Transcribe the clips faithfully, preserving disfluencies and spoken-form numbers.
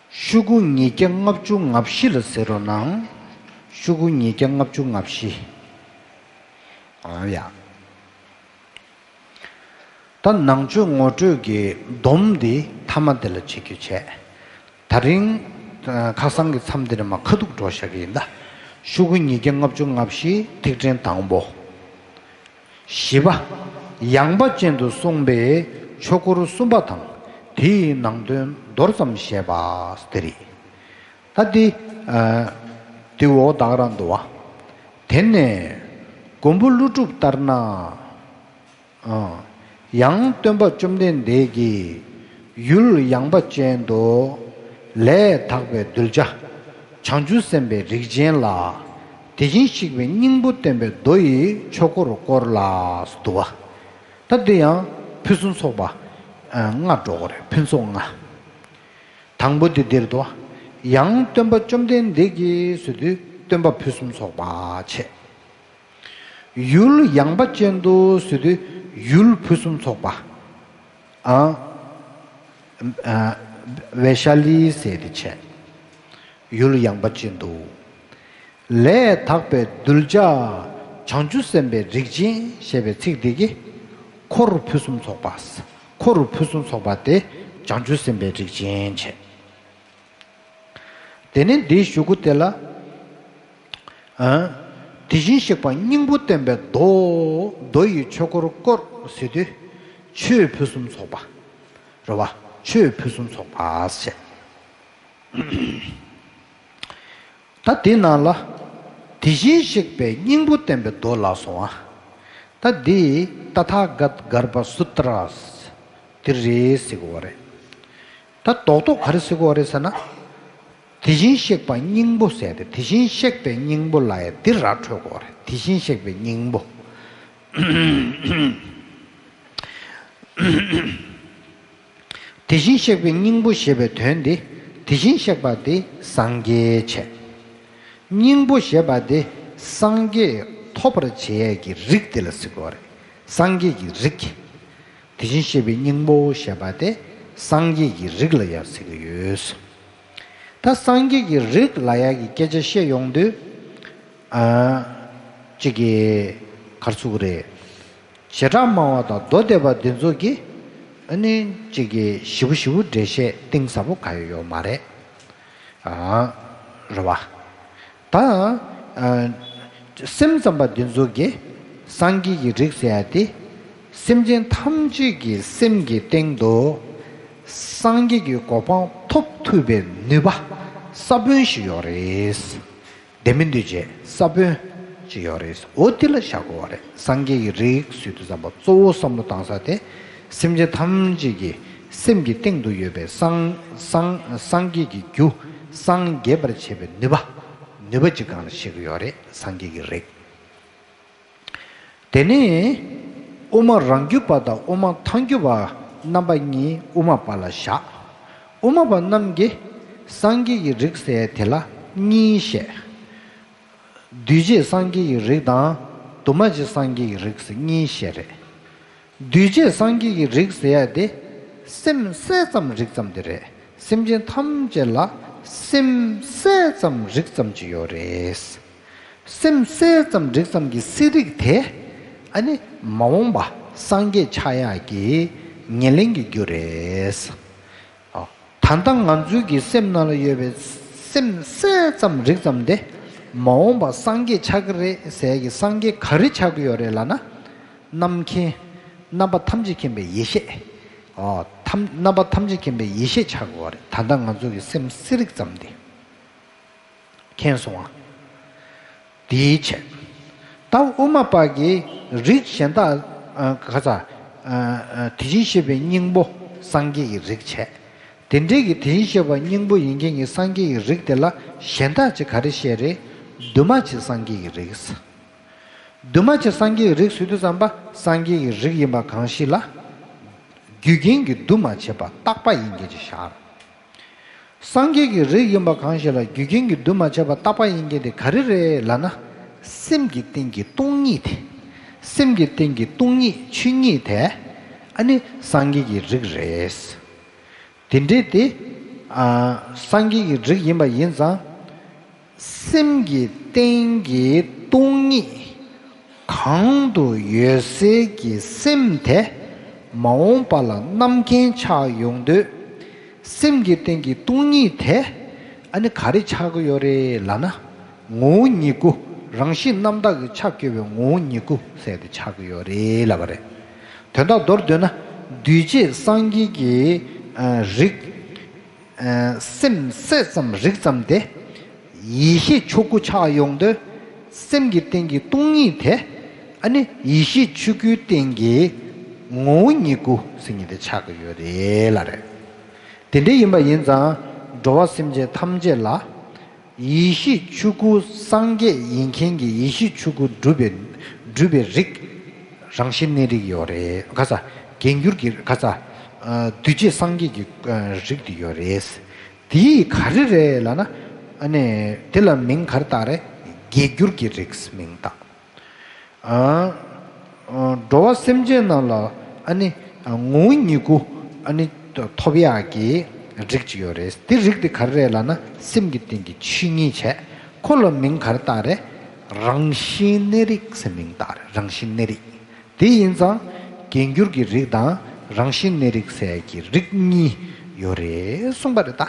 ཤོག་གུ་ཉིས་བརྒྱ་ལྔ་བཅུ་ང་བཞི་ལ་ཟེར་རོགས་གནང་། ཤོག་གུ་ཉིས་བརྒྱ་ལྔ་བཅུ་ང་བཞི། ཨང་ཡ། ད་ནང་ཆོས་ངོ་སྤྲོད་ཀྱི་སྡོམ་འདི་མཐའ་མ་དེ་ལ་བྱེད་རྒྱུ་བྱས། ད་རིང་ཁ་སང་གི་མཚམས་འདི་ནས་མར་ཁ་ཐུག་འགྲོ་བཞག་གི་ཡིན་ད། ཤོག་གུ་ཉིས་བརྒྱ་ལྔ་བཅུ་ང་བཞི་ཐིག་ཕྲེང་དང་པོ། བཞི་པ། ཡངས་པ་ཅན་དུ་གསུངས་པའི་ཆོས་འཁོར་གསུམ་པ་དང་དེའི་ནང་དོན་མདོར་ཙམ་བཤད་པ་དེ་རེད། ད་འདི། ཨ། འདི་འོག་ད་ག་རང་འདུག་བ། དེ་ནས་མགོན་པོ་ཀླུ་སྒྲུབ་ལྟར་ན། ཨ། ཡང་སྟོན་པ་བཅོམ་ལྡན་འདས་ཀྱིས་ཡུལ་ཡངས་པ་ཅན་དུ་ལས་དག་པའི་གདུལ་བྱ་བྱང་ཆུབ་སེམས་དཔའི་རིགས་ཅན་ལ་དེ་བཞིན་གཤེགས་པའི་སྙིང་པོ་བསྟན་པའི་མདོ་ཡི་ཆོས་འཁོར་བསྐོར་ལ་འདུག་བ། ད་འདི་ཡང་ཕུན་སུམ་ཚོགས་པ། ཨ། ལྔ་འགྲོ་གི་རེད། ཕུན་ཚོགས་ལྔ། དང་པོ་དེ་འདིར་དུ། ཡང་སྟོན་པ་བཅོམ་ལྡན་འདས་ཀྱིས་ཟེར་དུས་སྟོན་པ་ཕུན་སུམ་ཚོགས་པ་བྱས། ཡུལ་ཡངས་པ་ཅན་དུ་ཟེར་དུས་ཡུལ་ཕུན་སུམ་ཚོགས་པ། ཨ། ཨ། ཝེ་ཤ་ལི་ཟེར་དེ་བྱས། ཡུལ་ཡངས་པ་ཅན་དུ། ལས་དག་པའི་གདུལ་བྱ་བྱང་ཆུབ་སེམས་དཔའི་རིགས་ཅན་ཞེས་པའི་ཚིག་འདི་གིས་འཁོར་ཕུན་སུམ་ཚོགས་པ། འཁོར་ཕུན་སུམ་ཚོགས་པ་དེ་བྱང་ཆུབ་སེམས་དཔའི་རིགས་ཅན་བྱས། དེ་ནས་འདིའི་གཞུག་གུ་དེ་ལ། ཨ། དེ་བཞིན་གཤེགས་པ་སྙིང་པོ་བསྟན་པའི་མདོ། མདོ་ཡི་ཆོས་འཁོར་བསྐོར་ཟེར་དུས་ཆོས་ཕུན་སུམ་ཚོགས་པ། རེད་བ། ཆོས་ཕུན་སུམ་ཚོགས་པ་ཟེར། ད་དེ་ནང་ལ་དེ་བཞིན་གཤེགས་པའི་སྙིང་པོ་བསྟན་པའི་མདོ་ལ་སོང་བ། ད་འདི་ཏ་ཐཱ་ག་ཏ་གརྦྷ་སུ་ཏྲ་དེ་རེད་ཟེར་གོ་བ་རེད། ད་རྡོག་རྡོག་ག་རེ་ཟེར་གོ་བ་རེད་ཟེར་ན། དེ་བཞིན་གཤེགས་པ་སྙིང་པོ་ཟེར་ཏེ་དེ་བཞིན་གཤེགས་པའི་སྙིང་པོ་ལ་ཡང་འདི་ར་འཕྲོད་གོ་བ་རེད། དེ་བཞིན་གཤེགས་པའི་སྙིང་པོ། དེ་བཞིན་གཤེགས་པའི་སྙིང་པོ་ཞེས་པའི་དོན་འདི་དེ་བཞིན་གཤེགས་པ་དེ་སངས་རྒྱས་བྱས། སྙིང་པོ་ཞེས་པ་དེ་སངས་རྒྱས་ཐོབ་པར་བྱེད་ཡས་ཀྱི་རིགས་དེ་ལ་ཟེར་གོ་བ་རེད། སངས་རྒྱས་ཀྱི་རིགས། དེ་བཞིན་གཤེགས་པའི་སྙིང་པོ་ཞེས་པ་དེ་སངས་རྒྱས་ཀྱི་རིགས་ལ་ཡང་ཟེར་གྱི་ཡོད། ད་སངས་རྒྱས་ཀྱི་རིགས་ལ་ཡང་གི་སྐད་ཆ་བཤད་ཡོང་དུས། ཨ། གཅིག་གིས་ག་རེ་ཟེར་གྱི་རེད། བྱེ་བྲག་སྨྲ་བ་དང་མདོ་སྡེ་པ་འདི་ཚོ་གིས་ཨ་ནི་གཅིག་གིས་ཞེ་པོ་ཞེ་པོ་འགྲེལ་བཤད་གཏིང་ཟབ་པོ་གང་ཡང་ཡོད་མ་རེད། ཨ། རེད་བ། ད། ཨ། སེམས་ཙམ་པ་འདི་ཚོ་གིས་སངས་རྒྱས་ཀྱི་རིགས་ཟེར་ཡ་དེ། སེམས་ཅན་ཐམས་ཅད་ཀྱི་སེམས་ཀྱི་སྟེང་དུ་སངས་རྒྱས་ཀྱི་གོ་འཕང་ཐོབ་ཐུབ་པའི་ནུས་པ་ས་བོན་ཞིག་ཡོད་རེད། ལྡན་མིན་འདུས་བྱས་ས་བོན་ཅིག་ཡོད་རེད། འོ་དེ་ལ་བཞག་དགོས་པ་རེད། སངས་རྒྱས་ཀྱི་རིགས་ཟེར་དུས་ཙམ་པ་གཙོ་བོ་བསམ་བློ་བཏང་ས་དེ། སེམས་ཅན་ཐམས་ཅད་ཀྱི་སེམས་ཀྱི་སྟེང་དུ་ཡོད་པའི་སངས་སངས་སངས་རྒྱས་ཀྱི་རྒྱུ་སངས་རྒྱས་པར་བྱེད་པའི་ནུས་པ། ནུས་པ་ཅིག་སྒང་ལ་བཤད་ཀྱི་ཡོད་རེད། སངས་རྒྱས་ཀྱི་རིགས། དེ་ནས་དབུ་མ་རང་རྒྱུད་པ་དང་དབུ་མ་ཐལ་འགྱུར་བ་རྣམ་པ་གཉིས་དབུ་མ་པ་ལ་བཞག། དབུ་མ་པ་རྣམས་ཀྱིས་སངས་རྒྱས་ཀྱི་རིགས་ཟེར་དེ་ལ་གཉིས་བཤད། འདུས་བྱས་སངས་རྒྱས་ཀྱི་རིགས་དང་འདུས་མ་བྱས་སངས་རྒྱས་ཀྱི་རིགས་ཟེར་གཉིས་བཤད་རེད། འདུས་བྱས་སངས་རྒྱས་ཀྱི་རིགས་ཟེར་ཡ་དེ་སེམས་གསལ་ཙམ་རིག་ཙམ་དེ་རེད། སེམས་ཅན་ཐམས་ཅད་ལ་སེམས་གསལ་ཙམ་རིག་ཙམ་ཅིག་ཡོད་རེད། སེམས་གསལ་ཙམ་རིག་ཙམ་གྱི་གསལ་རིག་དེ་ཨ་ནི་མ་འོངས་པ་སངས་རྒྱས་ཆགས་ཡག་གི་ཉེར་ལེན་གྱི་རྒྱུ་རེད། ཨ། ད་ལྟ་ང་ཚོའི་གི་སེམས་ནང་ལ་ཡོད་པའི་སེམས་གསལ་ཙམ་རིག་ཙམ་དེ་མ་འོངས་པ་སངས་རྒྱས་ཆགས་ཀྱི་རེད་ཟེར་ཡག་གི་སངས་རྒྱས་ག་རེ་ཆགས་ཀྱི་ཡོད་རེད་ལབ་ན། རྣམ་མཁྱེན། རྣམ་པ་ཐམས་ཅད་མཁྱེན་པའི་ཡེ་ཤེས། ཨོ། ཐམས་རྣམ་པ་ཐམས་ཅད་མཁྱེན་པའི་ཡེ་ཤེས་ཆགས་ཀྱི་ཡོད་རེད། ད་ལྟ་ང་ཚོ་གི་སེམས་གསལ་རིག་ཙམ་དེ། མཁྱེན་སོང་ང་། དེའི་ཕྱིར། ད་དབུ་མ་པ་གིས་རིགས་གཞན་དག་ཨ། ག་ས། ཨ། ཨ། དེ་བཞིན་གཤེགས་པའི་སྙིང་པོ་སངས་རྒྱས་ཀྱི་རིགས་བྱས། དེ་འདྲའི་གི་དེ་བཞིན་གཤེགས་པ་སྙིང་པོ་ཡིན་མཁན་གྱི་སངས་རྒྱས་ཀྱི་རིགས་དེ་ལ་གཞན་དག་ཅིག་ག་རེ་བཤད་རེད། འདུས་མ་བྱས་སངས་རྒྱས་ཀྱི་རིགས། འདུས་མ་བྱས་སངས་རྒྱས་ཀྱི་རིགས་ཟེར་དུས་ཙམ་པ་སངས་རྒྱས་ཀྱི་རིགས་ཡིན་པ་གང་ཞིག་ལ། རྒྱུ་རྐྱེན་གྱིས་འདུས་མ་བྱས་པ་རྟག་པ་ཡིན་མཁན་ཅིག་བཞག། སངས་རྒྱས་ཀྱི་རིགས་ཡིན་པ་གང་ཞིག་ལ་རྒྱུ་རྐྱེན་གྱིས་འདུས་མ་བྱས་པ་རྟག་པ་ཡིན་མཁན་དེ་ག་རེ་རེད་ལབ་ན། སེམས་ཀྱི་སྟེང་གི་སྟོང་ཉིད་དེ། སེམས་ཀྱི་སྟེང་གི་སྟོང་ཉིད་ཆོས་ཉིད་དེ། ཨ་ནི་སངས་རྒྱས་ཀྱི་རིགས་རེད། དེ་འདྲའི་དེ། ཨ། སངས་རྒྱས་ཀྱི་རིགས་ཡིན་པ་ཡིན་ཙང་། སེམས་ཀྱི་སྟེང་གི་སྟོང་ཉིད་གང་དུ་ཡོད་སའི་གི་སེམས་དེ་མ་འོངས་པ་ལ་རྣམ་མཁྱེན་ཆགས་ཡོང་དུས། སེམས་ཀྱི་སྟེང་གི་སྟོང་ཉིད་དེ་ཨ་ནི་ག་རེ་ཆགས་ཀྱི་ཡོད་རེད་ལབ་ན། ངོ་བོ་ཉིད་སྐུ། རང་བཞིན་རྣམ་དག་གི་ཆ་བསྐྱེད་པའི་ངོ་བོ་ཉིད་སྐུ་ཟེར་དེ་ཆགས་ཀྱི་ཡོད་རེད་ལབ་པ་རེད། དོན་དག་མདོར་བསྡུས་ན། འདུས་བྱས་སངས་རྒྱས་ཀྱི་ཨ་རིགས། ཨ་སེམས་སད་ཙམ་རིག་ཙམ་དེ། ཡེ་ཤེས་ཆོས་སྐུ་ཆགས་ཡོང་དུས། སེམས་ཀྱི་སྟེང་གི་སྟོང་ཉིད་དེ། ཨ་ནི་ཡེ་ཤེས་ཆོས་སྐུའི་སྟེང་གི་ངོ་བོ་ཉིད་སྐུ་ཟེར་མཁན་དེ་ཆགས་ཀྱི་ཡོད་རེད་ལབ་རེད། དེ་འདྲ་ཡིན་པ་ཡིན་ཙང་། འགྲོ་བ་སེམས་ཅན་ཐམས་ཅད་ལ། ཡེ་ཤེས་ཆོས་སྐུ་སངས་རྒྱས་ཡིན་མཁན་གྱི་ཡེ་ཤེས་ཆོས་སྐུ་སྒྲུབ་པའི་སྒྲུབ་པའི་རིགས། རང་བཞིན་གནས་རིགས་ཡོད་རེད། ག་ས། རྒྱས་འགྱུར་གྱི་ག་ས། ཨ་འདུས་བྱས་སངས་རྒྱས་ཀྱི་ཨ་རིགས་དེ་ཡོད་རེད། དེ་ག་རེ་རེད་ལབ་ན། ཨ་ནི་དེ་ལ་མིང་ག་རེ་བཏགས་རེད། རྒྱས་འགྱུར་གྱི་རིགས་མིང་བཏགས། ཨ། འགྲོ་བ་སེམས་ཅན་རྣམས་ལ་ཨ་ནི་ངོ་བོ་ཉིད་སྐུ་ཨ་ནི་ཐོབ་ཡག་གི་རིགས་ཅིག་ཡོད་རེད། དེ་རིགས་དེ་ག་རེ་རེད་ལབ་ན། སེམས་ཀྱི་སྟེང་གི་ཆོས་ཉིད་བྱས། ཁོ་ལ་མིང་ག་རེ་བཏགས་རེད། རང་བཞིན་གནས་རིགས་ཟེར་མིང་བཏགས་རེད། རང་བཞིན་གནས་རིགས། དེ་ཡིན་ཙང་། རྒྱས་འགྱུར་གྱི་རིགས་དང་རང་བཞིན་གནས་རིགས་ཟེར་གྱི་རིགས་གཉིས་ཡོད་རེད་གསུངས་པ་རེད་ད།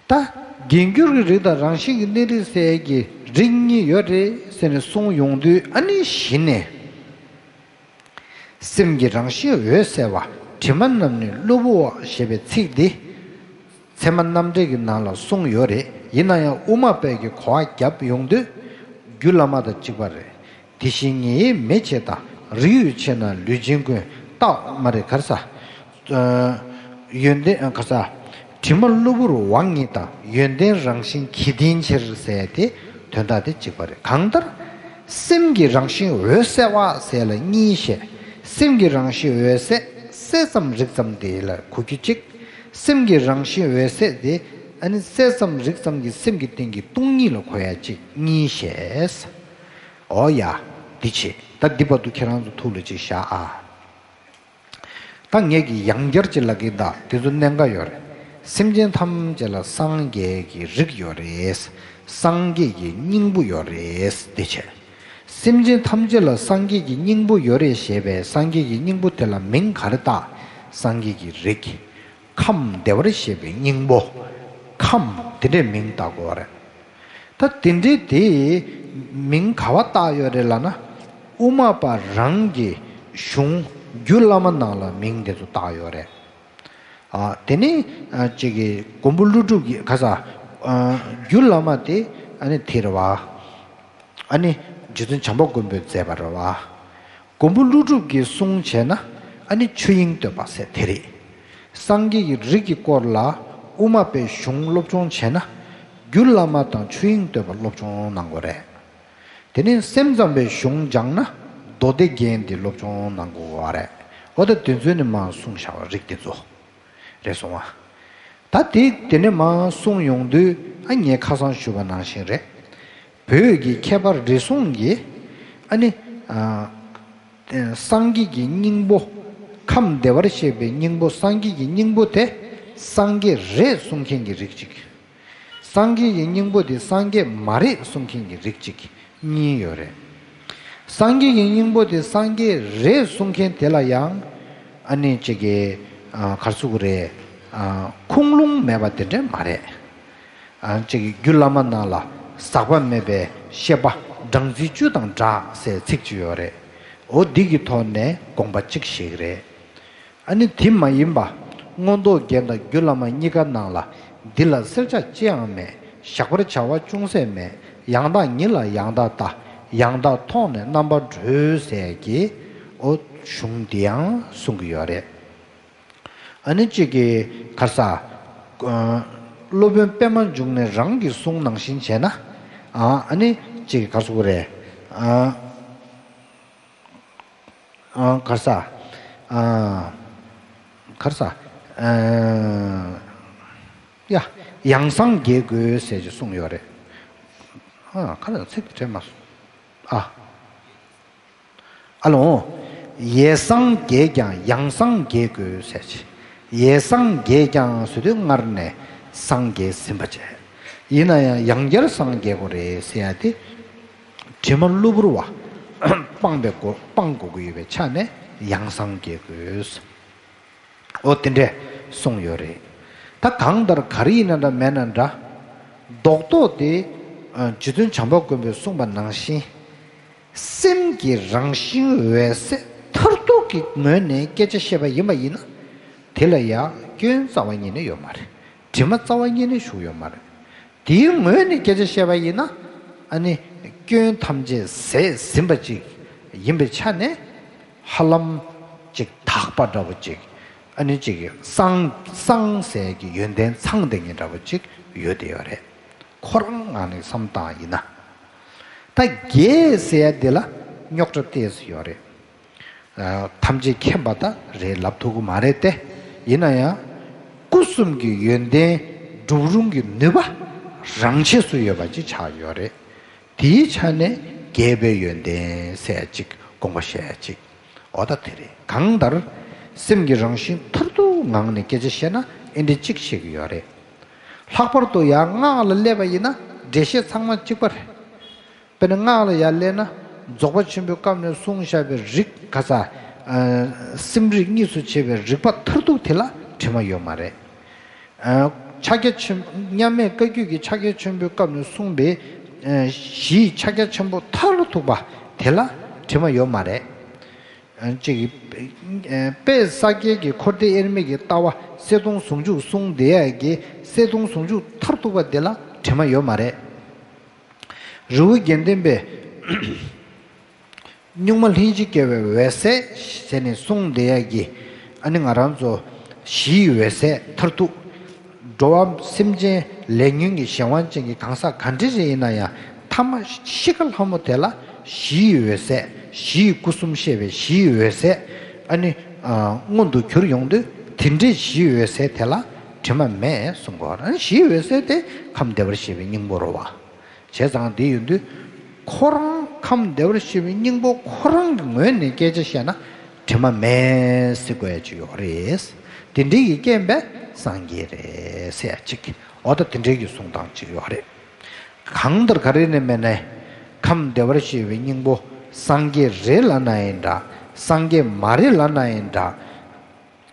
ད། རྒྱས་འགྱུར་གྱི་རིགས་དང་རང་བཞིན་གྱི་གནས་རིགས་ཟེར་གྱི་རིགས་གཉིས་ཡོད་རེད་ཟེར་ནས་གསུངས་ཡོང་དུས། ཨ་ནི་གཞི་ནས། སེམས་ཀྱི་རང་བཞིན་འོད་གསལ་བ། དྲི་མ་རྣམས་ནི་གློ་བུར་བ་ཞེས་པའི་ཚིག་འདི། ཚད་མ་རྣམ་འགྲེལ་གྱི་ནང་ལ་གསུངས་ཡོད་རེད། ཡིན་ན་ཡང་དབུ་མ་པས་ཀྱི་གོ་བ་བརྒྱབ་ཡོང་དུས། རྒྱུ་བླ་མ་དང་གཅིག་པ་རེད། དེ་བཞིན་ཉིད་མེད་ཅེས་དང་། རིགས་ཡོད་ཕྱིར་ན་ལུས་ཅན་ཀུན། རྟག་མ་རེད། ག་རེ་ཟ། ཨ་ཡོན་ཏན་ག་རེ་ཟ། དྲི་མ་གློ་བུར་བ་ཉིད་དང་། ཡོན་ཏན་རང་བཞིན་གྱིས་བརྟེན་ཕྱིར་ཟེར་ཏེ། དོན་དག་དེ་གཅིག་པ་རེད། གང་ལྟར། སེམས་ཀྱི་རང་བཞིན་འོད་གསལ་བ་ཟེར་ལ་གཉིས་བཤད། སེམས་ཀྱི་རང་བཞིན་འོད་གསལ། གསལ་ཙམ་རིག་ཙམ་དེ་ལ་གོ་རྒྱུ་གཅིག་སེམས་ཀྱི་རང་བཞིན་འོད་གསལ་དེ། ཨ་ནི་གསལ་ཙམ་རིག་ཙམ་གྱི་སེམས་ཀྱི་སྟེང་གི་སྟོང་ཉིད་ལ་གོ་ཡ་གཅིག་གཉིས་བཤད། འོ་ཡ། འདི་བྱེད། ད་འདི་བར་དུ་ཁྱེད་རང་ཚོ་ཐུགས་ལ་ཅིག་བཞག་ཨ། ད་ངས་ཀྱི་ཡང་བསྐྱར་ཅིག་ལབ་ཀྱི་ཡིན་ད། དེ་ཚོ་གནད་འགག་ཡོད་རེད། སེམས་ཅན་ཐམས་ཅད་ལ་སངས་རྒྱས་ཀྱི་རིགས་ཡོད་རེད། སངས་རྒྱས་ཀྱི་སྙིང་པོ་ཡོད་རེད། འདི་བྱས། སེམས་ཅན་ཐམས་ཅད་ལ་སངས་རྒྱས་ཀྱི་སྙིང་པོ་ཡོད་རེད་ཞེས་པའི་སངས་རྒྱས་ཀྱི་སྙིང་པོ་དེ་ལ་མིང་ག་རེ་བཏགས། སངས་རྒྱས་ཀྱི་རིགས། ཁམས་བདེ་བར་གཤེགས་པའི་སྙིང་པོ། ཁམས་དེ་འདྲའི་མིང་བཏགས་དགོས་པ་རེད། ད་དེ་འདྲའི་དེ་མིང་ག་པར་བཏགས་ཡོད་རེད་ལབ་ན། དབུ་མ་པ་རང་གི་གཞུང་རྒྱུད་བླ་མ་ནང་ལ་མིང་དེ་ཚོ་བཏགས་ཡོད་རེད། ཨ་དེ་ནི་ཨ་ཅིག་གི་མགོན་པོ་ཀླུ་སྒྲུབ་ཀྱི་ག་རེ་ཟ། ཨ་རྒྱུད་བླ་མ་དེ་ཨ་ནི་དེ་རེད་བ། ཨ་ནི་རྗེ་བཙུན་བྱམས་པ་མགོན་པོས་མཛད་པ་རེད་བ། མགོན་པོ་ཀླུ་སྒྲུབ་ཀྱི་གསུང་བྱས་ན། ཨ་ནི་ཆོས་དབྱིངས་བསྟོད་པ་ཟེར་དེ་རེད། སངས་རྒྱས་ཀྱི་རིགས་ཀྱི་སྐོར་ལ་དབུ་མ་པའི་གཞུང་སློབ་སྦྱོང་བྱས་ན། རྒྱུད་བླ་མ་དང་ཆོས་དབྱིངས་བསྟོད་པ་སློབ་སྦྱོང་གནང་དགོས་རེད། དེ་ནས་སེམས་ཙམ་པའི་གཞུང་སྦྱངས་ན། མདོ་སྡེ་རྒྱན་འདི་སློབ་སྦྱོང་གནང་དགོས་པ་རེད། འོ་ད་དེ་ཚོ་ནི་མར་གསུངས་བཞག་པ་རིགས་དེ་ཚོ་རེད་སོང་བ། ད་དེ་དེ་ནས་མར་གསུངས་ཡོང་དུས། ཨ་ངས་ཁ་སང་ཞུས་པ་ནང་བཞིན་རེད། བོད་ཀྱི་མཁས་པ་རེ་ཟུང་གིས་ཨ་ནི་ཨ་སངས་རྒྱས་ཀྱི་སྙིང་པོ། ཁམས་བདེ་བར་གཤེགས་པའི་སྙིང་པོ། སངས་རྒྱས་ཀྱི་སྙིང་པོ་དེ་སངས་རྒྱས་རེད་གསུང་མཁན་གྱི་རིགས་གཅིག་སངས་རྒྱས་ཀྱི་སྙིང་པོ་དེ་སངས་རྒྱས་མ་རེད་གསུང་མཁན་གྱི་རིགས་གཅིག་གཉིས་ཡོད་རེད། སངས་རྒྱས་ཀྱི་སྙིང་པོ་དེ་སངས་རྒྱས་རེད་གསུང་མཁན་དེ་ལ་ཡང་། ཨ་ནི་ཅིག་གི་ཨ་ག་རེ་ཟེར་དགོས་རེད། ཨ་ཁུངས་ལུང་མེད་པ་དེ་འདྲ་མ་རེད། ཨ་ཅིག་གི་རྒྱུད་བླ་མ་ནང་ལ་ཟག་པ་མེད་པའི་ཤེས་པ་སྦྲང་རྩིའི་བཅུད་དང་འདྲ་ཟེར་ཚིག་ཅིག་ཡོད་རེད། འོ་འདི་གི་ཐོག་ནས་དགོངས་པ་གཅིག་བཞེས་ཀྱི་རེད། ཨ་ནི་དེ་མ་ཡིན་པ། མངོན་རྟོགས་རྒྱན་དང་རྒྱུད་བླ་མ་གཉིས་ཀ་ནང་ལ། འདི་ལ་གསལ་ཆ་ཅི་ཡང་མེད། བཞག་པར་བྱ་བ་ཅུང་ཟད་མེད། ཡང་དག་ཉིད་ལ་ཡང་དག་ལྟ། ཡང་དག་མཐོང་ནས་རྣམ་པར་གྲོལ་ཟེར་གྱི། འོ་གཞུང་འདི་ཡང་གསུང་གི་ཡོད་རེད། ཨ་ནི་གཅིག་གིས་ག་རེ་ཟ། ཨ་སློབ་དཔོན་པདྨ་འབྱུང་གནས་རང་གི་གསུང་ནང་བཞིན་བྱས་ན། ཨ་ཨ་ནི་གཅིག་གིས་ག་རེ་ཟེར་དགོས་རེད། ཨ། ཨ་ག་རེ་ཟ། ཨ་ག་རེ་ཟ། ཨ་ཡ། ཡང་སངས་རྒྱས་དགོས་ཟེར་ཅིག་གསུངས་ཡོད་རེད། ཨ་ག་རེ་ཟ། ཚིག་དེ་དྲན་མ་སོང་། ཨ། ཨ་ལོ། ཡེ་སངས་རྒྱས་ཀྱང་ཡང་སངས་རྒྱས་དགོས་ཟེར་ཅིག་ཡས་སངས་རྒྱས་ཀྱང་ཟེར་དུས་སྔར་ནས་སངས་རྒྱས་ཟིན་པ་བྱས། ཡིན་ན་ཡང་ཡང་བསྐྱར་སངས་རྒྱས་དགོས་རེད་ཟེར་ཡ་དེ། དྲི་མ་གློ་བུར་བ། སྤངས་པའི་སྒོ་སྤང་དགོས་ཀྱི་ཡོད་པའི་ཆ་ནས་ཡང་སངས་རྒྱས་དགོས། འོ་དེ་འདྲས་གསུངས་ཡོད་རེད། ད་གང་ལྟར་ག་རེ་ཡིན་ན་འདྲ་མེད་ན་འདྲ། རྡོག་རྡོག་དེ། རྗེ་བཙུན་བྱམས་པ་མགོན་པོས་གསུངས་པ་ནང་བཞིན། སེམས་ཀྱི་རང་བཞིན་འོད་གསལ་མཐར་ཐུག་གི་ངོས་ནས་སྐད་ཆ་བཤད་པ་ཡིན་པ་ཡིན་ན། དེ་ལ་ཡང་སྐྱོན་རྩ་བ་ཉིད་ནས་ཡོད་མ་རེད། དྲི་མ་རྩ་བ་ཉིད་ནས་ཞུགས་ཡོད་མ་རེད། དེའི་ངོས་ནས་སྐད་ཆ་བཤད་པ་ཡིན་ན། ཨ་ནི། སྐྱོན་ཐམས་ཅད་ཟད་ཟིན་པ་ཅིག་ཡིན་པའི་ཆ་ནས། ཧ་ལམ། ཅིག་དག་པ་འདྲ་བོ་ཅིག་ཨ་ནི་ཅིག་སངས་སངས་ཟེར་གྱི་ཡོན་ཏན་ཚང་བསྡད་མཁན་འདྲ་བོ་ཅིག་ཡོད་དེ་ཡོད་རེད། ཁོ་རང་ངང་ནས་བསམ་བཏང་ཡིན་ན། ད་རྒྱས་ཟེར་ཡ་དེ་ལ་རྙོག་དྲ་ཏོག་ཙམ་ཡོད་རེད། ཨ། ཐམས་ཅད་མཁྱེན་པ་ད་རེད་ལབ་ཐུབ་ཀྱི་མ་རེད་དེ། ཡིན་ན་ཡང་། སྐུ་གསུམ་གྱི་ཡོན་ཏན་སྒྲུབ་རུང་གི་ནུས་པ་རང་ཆས་སུ་ཡོད་པ་ཅིག་ཆགས་ཡོད་རེད། དེའི་ཆ་ནས་རྒྱས་པའི་ཡོན་ཏན་ཟེར་ཡ་ཅིག་དགོངས་པ་བཞེས་ཡ་ཅིག་འོ་ད་དེ་རེད། གང་ལྟར། སེམས་ཀྱི་རང་བཞིན་མཐར་ཐུག་ངང་ནས་སྐད་ཆ་བཤད་ན་ཨེ་འདྲ་ཅིག་བཤད་ཀྱི་ཡོད་རེད། ལྷག་པར་དུ་ཡང་སྔགས་ལ་སླེབས་པ་ཡིན་ན་འགྲེལ་བཤད་ཚང་མ་གཅིག་པ་རེད། དཔེར་ན་སྔགས་ལ་ཡར་སླེབས་ན། རྫོགས་པ་ཆེན་པོའི་སྐབས་ནས་གསུངས་བཞག་པའི་རིགས་ག་ས། ཨ། སེམས་རིག་གཉིས་སུ་ཕྱེ་བའི་རིགས་པ་མཐར་ཐུག་དེ་ལ་དྲི་མ་ཡོད་མ་རེད། ཨ། ཕྱག་རྒྱ་ཆེན། མཉམ་མེད་བཀའ་བརྒྱུད་ཀྱི་ཕྱག་རྒྱ་ཆེན་པོའི་སྐབས་ནས་གསུངས་པའི། ཨ། གཞིའི་ཕྱག་རྒྱ་ཆེན་པོ་མཐར་ཐུག་པ་དེ་ལ་དྲི་མ་ཡོད་མ་རེད། ཨ། ཅིག་ཨ། དཔལ་ས་སྐྱའི་གི་འཁོར་འདས་དབྱེར་མེད་ཀྱི་ལྟ་བ་གསལ་སྟོང་ཟུང་འཇུག་གསུངས་བསྡད་ཡ་གི་གསལ་སྟོང་ཟུང་འཇུག་མཐར་ཐུག་པ་དེ་ལ་དྲི་མ་ཡོད་མ་རེད། རི་བོ་དགེ་ལྡན་པས། གཉུག་མ་ལྷན་ཅིག་སྐྱེས་པའི་འོད་གསལ་ཟེར་ནས་གསུངས་བསྡད་ཡ་གི། ཨ་ནི་ང་རང་ཚོ་གཞིའི་འོད་གསལ་མཐར་ཐུག་འགྲོ་བ་སེམས་ཅན་ལས་ཉོན་གྱི་གཞན་དབང་ཅན་གྱི་གང་ཟག་ག་འདྲ་ཞིག་ཡིན་ན་ཡང་ཐ་མ་གཤིས་ཀ་ལྷ་མོ་དེ་ལ་གཞིའི་འོད་གསལ་གཞིའི་སྐུ་གསུམ་ཤེས་པའི་གཞིའི་འོད་གསལ། ཨ་ནི། ཨ། མངོན་དུ་གྱུར་ཡོང་དུས་དེ་འདྲའི་གཞིའི་འོད་གསལ་དེ་ལ་དྲི་མ་མེད་གསུང་གོ། ཨ་ནི་གཞིའི་འོད་གསལ་དེ་ཁམས་བདེ་བར་གཤེགས་པའི་སྙིང་པོ་རེད་བ། བྱས་ཙང་དེ་ཡིན་དུས། ཁོ་རང་ཁམས་བདེ་བར་གཤེགས་པའི་སྙིང་པོ་ཁོ་རང་གི་ངོས་ནས་སྐད་ཆ་བཤད་ན་དྲི་མ་མེད་ཟེར་དགོས་ཡ་ཅིག་ཡོད་རེད། དེ་འདྲའི་ཡི་རྐྱེན་པས་སངས་རྒྱས་རེད་ཟེར་ཡ་ཅིག་འོ་ད་དེ་འདྲའི་གི་གསུང་སྟངས་ཅིག་ཡོད་རེད། གང་ལྟར་ག་རེ་ནས་མེད་ནས། ཁམས་བདེ་བར་གཤེགས་པའི་སྙིང་པོ་སངས་རྒྱས་རེད་ལབ་ན་ཡང་འདྲ། སངས་རྒྱས་མ་རེད་ལབ་ན་ཡང་འདྲ།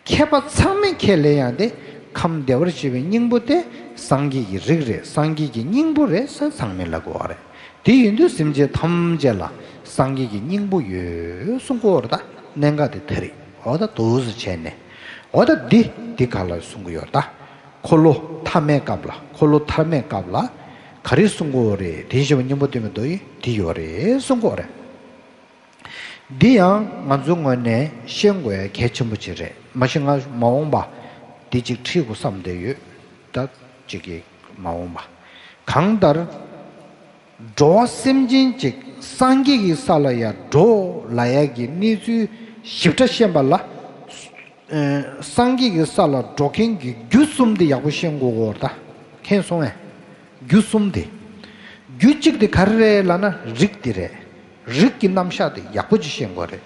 མཁས་པ་ཚང་མས་ཁས་ལེན་ཡང་དེ། ཁམས་བདེ་བར་གཤེགས་པའི་སྙིང་པོ་དེ་སངས་རྒྱས་ཀྱི་རིགས་རེད། སངས་རྒྱས་ཀྱི་སྙིང་པོ་རེད་ཟེར་ཚང་མས་ལབ་དགོས་པ་རེད། དེ་ཡིན་དུས་སེམས་ཅན་ཐམས་ཅད་ལ་སངས་རྒྱས་ཀྱི་སྙིང་པོ་ཡོད་གསུང་གི་ཡོད་རེད། ད་གནད་འགག་དེ་དེ་རེད། འོ་ད་འདུག་སེ་བྱས་ནས། འོ་ད་འདི་འདི་ག་ལ་གསུང་གི་ཡོད་རེད། ད་འཁོར་ལོ་ཐ་མའི་སྐབས་ལ། འཁོར་ལོ་ཐ་མའི་སྐབས་ལ་ག་རེ་གསུང་གི་ཡོད་རེད། དེ་བཞིན་གཤེགས་པ་སྙིང་པོ་ལྟ་བུའི་མདོ་ཡི་འདི་ཡོད་རེད་གསུང་གི་ཡོད་རེད། འདི་ཡང་ང་ཚོའི་ངོས་ནས་ཤེས་དགོས་ཡ་གལ་ཆེན་པོ་ཅིག་རེད། མ་གཞི་ང་མ་འོངས་པ་འདི་ཅིག་ཁྲིད་དགོས་བསམ་བསྡད་ཡོད། ད་ཅིག་གི་མ་འོངས་པ། གང་ལྟར། འགྲོ་བ་སེམས་ཅན་ཅིག་སངས་རྒྱས་ཀྱི་ས་ལ་ཡར་འགྲོ་ལབ་ཡ་གི་གནས་ཚུལ་ཞིབ་ཕྲ་ཤེས་པ་ལ། ཨ། སངས་རྒྱས་ཀྱི་ས་ལ་འགྲོ་མཁན་གྱི་རྒྱུ་གསུམ་དེ་ཡག་པོ་ཤེས་དགོས་ཀྱི་ཡོད་རེད་ད། མཁྱེན་སོང་ངས། རྒྱུ་གསུམ་དེ། རྒྱུ་གཅིག་དེ་ག་རེ་རེད་ལབ་ན་རིགས་དེ་རེད། རིགས་ཀྱི་རྣམ་གཞག་དེ་ཡག་པོ་ཅིག་ཤེས་དགོས་རེད།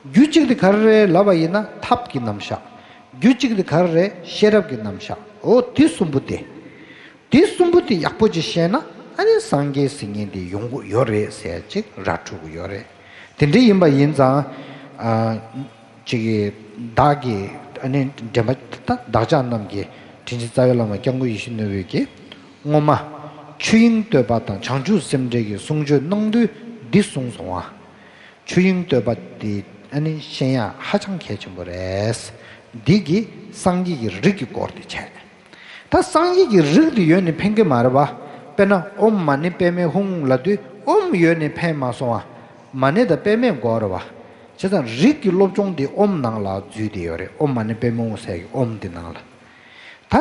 རྒྱུ་གཅིག་དེ་ག་རེ་རེད་ལབ་པ་ཡིན་ན་ཐབས་ཀྱི་རྣམ་གཞག་རྒྱུ་གཅིག་དེ་ག་རེ་རེད། ཤེས་རབ་ཀྱི་རྣམ་གཞག་འོ་དེ་གསུམ་པོ་དེ། དེ་གསུམ་པོ་དེ་ཡག་པོ་ཅིག་ཤེས་ན་ཨ་ནི་སངས་རྒྱས་ཟེར་མཁན་དེ་ཡོང་གི་ཡོད་རེད་ཟེར་ཅིག་ར་འཕྲོད་ཀྱི་ཡོད་རེད། དེ་འདྲ་ཡིན་པ་ཡིན་ཙང་། ཨ། ཅིག་གིས་བདག་གིས་ཨ་ནི་འདྲེན་པ་ད་བདག་ཅག་རྣམས་ཀྱི་དྲིན་ཅན་རྩ་བའི་བླ་མ་སྐྱབས་མགོན་ཡིད་བཞིན་ནོར་བུས་ཀྱིས་སྔོན་མ་ཆོས་དབྱིངས་བསྟོད་པ་དང་བྱང་ཆུབ་སེམས་འགྲེལ་གྱི་གསུང་ཆོས་གནང་དུས་འདི་གསུངས་སོང་ང་། ཆོས་དབྱིངས་བསྟོད་པ་འདི་ཨ་ནི་ཤེས་ཡ་ཧ་ཅང་གལ་ཆེན་པོ་རེད། འདི་གིས་སངས་རྒྱས་ཀྱི་རིགས་ཀྱི་སྐོར་དེ་བྱས། ད་སངས་རྒྱས་ཀྱི་རིགས་དེ་ཡོད་ནི་ཕན་གི་མ་རེད་བ། དཔེར་ན་ཨོཾ་མ་ཎི་པདྨེ་ཧཱུྃ་ལབ་དུས་ཨོཾ་ཡོད་ནི་ཕན་མ་སོང་བ། མ་ཎི་དང་པདྨེ་དགོས་རེད་བ། བྱས་ཙང་རིགས་ཀྱི་སློབ་སྦྱོང་དེ་ཨོཾ་ནང་ལ་འཛུལ་བསྡད་ཡོད་རེད། ཨོཾ་མ་ཎི་པདྨེ་ཧཱུྃ་ཟེར་གི་ཨོཾ་དེ་ནང་ལ། ད་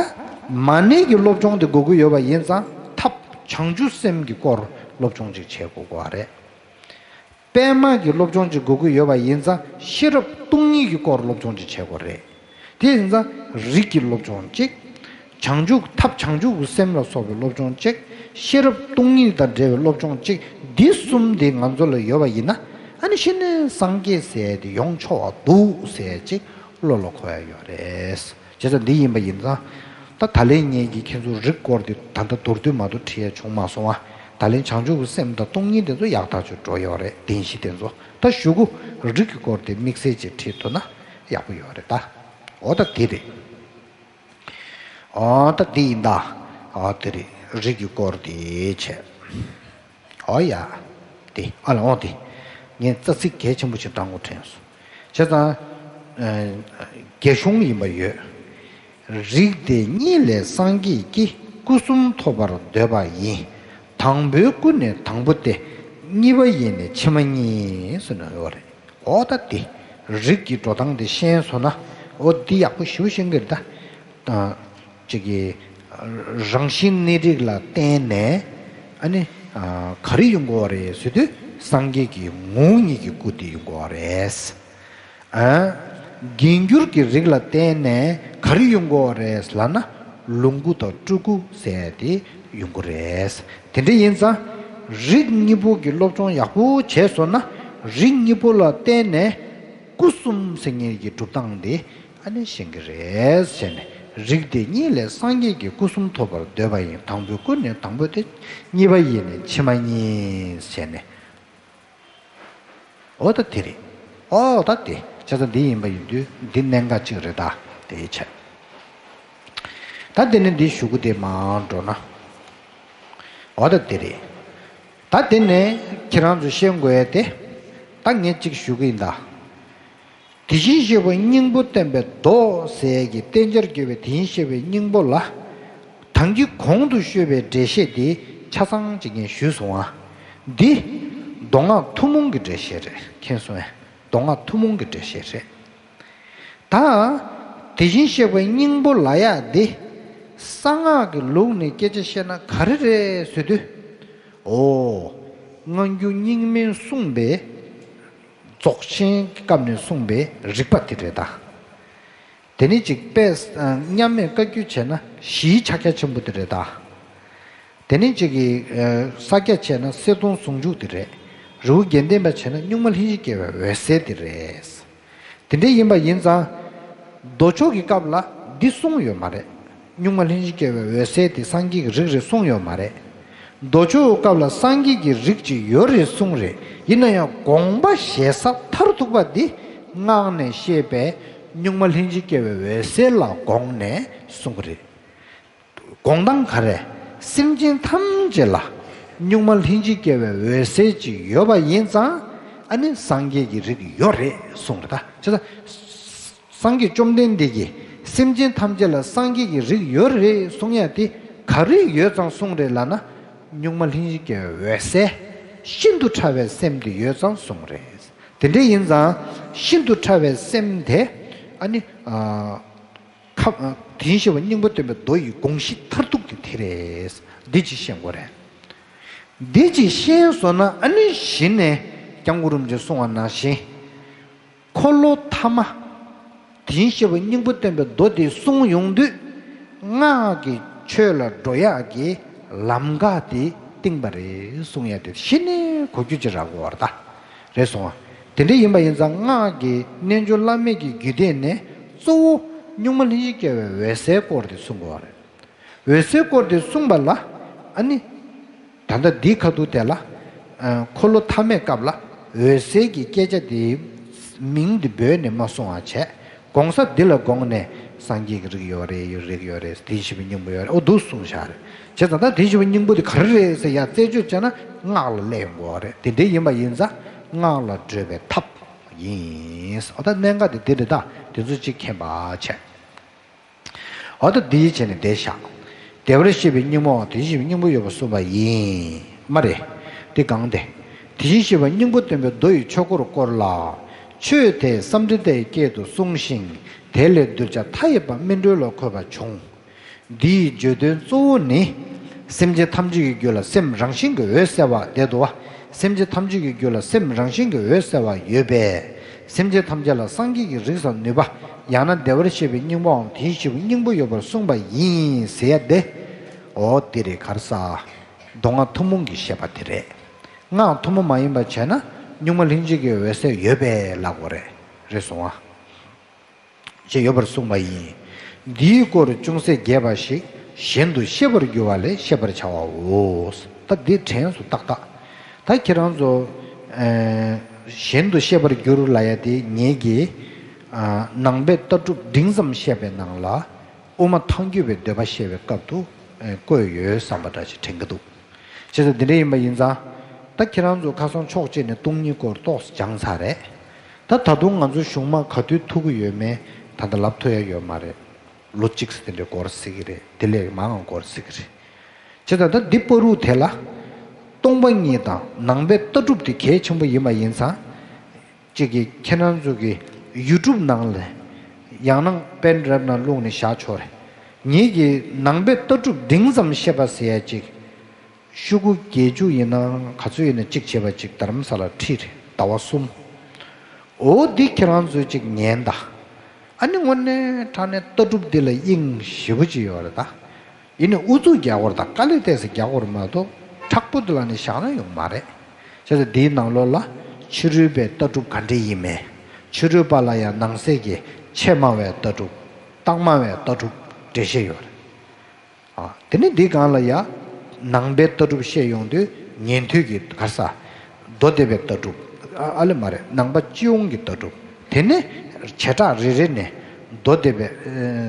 མ་ཎི་གི་སློབ་སྦྱོང་དེ་དགོས་ཀྱི་ཡོད་པ་ཡིན་ཙང་ཐབས་བྱང་ཆུབ་སེམས་ཀྱི་སྐོར་སློབ་སྦྱོང་ཅིག་བྱེད་དགོས་ཀྱི་རེད། པདྨ་གི་སློབ་སྦྱོང་ཅིག་དགོས་ཀྱི་ཡོད་པ་ཡིན་ཙང་ཤེས་རབ་སྟོང་ཉིད་ཀྱི་སྐོར་སློབ་སྦྱོང་ཅིག་བྱེད་དགོས་རེད། དེ་ཡིན་ཙང་རིགས་ཀྱི་སློབ་སྦྱོང་གཅིག་བྱང་ཆུབ་ཐབས་བྱང་ཆུབ་ཀྱི་སེམས་ལ་སོགས་པའི་སློབ་སྦྱོང་གཅིག་ཤེས་རབ་སྟོང་ཉིད་དང་འབྲེལ་བའི་སློབ་སྦྱོང་གཅིག་འདི་གསུམ་དེ་ང་ཚོ་ལ་ཡོད་པ་ཡིན་ན་ཨ་ནི་ཤི་ནས་སངས་རྒྱས་ཟེར་དེ་ཡོང་ཆོག་པ་འདུག་ཟེར་ཅིག་བློ་ལ་འཁོར་ཡ་ཡོད་རེད། བྱས་ཙང་འདི་ཡིན་པ་ཡིན་ཙང་། ད་ད་ལན་ངེད་ཀྱིས་ཁྱེད་ཚོ་རིགས་སྐོར་དེ་ད་ལྟ་མདོར་བསྡུས་མ་གཏོགས་ཁྲིད་ཡ་བྱུང་མ་སོང་ང་། ད་ལན་བྱང་ཆུབ་ཀྱི་སེམས་དང་སྟོང་ཉིད་དེ་ཚོ་ཡག་ཐག་ཆོད་འགྲོ་ཡོད་རེད། བདེན་བཞི་དེ་ཚོ། ད་གཞུག་གུ་རིགས་ཀྱི་སྐོར་དེ་དམིགས་བསལ་ཅིག་ཁྲིད་ཐུབ་ན་ཡག་པོ་ཡོད་རེད་ད། འོ་ད་དེ་རེད། འོ་ད་དེ་ཡིན་ད། འོ་དེ་རེད། རིགས་ཀྱི་སྐོར་དེ་བྱས། འོ་ཡ། དེ་ཨ་ལ་འོ་དེ། ངས་རྩ་ཚིག་གལ་ཆེན་པོ་ཞིག་བཏང་དགོས་དྲན་སོང་། བྱས་ཙང་། ཨ། རྒྱ་གཞུང་ཡིན་པ་ཡོད། རིགས་དེ་གཉིས་ལས་སངས་རྒྱས་ཀྱི་སྐུ་གསུམ་ཐོབ་པར་འདོད་པ་ཡིན། དང་པོའི་སྐུ་ནི་དང་པོ་སྟེ། གཉིས་པ་ཡིས་ནི་ཕྱི་མ་གཉིས་ཟེར་ནས་ཡོད་རེད། འོ་ད་དེ། རིགས་ཀྱི་འགྲོ་སྟངས་དེ་ཤེས་སོང་ན། འོ་འདི་ཡག་པོ་ཞེ་པོ་ཤེས་ཀྱི་རེད་ད། ཨ། ཅིག་གི། རང་བཞིན་གནས་རིགས་ལ་བརྟེན་ནས། ཨ་ནི། ཨ། ག་རེ་ཡོང་གི་ཡོད་རེད་ཟེར་དུས་སངས་རྒྱས་ཀྱི་ངོ་བོ་ཉིད་ཀྱི་སྐུ་དེ་ཡོང་གི་ཡོད་རེད། ཨ། རྒྱས་འགྱུར་གྱི་རིགས་ལ་བརྟེན་ནས་ག་རེ་ཡོང་གི་ཡོད་རེད་ལབ་ན། ལོངས་སྐུ་དང་སྤྲུལ་སྐུ་ཟེར་ཡ་དེ་ཡོང་གི་རེད། དེ་འདྲ་ཡིན་ཙང་། རིགས་གཉིས་པོ་གི་སློབ་སྦྱོང་ཡག་པོ་བྱས་སོང་ན། རིགས་གཉིས་པོ་ལ་བརྟེན་ནས་སྐུ་གསུམ་ཟེར་མཁན་གྱི་སྒྲུབ་སྟངས་དེ་ཨ་ནི་ཤེས་ཀྱི་རེད་ཟེར་ནས། རིགས་དེ་གཉིས་ལས་སངས་རྒྱས་ཀྱི་སྐུ་གསུམ་ཐོབ་པར་འདོད་པ་ཡིན། དང་པོའི་སྐུ་ནི་དང་པོ་སྟེ། གཉིས་པ་ཡིས་ནི་ཕྱི་མ་གཉིས་ཟེར་ནས། འོ་ད་དེ་རེད། འོ་ད་དེ། བྱས་ཙང་འདི་ཡིན་པ་ཡིན་དུས་འདི་གནད་འགག་ཅིག་རེད་ད། དེའི་ཆེད། ད་དེ་ནས་འདི་གཞུག་གུ་དེ་མར་འགྲོ་ན། འོ་ད་དེ་རེད། ད་དེ་ནས་ཁྱེད་རང་ཚོ་ཤེས་དགོས་ཡ་དེ། ད་ངས་གཅིག་ཞུ་གི་ཡིན་ད། དེ་བཞིན་གཤེགས་པའི་སྙིང་པོ་སྟོན་པའི་མདོ་ཟེར་གྱི་བསྟན་བྱར་གྱུར་པའི་དེ་བཞིན་གཤེགས་པའི་སྙིང་པོ་ལ། ད་གིན་གོང་དུ་ཞུས་པའི་འགྲེལ་བཤད་འདི་ཆ་ཚང་ཅིག་ངས་ཞུས་སོང་ང་། འདི་མདོ་སྔགས་ཐུན་མོང་གི་འགྲེལ་བཤད་རེད། མཁྱེན་སོང་ངས། མདོ་སྔགས་ཐུན་མོང་གི་འགྲེལ་བཤད་རེད། ད་དེ་བཞིན་གཤེགས་པའི་སྙིང་པོ་ལབ་ཡག་འདི་གསང་སྔགས་ཀྱི་ལུགས་ནས་སྐད་ཆ་བཤད་ན་ག་རེ་རེད་ཟེར་དུས། འོ། སྔ་འགྱུར་རྙིང་མས་གསུངས་པའི། རྫོགས་ཆེན་གྱི་སྐབས་ནས་གསུངས་པའི་རིགས་པ་དེ་རེད་ད། དེ་ནས་ཅིག་དཔེ། མཉམ་མེད་བཀའ་བརྒྱུད་བྱས་ན་གཞིའི་ཕྱག་རྒྱ་ཆེན་པོ་དེ་རེད་ད། དེ་ནས་ཅིག་གི། ས་སྐྱ་བྱས་ན་གསེར་སྡོང་ཟུང་འཇུག་དེ་རེད། རི་བོ་དགེ་ལྡན་པ་བྱས་ན་གཉུག་མ་ལྷན་ཅིག་སྐྱེས་པའི་འོད་གསལ་དེ་རེད། དེ་འདྲ་ཡིན་པ་ཡིན་ཙང་། མདོ་ཕྱོགས་ཀྱི་སྐབས་ལ་འདི་གསུངས་ཡོད་མ་རེད། གཉུག་མ་ལྷན་ཅིག་སྐྱེས་པའི་འོད་གསལ་དེ་སངས་རྒྱས་ཀྱི་རིགས་རེད་གསུངས་ཡོད་མ་རེད། མདོ་ཕྱོགས་སྐབས་ལ་སངས་རྒྱས་ཀྱི་རིགས་ཅིག་ཡོད་རེད་གསུངས་རེད། ཡིན་ན་ཡང་དགོངས་པ་བཞེས་ས་མཐར་ཐུག་པ་འདི་སྔགས་ནས་བཤད་པའི་གཉུག་མ་ལྷན་ཅིག་སྐྱེས་པའི་འོད་གསལ་ལ་དགོངས་ནས་གསུངས་ཀྱི་རེད། དགོངས་སྟངས་ག་རེ། སེམས་ཅན་ཐམས་ཅད་ལ་གཉུག་མ་ལྷན་ཅིག་སྐྱེས་པའི་འོད་གསལ་ཅིག་ཡོད་པ་ཡིན་ཙང་། ཨ་ནི་སངས་རྒྱས་ཀྱི་རིགས་ཡོད་རེད་གསུངས་རེད་ད། བྱས་ཙང་། སངས་རྒྱས་བཅོམ་ལྡན་འདས་ཀྱིས་སེམས་ཅན་ཐམས་ཅད་ལ་སངས་རྒྱས་ཀྱི་རིགས་ཡོད་རེད་གསུང་ཡ་དེ་ག་རེ་ཡོད་ཙང་གསུངས་རེད་ལབ་ན། གཉུག་མ་ལྷན་ཅིག་སྐྱེས་པའི་འོད་གསལ། ཤིན་ཏུ་ཕྲ་བའི་སེམས་དེ་ཡོད་ཙང་གསུངས་རེད། དེ་འདྲ་ཡིན་ཙང་། ཤིན་ཏུ་ཕྲ་བའི་སེམས་དེ། ཨ་ནི། ཨ། ཁ། དེ་བཞིན་གཤེགས་པ་སྙིང་པོ་སྟོན་པའི་མདོ་ཡི་དགོངས་གཞི་མཐར་ཐུག་དེ་དེ་རེད། འདི་ཅིག་ཤེས་དགོས་རེད། འདི་ཅིག་ཤེས་སོང་ན་ཨ་ནི་གཞི་ནས་སྐྱབས་མགོན་རིན་པོ་ཆེས་གསུངས་པ་ནང་བཞིན། འཁོར་ལོ་ཐ་མ། དེ་བཞིན་གཤེགས་པའི་སྙིང་པོ་སྟོན་པའི་མདོ་དེ་གསུངས་ཡོང་དུས། སྔགས་ཀྱི་ཆོས་ལ་འགྲོ་ཡག་གི་ལམ་ཁ་དེ་བཏིང་པ་རེད་གསུང་ཡ་དེ་གཞི་ནས་གོ་རྒྱུ་ཅིག་རག་གི་ཡོད་རེད་ད། རེད་སོང་ང་། དེ་འདྲ་ཡིན་པ་ཡིན་ཙང་སྔགས་ཀྱི་རྣལ་འབྱོར་བླ་མེད་ཀྱི་རྒྱུད་སྡེ་ནས་གཙོ་བོ་གཉུག་མ་ལྷན་ཅིག་སྐྱེས་པའི་འོད་གསལ་སྐོར་དེ་གསུང་དགོས་པ་རེད། འོད་གསལ་སྐོར་དེ་གསུངས་པ་ལ། ཨ་ནི། ད་ལྟ་འདིའི་ཁ་ཐུག་དེ་ལ། ཨ། འཁོར་ལོ་ཐ་མའི་སྐབས་ལ་འོད་གསལ་གྱི་སྐད་ཆ་དེའི་མིང་དེ་འབོད་ནས་མ་གསུང་བ་བྱས། དགོངས་ས་འདི་ལ་དགོངས་ནས་སངས་རྒྱས་ཀྱི་རིགས་ཡོད་རེད། ཡོད་རིགས་ཡོད་རེད། དེ་བཞིན་གཤེགས་པའི་སྙིང་པོ་ཡོད་རེད། འོ་འདུག་གསུངས་བཞག་རེད། བྱས་ཙང་ད་དེ་བཞིན་གཤེགས་པའི་སྙིང་པོ་དེ་ག་རེ་རེད་ཟེར་ཡ་རྩད་གཅོད་བྱས་ན་སྔགས་ལ་སླེབས་ཡོང་གི་ཡོད་རེད། དེ་འདྲ་ཡིན་པ་ཡིན་ཙང་སྔགས་ལ་བགྲོད་པའི་ཐབས་ཡིན། འོ་ད་གནད་འགག་དེ་འདི་རེད་ད། དེ་ཚོ་གཅིག་མཁྱེན་པ་བྱས། འོ་ད་འདི་བྱས་ནས་བསྡད་བཞག། བདེ་བར་གཤེགས་པའི་སྙིང་པོའང་དེ་བཞིན་གཤེགས་པའི་སྙིང་པོ་ཡོད་པར་གསུངས་པ་ཡིན། མ་རེད། འདི་གང་སྟེ། དེ་བཞིན་གཤེགས་པའི་སྙིང་པོ་སྟོན་པའི་མདོ་ཡི་ཆོས་འཁོར་སྐོར་ལ། ཆོས་དེ་སམྦྷ་ཏའི་སྐད་དུ་གསུངས་ཤིང་། དེ་ལས་གདུལ་བྱ་མཐའ་ཡས་པ་སྨིན་གྲོལ་ལ་འཁོད་པ་བྱུང་། འདིའི་བརྗོད་དོན་གཙོ་བོ་ནི། སེམས་ཅན་ཐམས་ཅད་ཀྱི་རྒྱུད་ལ་སེམས་རང་བཞིན་གྱིས་འོད་གསལ་བ་དེ་དུ་བ། སེམས་ཅན་ཐམས་ཅད་ཀྱི་རྒྱུད་ལ་སེམས་རང་བཞིན་གྱིས་འོད་གསལ་བ་ཡོད་པས། སེམས་ཅན་ཐམས་ཅད་ལ་སངས་རྒྱས་ཀྱི་རིགས་སམ་ནུས་པ། ཡང་ན་བདེ་བར་གཤེགས་པའི་སྙིང་པོའམ་དེ་བཞིན་གཤེགས་པའི་སྙིང་པོ་ཡོད་པར་གསུངས་པ་ཡིན་ཟེར་ཡ་དེ། འོ་དེ་རེད་ག་རེ་ཟེར། མདོ་སྔགས་ཐུན་མོང་གི་བཤད་པ་དེ་རེད། སྔགས་ཐུན་མོང་མ་ཡིན་པ་བྱས་ན་གཉུག་མ་ལྷན་ཅིག་གི་འོད་གསལ་ཡོད་པས་ལབ་དགོས་རེད། རེད་སོང་ང་། ཅེས་ཡོད་པར་གསུངས་པ་ཡིན། འདིའི་སྐོར་ཅུང་ཟད་རྒྱས་པ་ཞིག་གཞན་དུ་ཤེས་པར་འགྱུར་བ་ལས་ཤེས་པར་བྱའོ། ད་འདི་དྲན་སོང་ཏག་ཏག་ད་ཁྱེད་རང་ཚོ་གཞན་དུ་ཤེས་པར་འགྱུར་ལབ་ཡ་དེ་ངེད་ཀྱིས་ནང་པའི་ལྟ་གྲུབ་འབྲིང་ཙམ་བཤད་པའི་ནང་ལ་དབུ་མ་ཐལ་འགྱུར་བའི་འདོད་པ་བཤད་པའི་སྐབས་སུ་བཀོད་ཡོད་བསམ་པ་འདྲ་ཞིག་དྲན་གྱི་འདུག་བྱས་ཙང་འདི་འདྲ་ཡིན་པ་ཡིན་ཙང་། ད་ཁྱེད་རང་ཚོ་ཁ་སང་ཕྱོགས་གཅིག་ནས་སྟོང་ཉིད་སྐོར་ཏོག་ཙམ་སྦྱངས་ཚར་རེད། ད་ད་དུང་ང་ཚོ་གཞུང་མ་ག་དུས་ཐུག་གི་ཡོད་མེད་ད་ལྟ་ལབ་ཐུབ་ཡ་ཡོད་མ་རེད། ལོ་གཅིག་ཙམ་དེ་འདྲའི་འགོར་སྲིད་ཀྱི་རེད། དེ་ལས་མང་བ་འགོར་སྲིད་ཀྱི་རེད། བྱས་ཙང་ད་འདི་བར་དུ་དེ་ལ་སྟོང་པ་ཉིད་དང་ནང་པའི་ལྟ་གྲུབ་དེ་གལ་ཆེན་པོ་ཡིན་པ་ཡིན་ཙང་། གཅིག་གིས་ཁྱེད་རང་ཚོ་གི་ཡུ་ཊུབ་ནང་ལ་ཡང་ན་པེན་ཌ་རའིབ་ནང་བླུགས་ནས་བཞག་ཆོག་རེད། ངེད་ཀྱིས་ནང་པའི་ལྟ་གྲུབ་འབྲིང་ཙམ་བཤད་པ་ཟེར་ཡ་གཅིག་ཤོག་གུ་བརྒྱད་ཅུ་ཡིན་ན་ག་ཚོད་ཡིན་ན་གཅིག་བྱས་པ་གཅིག་རྡ་རམ་ས་ལ་ཁྲིད་རེད། ཟླ་བ་གསུམ། འོ་འདི་ཁྱེད་རང་ཚོས་གཅིག་ཉན་ད། ཨ་ནི་དངོས་གནས་དྲང་གནས་ལྟ་གྲུབ་འདི་ལ་དབྱིངས་ཞེ་པོ་ཅིག་ཡོད་རེད་ད། ཡིན་ནའི་ཨུ་ཚུགས་རྒྱག་དགོས་རེད་ད། དཀའ་ལས་ཏོག་ཙམ་རྒྱག་དགོས་རེད་མ་གཏོགས་མཁྲེགས་པོ་འདི་ལ་ནི་བཞག་ན་ཡོང་མ་རེད། བྱས་ཙང་འདིའི་ནང་ལོགས་ལ་ཕྱི་རོལ་པའི་ལྟ་གྲུབ་ག་འདྲ་ཡིན་མིན། ཕྱི་རོལ་པ་ལ་ཡང་ནང་གསེས་ཀྱི་ཆེས་དམའ་བའི་ལྟ་གྲུབ། སྟག་དམའ་བའི་ལྟ་གྲུབ་འགྲེལ་བཤད་ཡོད་རེད། ཨ། དེ་ནས་འདིའི་སྒང་ལ་ཡང་ནང་པའི་ལྟ་གྲུབ་བཤད་ཡོང་དུས་ཉན་ཐོས་ཀྱི་ག་ས། མདོ་སྡེ་པའི་ལྟ་གྲུབ། ཨ་ཨ་ལེ་མ་རེད། ནང་པ་སྤྱི་ཡོངས་ཀྱི་ལྟ་གྲུབ། དེ་ནས་བྱེ་བྲག་རེ་རེ་ནས་མདོ་སྡེ་པའི་ཨ་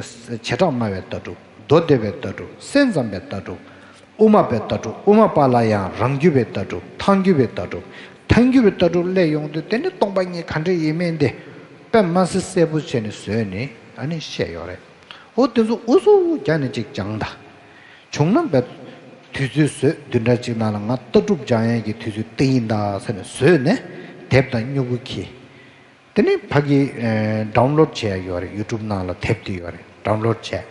བྱེ་བྲག་སྨྲ་བའི་ལྟ་གྲུབ། མདོ་སྡེ་པའི་ལྟ་གྲུབ། སེམས་ཙམ་པའི་ལྟ་གྲུབ། དབུ་མ་པའི་ལྟ་གྲུབ། དབུ་མ་པ་ལ་ཡང་རང་རྒྱུད་པའི་ལྟ་གྲུབ། ཐལ་འགྱུར་བའི་ལྟ་གྲུབ། ཐལ་འགྱུར་བའི་ལྟ་གྲུབ་སླེབས་ཡོང་དུས་དེ་ནི་སྟོང་པ་ཉིད་ག་འདྲ་ཡིན་མིན་དེ་དཔེ་མ་སྲིད་གསལ་པོ་བྱས་ནས་བཟོས་ནས་ཨ་ནི་བཤད་ཡོད་རེད། འོ་དེ་ཚོ་ཨུ་ཚུགས་རྒྱག་ནས་ཅིག་སྦྱངས་དང་། བྱུང་ན་བས། དུས་ཚོད་བཟོས་བདུན་ཕྲག་གཅིག་ནང་ལ་ང་ལྟ་གྲུབ་སྦྱང་ཡས་ཀྱི་དུས་ཚོད་དེ་ཡིན་ད་ཟེར་ནས་བཟོས་ནས་དེབ་དང་སྨྱུ་གུ་ཁྱེར། དེ་ནས་ཕ་གི་ཨ་ཌའུན་ལོཌ་བྱས་ཡ་ཡོད་རེད། ཡུ་ཊུབ་ནང་ལ་དེབ་དེ་ཡོད་རེད། ཌའུན་ལོཌ་བྱས།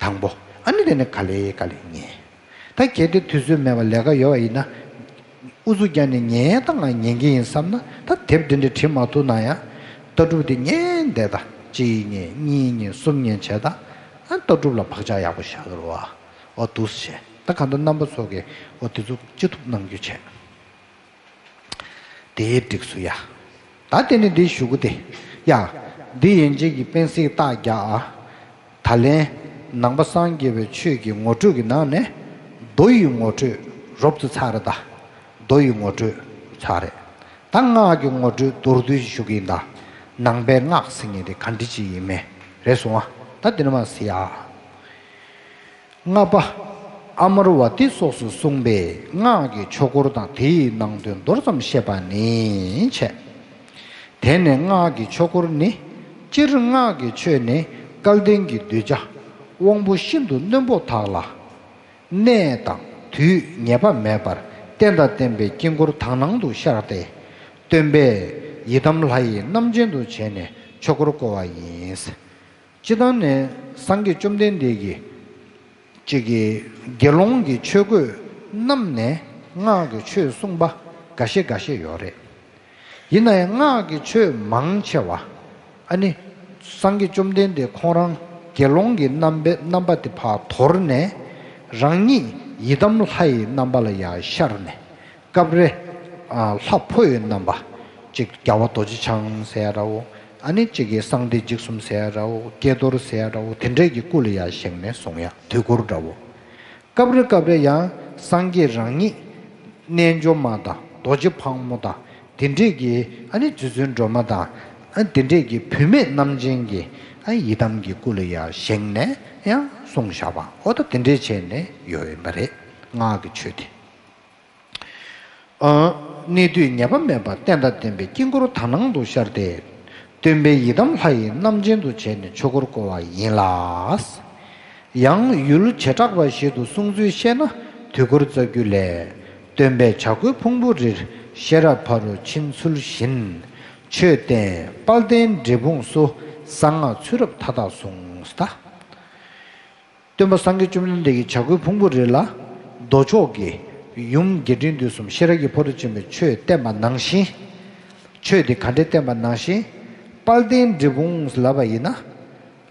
དང་པོ། ཨ་ནི་དེ་ནས་ག་ལེ་ག་ལེ་ཉན། ད་གལ་ཏེ་དུས་ཚོད་མེད་པ་ལས་ཀ་ཡོད་པ་ཡིན་ན། ཨུ་ཚུགས་རྒྱག་ནས་ཉན་ད་ང་ཉན་གྱི་ཡིན་བསམ་ན་ད་དེབ་འདི་འདྲ་བྲིས་མ་ཐུབ་ན་ཡང་ལྟ་གྲུབ་དེ་ཉན་བསྡད་ད། གཅིག་ཉན་གཉིས་ཉན་གསུམ་ཉན་བྱས་ད། ཨ་ལྟ་གྲུབ་ལ་བག་ཆགས་ཡག་པོ་བཞག་གི་རེད་བ། འོ་འདུག་སེ་བྱས་ད་གང་ལྟར་རྣམ་པ་ཚོ་གིས་འོ་དེ་ཚོ་ཅི་ཐུབ་གནང་རྒྱུ་བྱས། དེའི་འགྲིགས་སུ་ཡ། ད་དེ་ནི་འདི་ཞུ་གི་དེ། ཡ། འདི་ཡན་ཆད་ཀྱི་དཔེ་གཟིགས་རྟགས་རྒྱག་ཨ། ད་ལན། ནང་པ་སངས་རྒྱས་པའི་ཆོས་ཀྱི་ངོ་སྤྲོད་ཀྱི་ནང་ནས། མདོ་ཡི་ངོ་སྤྲོད་རོབ་ཙམ་ཚར་རེད་ད། མདོ་ཡི་ངོ་སྤྲོད་ཚར་རེད། ད་སྔགས་ཀྱི་ངོ་སྤྲོད་མདོར་བསྡུས་ཞུ་གི་ཡིན་ད། ནང་པའི་སྔགས་ཟེར་མཁན་དེ་ག་འདྲ་ཅིག་ཡིན་མིན་རེད་སོང་ཨ། ད་འདི་ནས་མར་གཟིགས་ཨ། ལྔ་པ། ཨ་མར་ཝ་ཏི་སོགས་སུ་གསུངས་པའི་སྔགས་ཀྱི་ཆོས་འཁོར་དང་དེའི་ནང་དོན་མདོར་ཙམ་བཤད་པ་ནི་བྱས། དེ་ནས་སྔགས་ཀྱི་ཆོས་འཁོར་ནི། སྤྱིར་སྔགས་ཀྱི་ཆོས་ནི་སྐལ་ལྡན་གྱི་གདུལ་བྱ་དབང་པོ་ཤིན་ཏུ་རྣོན་པོ་དག་ལ། གནས་དང་དུས་ངེས་པ་མེད་པར་རྟེན་དང་བརྟེན་པའི་དཀྱིལ་འཁོར་དག་སྣང་དུ་ཤར་ཏེ། སྟོན་པས་ཡི་དམ་ལྷ་ཡི་རྣམ་ཅན་དུ་བྱས་ནས་ཆོས་འཁོར་བསྐོར་བ་ཡིན། སྤྱིར་བཏང་ནས་སངས་རྒྱས་བཅོམ་ལྡན་འདས་ཀྱིས་གཅིག་གིས་དགེ་སློང་གི་ཆོས་གོས་བསྣམས་ནས་སྔགས་ཀྱི་ཆོས་གསུངས་པ་འགའ་ཤས་འགའ་ཤས་ཡོད་རེད། ཡིན་ན་ཡང་སྔགས་ཀྱི་ཆོས་མང་ཆེ་བ་ཨ་ནི་སངས་རྒྱས་བཅོམ་ལྡན་འདས་ཁོང་རང་དགེ་སློང་གི་རྣམ་པའི་རྣམ་པ་དེ་ཕར་དོར་ནས་རང་ཉིད་ཡི་དམ་ལྷ་ཡི་རྣམ་པ་ལ་ཡར་ཤར་ནས། སྐབས་རེ། ཨ། ལྷ་ཕོ་ཡི་རྣམ་པ། གཅིག་རྒྱལ་བ་རྡོ་རྗེ་འཆང་ཟེར་ཡ་འདྲ་བོ། ཨ་ནི་གཅིག་གིས་གསང་བདེ་འཇིགས་གསུམ་ཟེར་ཡ་འདྲ་བོ། ཀྱེ་རྡོར་ཟེར་ཡ་འདྲ་བོ། དེ་འདྲས་ཀྱི་སྐུ་ལ་ཡར་བཞེངས་ནས་གསུང་ཡ་དུས་འཁོར་འདྲ་བོ། སྐབས་རེ་སྐབས་རེ་ཡང་སངས་རྒྱས་རང་ཉིད་རྣལ་འབྱོར་མ་དང་རྡོ་རྗེ་ཕག་མོ་དང་དེ་འདྲས་ཀྱི་ཨ་ནི་རྗེ་བཙུན་སྒྲོལ་མ་དང་། ཨ། དེ་འདྲས་ཀྱི་བུད་མེད་རྣམ་ཅན་གྱི་ཨ་ཡི་དམ་གྱི་སྐུ་ལ་ཡར་བཞེངས་ནས་ཡང་གསུངས་བཞག་པ། འོ་ད་དེ་འདྲས་བྱས་ནས་ཡོད་ཡིན་པ་རེད། སྔགས་ཀྱི་ཆོས་དེ། ཨ། གནས་དུས་ངེས་པ་མེད་པར་རྟེན་དང་བརྟེན་པའི་དཀྱིལ་འཁོར་དག་སྣང་དུ་ཤར་ཏེ། སྟོན་པས་ཡི་དམ་ལྷ་ཡི་རྣམ་ཅན་དུ་བྱས་ནས་ཆོས་འཁོར་བསྐོར་བ་ཡིན་ལ། ཡང་ཡུལ་བྱེ་བྲག་པ་ཞིག་ཏུ་གསུངས་ཚུལ་བཤད་ན། དུས་འཁོར་རྩ་རྒྱུད་ལས། སྟོན་པས་བྱ་རྒོད་ཕུང་པོའི་རིར་ཤེས་རབ་ཕ་རོལ་ཕྱིན་ཚུལ་བཞིན། ཆོས་བསྟན་དཔལ་ལྡན་འབྲས་སྤུངས་སུ་གསང་སྔགས་ཚུལ་རབ་མཐའ་དག་གསུངས་སོ། སྟོན་པ་སངས་རྒྱས་བཅོམ་ལྡན་འདས་ཀྱིས་བྱ་རྒོད་ཕུང་པོའི་རི་ལ་མདོ་ཕྱོགས་ཀྱི་ཡུམ་རྒྱས་འབྲིང་བསྡུས་གསུམ་ཤེས་རབ་ཀྱི་ཕ་རོལ་ཕྱིན་པའི་ཆོས་བསྟན་པ་ནང་བཞིན། ཆོས་དེ་ག་འདྲས་བསྟན་པ་ནང་བཞིན། དཔལ་ལྡན་འབྲས་སྤུངས་ལབ་པ་ཡིན་ན།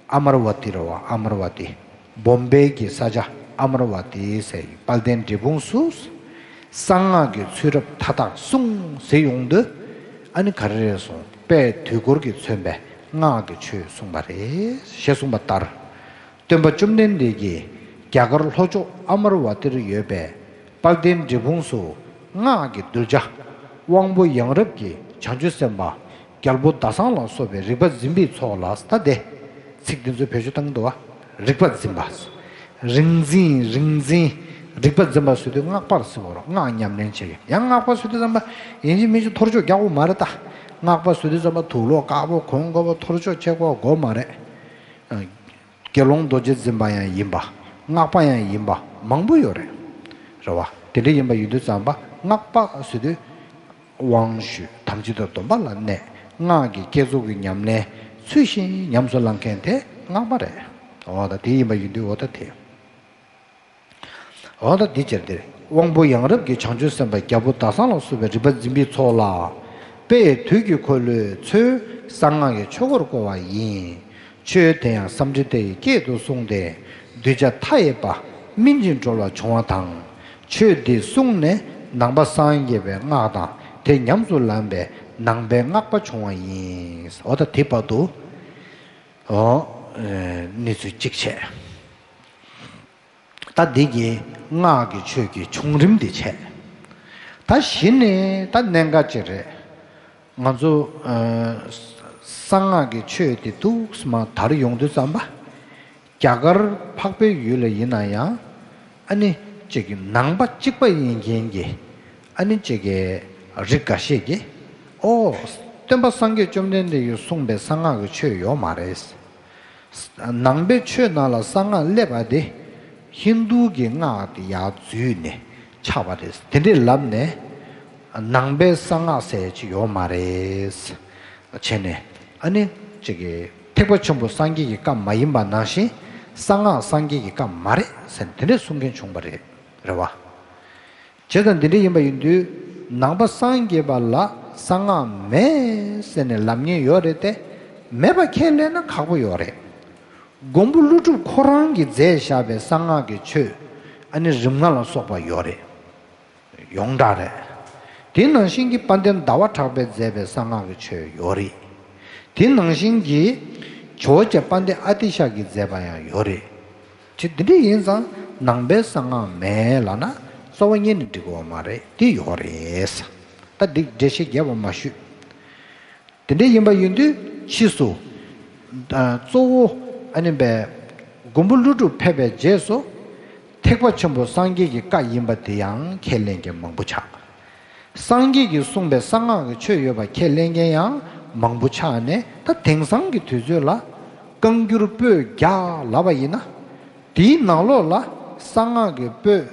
ཨ་མར་ཝ་ཏི་རེད་བ། ཨ་མར་ཝ་ཏི། བོམ་བེ་གི་ས་ཆ་ཨ་མར་ཝ་ཏི་ཟེར་དཔལ་ལྡན་འབྲས་སྤུངས་སུ། གསང་སྔགས་ཀྱི་ཚུལ་རབ་མཐའ་དག་གསུངས་ཟེར་ཡོང་དུས། ཨ་ནི་ག་རེ་རེད་སོང་། དཔལ་དུས་འཁོར་གྱིས་མཚོན་པའི་ སྔགས་ཀྱི་ཆོས་གསུངས་པ་རེད། ཞེས་གསུངས་པ་ལྟར། སྟོན་པ་བཅོམ་ལྡན་འདས་ཀྱིས་རྒྱ་གར་ལྷོ་ཕྱོགས་ཨ་མར་ཝ་ཏིར་ཡོད་པའི་དཔལ་ལྡན་འབྲས་སྤུངས་སུ་སྔགས་ཀྱི་གདུལ་བྱ་དབང་པོ་ཡང་རབ་ཀྱི་བྱང་ཆུབ་སེམས་དཔའ་རྒྱལ་པོ་ཟླ་བཟང་ལ་སོགས་པའི་རིག་པ་འཛིན་པའི་ཚོགས་ལ། ད་དེ་ཚིག་འདི་ཚོ་བེད་སྤྱོད་བཏང་འདུག་བ། རིག་པ་འཛིན་པ། རིག་འཛིན། རིག་འཛིན། རིག་པ་འཛིན་པ་ཟེར་དུས་སྔགས་པར་ཟེར་བ་རེད། སྔགས་ཉམས་ལེན་བྱེད་མཁན། ཡང་སྔགས་པ་ཟེར་དུས་ཙམ་པ་ཡིན་གཅིག་མིན་གཅིག་ཐོར་ཅོག་རྒྱག་དགོས་མ་རེད་ད། སྔགས་པ་ཟེར་དུས་ཙམ་པ་དུག་ལོག་དཀར་པོ་གོན་དགོས་པ། ཐོར་ཅོག་ཕྱེ་དགོས་དགོས་མ་རེད། དགེ་སློང་རྡོ་རྗེ་འཛིན་པ་ཡང་ཡིན་པ། སྔགས་པ་ཡང་ཡིན་པ་མང་པོ་ཡོད་རེད། རེད་བ། དེ་འདྲ་ཡིན་པ་ཡིན་དུས་ཙམ་པ་སྔགས་པ་ཟེར་དུས་དབང་ཞུས། དམ་ཚིག་དང་སྡོམ་པ་ལ་གནས། སྔགས་ཀྱི་བསྐྱེད་རྫོགས་ཀྱི་ཉམས་ལེན་ཚུལ་བཞིན་ཉམས་སུ་བླང་མཁན་དེ་སྔགས་པ་རེད། འོ་ད་དེ་ཡིན་པ་ཡིན་དུས་འོ་ད་དེ། འོ་ད་འདི་ཕྱིར་ཏེ། དབང་པོ་ཡང་རབ་ཀྱི་བྱང་ཆུབ་སེམས་དཔའ་རྒྱལ་པོ་ཟླ་བཟང་ལ་སོགས་པའི་རིག་པ་འཛིན་པའི་ཚོགས་ལ། དཔལ་དུས་ཀྱི་འཁོར་ལོའི་ཚུལ་གསང་སྔགས་ཀྱི་ཆོས་འཁོར་བསྐོར་བ་ཡིན། ཆོས་དེ་ཡང་སམྦྷར་ཏི་ཡི་སྐད་དུ་གསུངས་ཏེ། གདུལ་བྱ་མཐའ་ཡས་པ་སྨིན་ཅིང་གྲོལ་བར་འབྱུང་བ་དང་། ཆོས་འདི་གསུངས་ནས་ནང་པ་སངས་རྒྱས་པའི་སྔགས་དང་དེ་ཉམས་སུ་བླངས་པའི་ནང་པའི་སྔགས་པ་བྱུང་བ་ཡིན། འོ་ད་དེ་བར་དུ། འོ། གནས་ཚུལ་གཅིག་བྱས། ད་འདི་གི་སྔགས་ཀྱི་ཆོས་ཀྱི་བྱུང་རིམ་འདི་བྱས། ད་གཞི་ནས་ད་གནད་འགག་ཅིག་རེད། ང་ཚོ་ཨ་གསང་སྔགས་ཀྱི་ཆོས་དེ་འདུག་སེ་མར་དར་ཡོང་དུས་ཙམ་པ། རྒྱ་གར་འཕགས་པའི་ཡུལ་ལ་ཡིན་ན་ཡང་ཨ་ནི་གཅིག་གི་ནང་པ་གཅིག་པ་ཡིན་མཁན་གྱི་ཨ་ནི་གཅིག་གི་རིགས་འགའ་ཤས་ཀྱིས། ཨོ། སྟོན་པ་སངས་རྒྱས་བཅོམ་ལྡན་འདས་ཀྱིས་གསུངས་པའི་གསང་སྔགས་ཀྱི་ཆོས་ཡོད་མ་རེད། ནང་པའི་ཆོས་ནང་ལ་གསང་སྔགས་སླེབས་པ་དེ་ཧིན་རྡུ་གི་སྔགས་དེ་ཡར་འཛུལ་ནས་ཆགས་པ་རེད། དེ་འདྲས་ལབ་ནས་ནང་པའི་གསང་སྔགས་ཟེར་ཅིག་ཡོད་མ་རེད། བྱས་ནས་ཨ་ནི་ཅིག་གི་ཐེག་པ་ཆེན་པོ་སངས་རྒྱས་ཀྱི་བཀའ་མ་ཡིན་པ་ནང་བཞིན་གསང་སྔགས་སངས་རྒྱས་ཀྱི་བཀའ་མ་རེད་ཟེར་ནས་དེ་འདྲས་གསུང་མཁན་བྱུང་བ་རེད། རེད་བ། བྱས་ཙང་འདི་འདྲ་ཡིན་པ་ཡིན་དུས་ནང་པ་སངས་རྒྱས་པ་ལ་གསང་སྔགས་མེད་ཟེར་ནས་ལབ་མཁན་ཡོད་རེད་དེ། མེད་པ་ཁས་ལེན་ན་ཁག་པོ་ཡོད་རེད། མགོན་པོ་ཀླུ་སྒྲུབ་ཁོ་རང་གིས་མཛད་བཞག་པའི་གསང་སྔགས་ཀྱི་ཆོས་ཨ་ནི་རིམ་ལྔ་ལ་སོགས་པ་ཡོད་རེད། ཡོངས་གྲགས་རེད། དེ་ནང་བཞིན་གྱི་དཔལ་ལྡན་ཟླ་བ་གྲགས་པས་མཛད་པའི་གསང་སྔགས་ཀྱི་ཆོས་ཡོད་རེད། དེ་ནང་བཞིན་གྱི་ཇོ་བོ་རྗེ་དཔལ་ལྡན་ཨ་ཏི་ཤ་གིས་མཛད་པ་ཡང་ཡོད་རེད། ཅེས་འདི་འདྲ་ཡིན་ཙང་ནང་པའི་གསང་སྔགས་མེད་ལབ་ན་རྩ་བ་ཉིད་ནས་འགྲིག་གི་ཡོད་མ་རེད། དེ་ཡོད་རེད། ད་འདི་འགྲེལ་བཤད་རྒྱས་པ་མ་ཞུས། དེ་འདྲ་ཡིན་པ་ཡིན་དུས་ཕྱིས་སུ། ཨ་གཙོ་བོ་ཨ་ནི་པའི་མགོན་པོ་ཀླུ་སྒྲུབ་ཕེབས་པའི་རྗེས་སུ། ཐེག་པ་ཆེན་པོ་སངས་རྒྱས་ཀྱི་བཀའ་ཡིན་པ་དེ་ཡང་ཁས་ལེན་མཁན་མང་པོ་ཆགས། སངས་རྒྱས་ཀྱིས་གསུངས་པའི་གསང་སྔགས་ཀྱི་ཆོས་ཡོད་པ་ཁས་ལེན་མཁན་ཡང་མང་པོ་ཆགས་ནས། ད་དེང་སང་གི་དུས་ཚོད་ལ་བཀའ་འགྱུར་པོད་བརྒྱ་ལབ་པ་ཡིན་ན། དེའི་ནང་ལོགས་ལ་གསང་སྔགས་ཀྱི་པོད།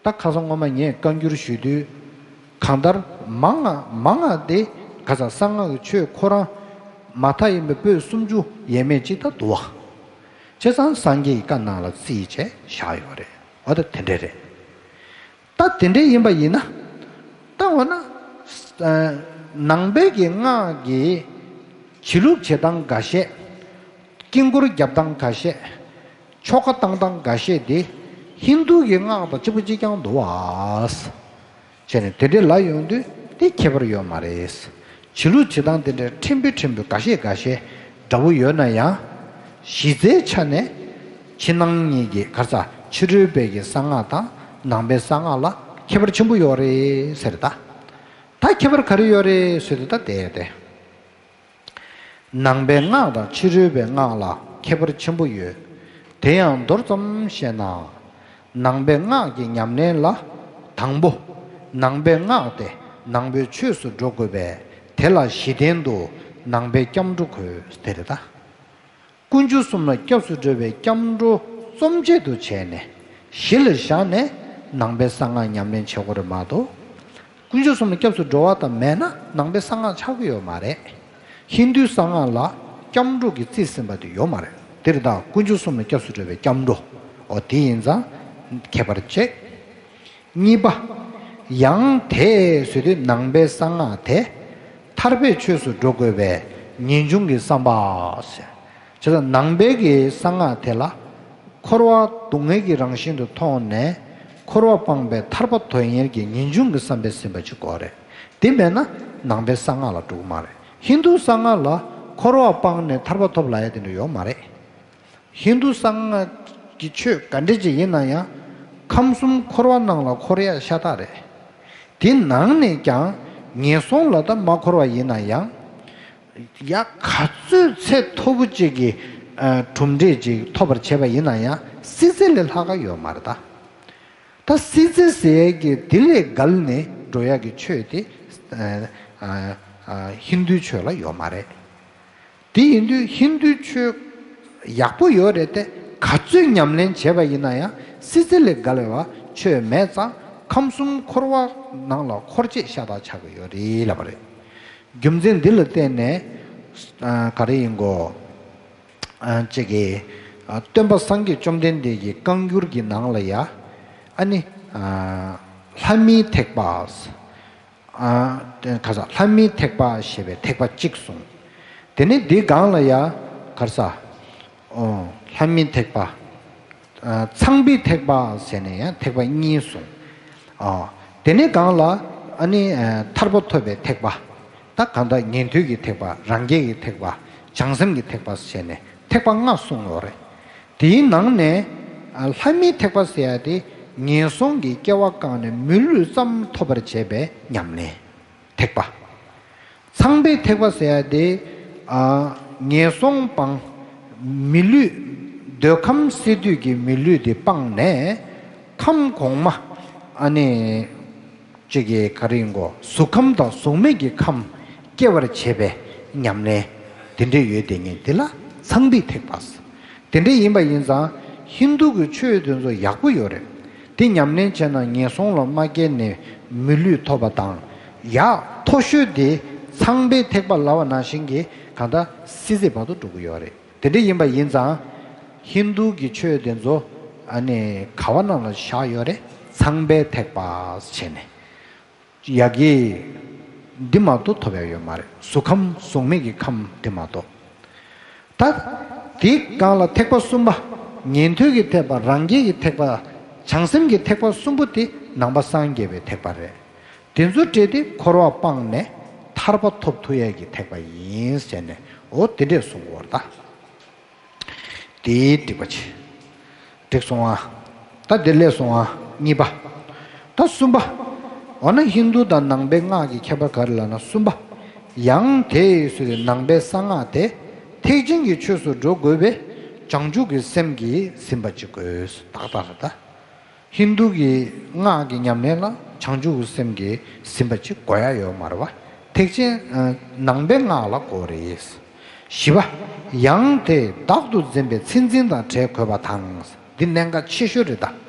ད་ཁ་སང་སྔོན་མ་ངས་བཀའ་འགྱུར་ཞུས་དུས། གང་ལྟར་མང་ང་མང་ང་དེ་ག་ས་གསང་སྔགས་ཀྱི་ཆོས་ཁོ་རང་མ་མཐའ་ཡས་པའི་པོད་སུམ་ཅུ་ཡས་མས་ཅིག་ད་འདུག་བ། བྱས་ཙང་སངས་རྒྱས་ཀྱི་བཀའ་ནང་ལ་རྩིས་བྱས་བཞག་ཡོད་རེད། འོ་ད་དེ་འདྲ་རེད། ད་དེ་འདྲ་ཡིན་པ་ཡིན་ན། ད་འོ་ན། ནང་པའི་གི་སྔགས་ཀྱི་བྱེད་ལུགས་བྱེད་སྟངས་འགའ་ཤས། དཀྱིལ་འཁོར་རྒྱབ་སྟངས་འགའ་ཤས། ཆོ་ག་བཏང་སྟངས་འགའ་ཤས་དེ་ཧིན་རྡུ་གི་སྔགས་དང་གཅིག་པ་གཅིག་རྐྱང་འདུག་བ། བྱས་ནས་དེ་འདྲའི་ལ་ཡོང་དུས་དེ་ཁྱད་པར་ཡོད་མ་རེད། བྱེད་ལུགས་བྱེད་སྟངས་དེ་འདྲའི་ཕྲན་བུ་ཕྲན་བུ་འགའ་ཤས་འགའ་ཤས་འདྲ་བོ་ཡོད་ན་ཡང་། གཞི་རྩའི་ཆ་ནས་ཕྱི་ནང་གཉིས་ཀྱི་ག་རེ་ཟ། ཕྱི་རོལ་པའི་གི་གསང་སྔགས་དང་ནང་པའི་གསང་སྔགས་ལ་ཁྱད་པར་ཆེན་པོ་ཡོད་རེད་ཟེར་ད། ད་ཁྱད་པར་ག་རེ་ཡོད་རེད་ཟེར་དུས་ད་དེ་དེ། ནང་པའི་སྔགས་དང་ཕྱི་རོལ་པའི་སྔགས་ལ་ཁྱད་པར་ཆེན་པོ་ཡོད། དེ་ཡང་མདོར་ཙམ་བཤད་ན། ནང་པའི་སྔགས་ཀྱི་ཉམས་ལེན་ལ། དང་པོ། ནང་པའི་སྔགས་དེ་ནང་པའི་ཆོས་སུ་འགྲོ་དགོས་པས། དེ་ལ་གཞི་རྟེན་དུ་ནང་པའི་སྐྱབས་འགྲོ་དགོས་དེ་རེད་ད། དཀོན་མཆོག་གསུམ་ལ་སྐྱབས་སུ་འགྲོ་བའི་སྐྱབས་འགྲོ་རྩོམ་བྱེད་དུ་བྱས་ནས་གཞི་ལ་བཞག་ནས་ནང་པའི་གསང་སྔགས་ཉམས་ལེན་བྱེད་དགོས་རེད་མ་གཏོགས། དཀོན་མཆོག་གསུམ་ལ་སྐྱབས་སུ་འགྲོ་བ་དང་མེད་ན་ནང་པའི་གསང་སྔགས་ཆགས་ཀྱི་ཡོད་མ་རེད། ཧིན་རྡུའི་གསང་སྔགས་ལ་སྐྱབས་འགྲོ་གི་རྩིས་ཟིན་པ་དེ་ཡོད་མ་རེད། དེ་རེད་ད། དཀོན་མཆོག་གསུམ་ལ་སྐྱབས་སུ་འགྲོ་བའི་སྐྱབས་འགྲོ། འོ་དེ་ཡིན་ཙང་ཁྱད་པར་གཅིག་གཉིས་པ། ཡང་དེ་ཟེར་དུས་ནང་པའི་གསང་སྔགས་དེ་ཐར་པའི་ཆོས་སུ་འགྲོ་དགོས་པའི་ངེས་འབྱུང་གི་བསམ་པ་ཟེར། བྱས་ཙང་ནང་པའི་གི་གསང་སྔགས་དེ་ལ་འཁོར་བ་སྡུག་བསྔལ་གྱི་རང་བཞིན་དུ་མཐོང་ནས་འཁོར་བ་སྤངས་པའི་ཐར་པ་དོན་གཉེར་གྱི་ངེས་འབྱུང་གི་བསམ་པས་ཟིན་པ་ཅིག་དགོས་རེད། དེ་མེད་ན་ནང་པའི་གསང་སྔགས་ལ་འགྲོ་གི་མ་རེད། ཧིན་རྡུ་གསང་སྔགས་ལ་ འཁོར་བ་སྤངས་ནས་ཐར་པ་ཐོབ་ལབ་ཡ་དེ་འདྲ་ཡོད་མ་རེད། ཧིན་རྡུ་གསང་སྔགས་ཀྱི་ཆོས་ག་འདྲ་ཅིག་ཡིན་ན་ཡང་། ཁམས་གསུམ་འཁོར་བ་ནང་ལ་འཁོར་ཡ་ཤ་སྟག་རེད། དེ་ནང་ནས་ཀྱང་ངན་སོང་ལ་ད་མ་འཁོར་བ་ཡིན་ན་ཡང་། ཡ་ག་ཚོད་ཚད་མཐོ་པོ་ཅིག་གི་ཨ་གྲུབ་འབྲས་ཅིག་ཐོབ་པར་བྱས་པ་ཡིན་ན་ཡང་སྲིད་རྩེ་ལས་ལྷག་ག་ཡོད་མ་རེད་ད། ད་སྲིད་རྩེ་ཟེར་ཡས་ཀྱི་དེ་ལས་བརྒལ་ནས་འགྲོ་ཡག་གི་ཆོས་དེ་ཨ་ཨ་ཨ་ཧིན་རྡུའི་ཆོས་ལ་ཡོད་མ་རེད། དེ་ཡིན་དུས་ཧིན་རྡུའི་ཆོས་ཡག་པོ་ཡོད་རེད་དེ། ག་ཚོད་ཉམས་ལེན་བྱས་པ་ཡིན་ན་ཡང་སྲིད་རྩེ་ལས་བརྒལ་བའི་ཆོས་མེད་ཙང་། ཁམས་གསུམ་འཁོར་བ་ནང་ལ་འཁོར་བྱེད་ཤ་སྟག་ཆགས་ཀྱི་ཡོད་རེད་ལབ་པ་རེད། རྒྱུ་མཚན་འདི་ལ་བརྟེན་ནས་ཨ་ག་རེ་ཡིན་གོ་ཨ་ཅིག་གིས་ཨ་སྟོན་པ་སངས་རྒྱས་བཅོམ་ལྡན་འདས་ཀྱི་བཀའ་འགྱུར་གྱི་ནང་ལ་ཡ། ཨ་ནི་ཨ་ལྷ་མིའི་ཐེག་པ། ཨ་དེ་ག་ས་ལྷ་མིའི་ཐེག་པ་ཞེས་པའི་ཐེག་པ་གཅིག་གསུངས། དེ་ནས་འདི་སྒང་ལ་ཡ་ག་ས་ཨོ་ལྷ་མིའི་ཐེག་པ། ཨ་ཚངས་པའི་ཐེག་པ་ཟེར་ནས་ཡང་ཐེག་པ་གཉིས་གསུངས། ཨ་དེ་ནས་སྒང་ལ་ཨ་ནི་ཨ་ཐར་པ་ཐོབ་པའི་ཐེག་པ། ད་གང་ལྟར་ཉན་ཐོས་ཀྱི་ཐེག་པ། རང་རྒྱལ་གྱི་ཐེག་པ། བྱང་སེམས་ཀྱི་ཐེག་པ་ཟེར་ནས་ཐེག་པ་ལྔ་གསུངས་ཡོད་རེད། དེའི་ནང་ནས་ཨ་ལྷ་མིའི་ཐེག་པ་ཟེར་ཡ་དེ་ངན་སོང་གི་སྐྱེ་བ་བཀག་ནས་མི་ལུས་ཙམ་ཐོབ་པར་བྱེད་པའི་ཉམས་ལེན་ཐེག་པ། ཚངས་པའི་ཐེག་པ་ཟེར་ཡ་དེ་ཨ་ངན་སོང་སྤངས། མི་ལུས་འདོད་ཁམས་སད་དུས་ཀྱི་མི་ལུས་དེ་སྤངས་ནས་ཁམས་གོང་མ་ཨ་ནི་ཅིག་གི་ག་རེ་ཡིན་གོ་གཟུགས་ཁམས་དང་གཟུགས་མེད་ཀྱི་ཁམས་སྐྱེ་བར་བྱེད་པའི་ཉམས་ལེན་དེ་འདྲ་ཡོད་དེ་ངས་འདི་ལ་ཚངས་པའི་ཐེག་པ་ཟེར། དེ་འདྲ་ཡིན་པ་ཡིན་ཙང་ཧིན་རྡུ་གི་ཆོས་དེ་ཚོ་ཡག་པོ་ཡོད་རེད། དེ་ཉམས་ལེན་བྱས་ན་ངན་སོང་ལ་མ་སྐྱེས་ནས་མི་ལུས་ཐོབ་པ་དང་། ཡག་མཐོ་ཤོས་དེ་ཚངས་པའི་ཐེག་པ་ལབ་པ་ནང་བཞིན་གྱི་གང་ལྟར་སྲིད་རྩེ་བར་དུ་འགྲོ་གི་ཡོད་རེད། དེ་འདྲ་ཡིན་པ་ཡིན་ཙང་ཧིན་རྡུ་གི་ཆོས་དེ་ཚོ་ཨ་ནི་ག་བ་ནང་ལ་བཞག་ཡོད་རེད། ཚངས་པའི་ཐེག་པ་བྱས་ནས། ཡ་གི་འདི་མ་གཏོགས་ཐོབ་ཡ་ཡོད་མ་རེད། གཟུགས་ཁམས་གཟུགས་མེད་ཀྱི་ཁམས་འདི་མ་གཏོགས། ད་དེའི་སྒང་ལ་ཐེག་པ་གསུམ་པ། ཉན་ཐོས་ཀྱི་ཐེག་པ། རང་རྒྱལ་གྱི་ཐེག་པ། བྱང་སེམས་ཀྱི་ཐེག་པ་གསུམ་པོ་དེ་ནང་པ་སངས་རྒྱས་པའི་ཐེག་པ་རེད། དེ་ཚོ་སྤྲད་དེ་འཁོར་བ་སྤངས་ནས་ཐར་པ་ཐོབ་ཐུབ་ཡས་ཀྱི་ཐེག་པ་ཡིན་ཟེར་ནས་འོ་དེ་འདྲས་གསུང་གི་ཡོད་རེད་ད། དེའི་འགྲིག་པ་ཆེ། འགྲིག་སོང་ཨ། ད་དེ་ལས་སོང་ཨ། གཉིས་པ། ད་གསུམ་པ། འོ་ན་ཧིན་རྡུ་དང་ནང་པའི་སྔགས་ཀྱི་ཁྱད་པར་ག་རེ་ལབ་ན། གསུམ་པ། ཡང་དེ་ཡི་ཚུལ་དུ་ནང་པའི་གསང་སྔགས་དེ། ཐེག་ཆེན་གྱི་ཆོས་སུ་འགྲོ་དགོས་པས་བྱང་ཆུབ་ཀྱི་སེམས་ཀྱིས་ཟིན་པ་ཅིག་དགོས། ཏག་ཏག་རེད་ད། ཧིན་རྡུ་གི་སྔགས་ཀྱི་ཉམས་ལེན་ལ་བྱང་ཆུབ་ཀྱི་སེམས་ཀྱིས་ཟིན་པ་ཅིག་དགོས་ཡ་ཡོད་མ་རེད་བ། ཐེག་ཆེན་ཨ་ནང་པའི་སྔགས་ལ་དགོས་རེད། བཞི་པ། ཡང་དེ་བདག་ཏུ་འཛིན་པའི་མཚན་འཛིན་དང་བྲལ་དགོས་པ་དང་། འདི་གནད་འགག་ཆེ་ཤོས་རེད་ད།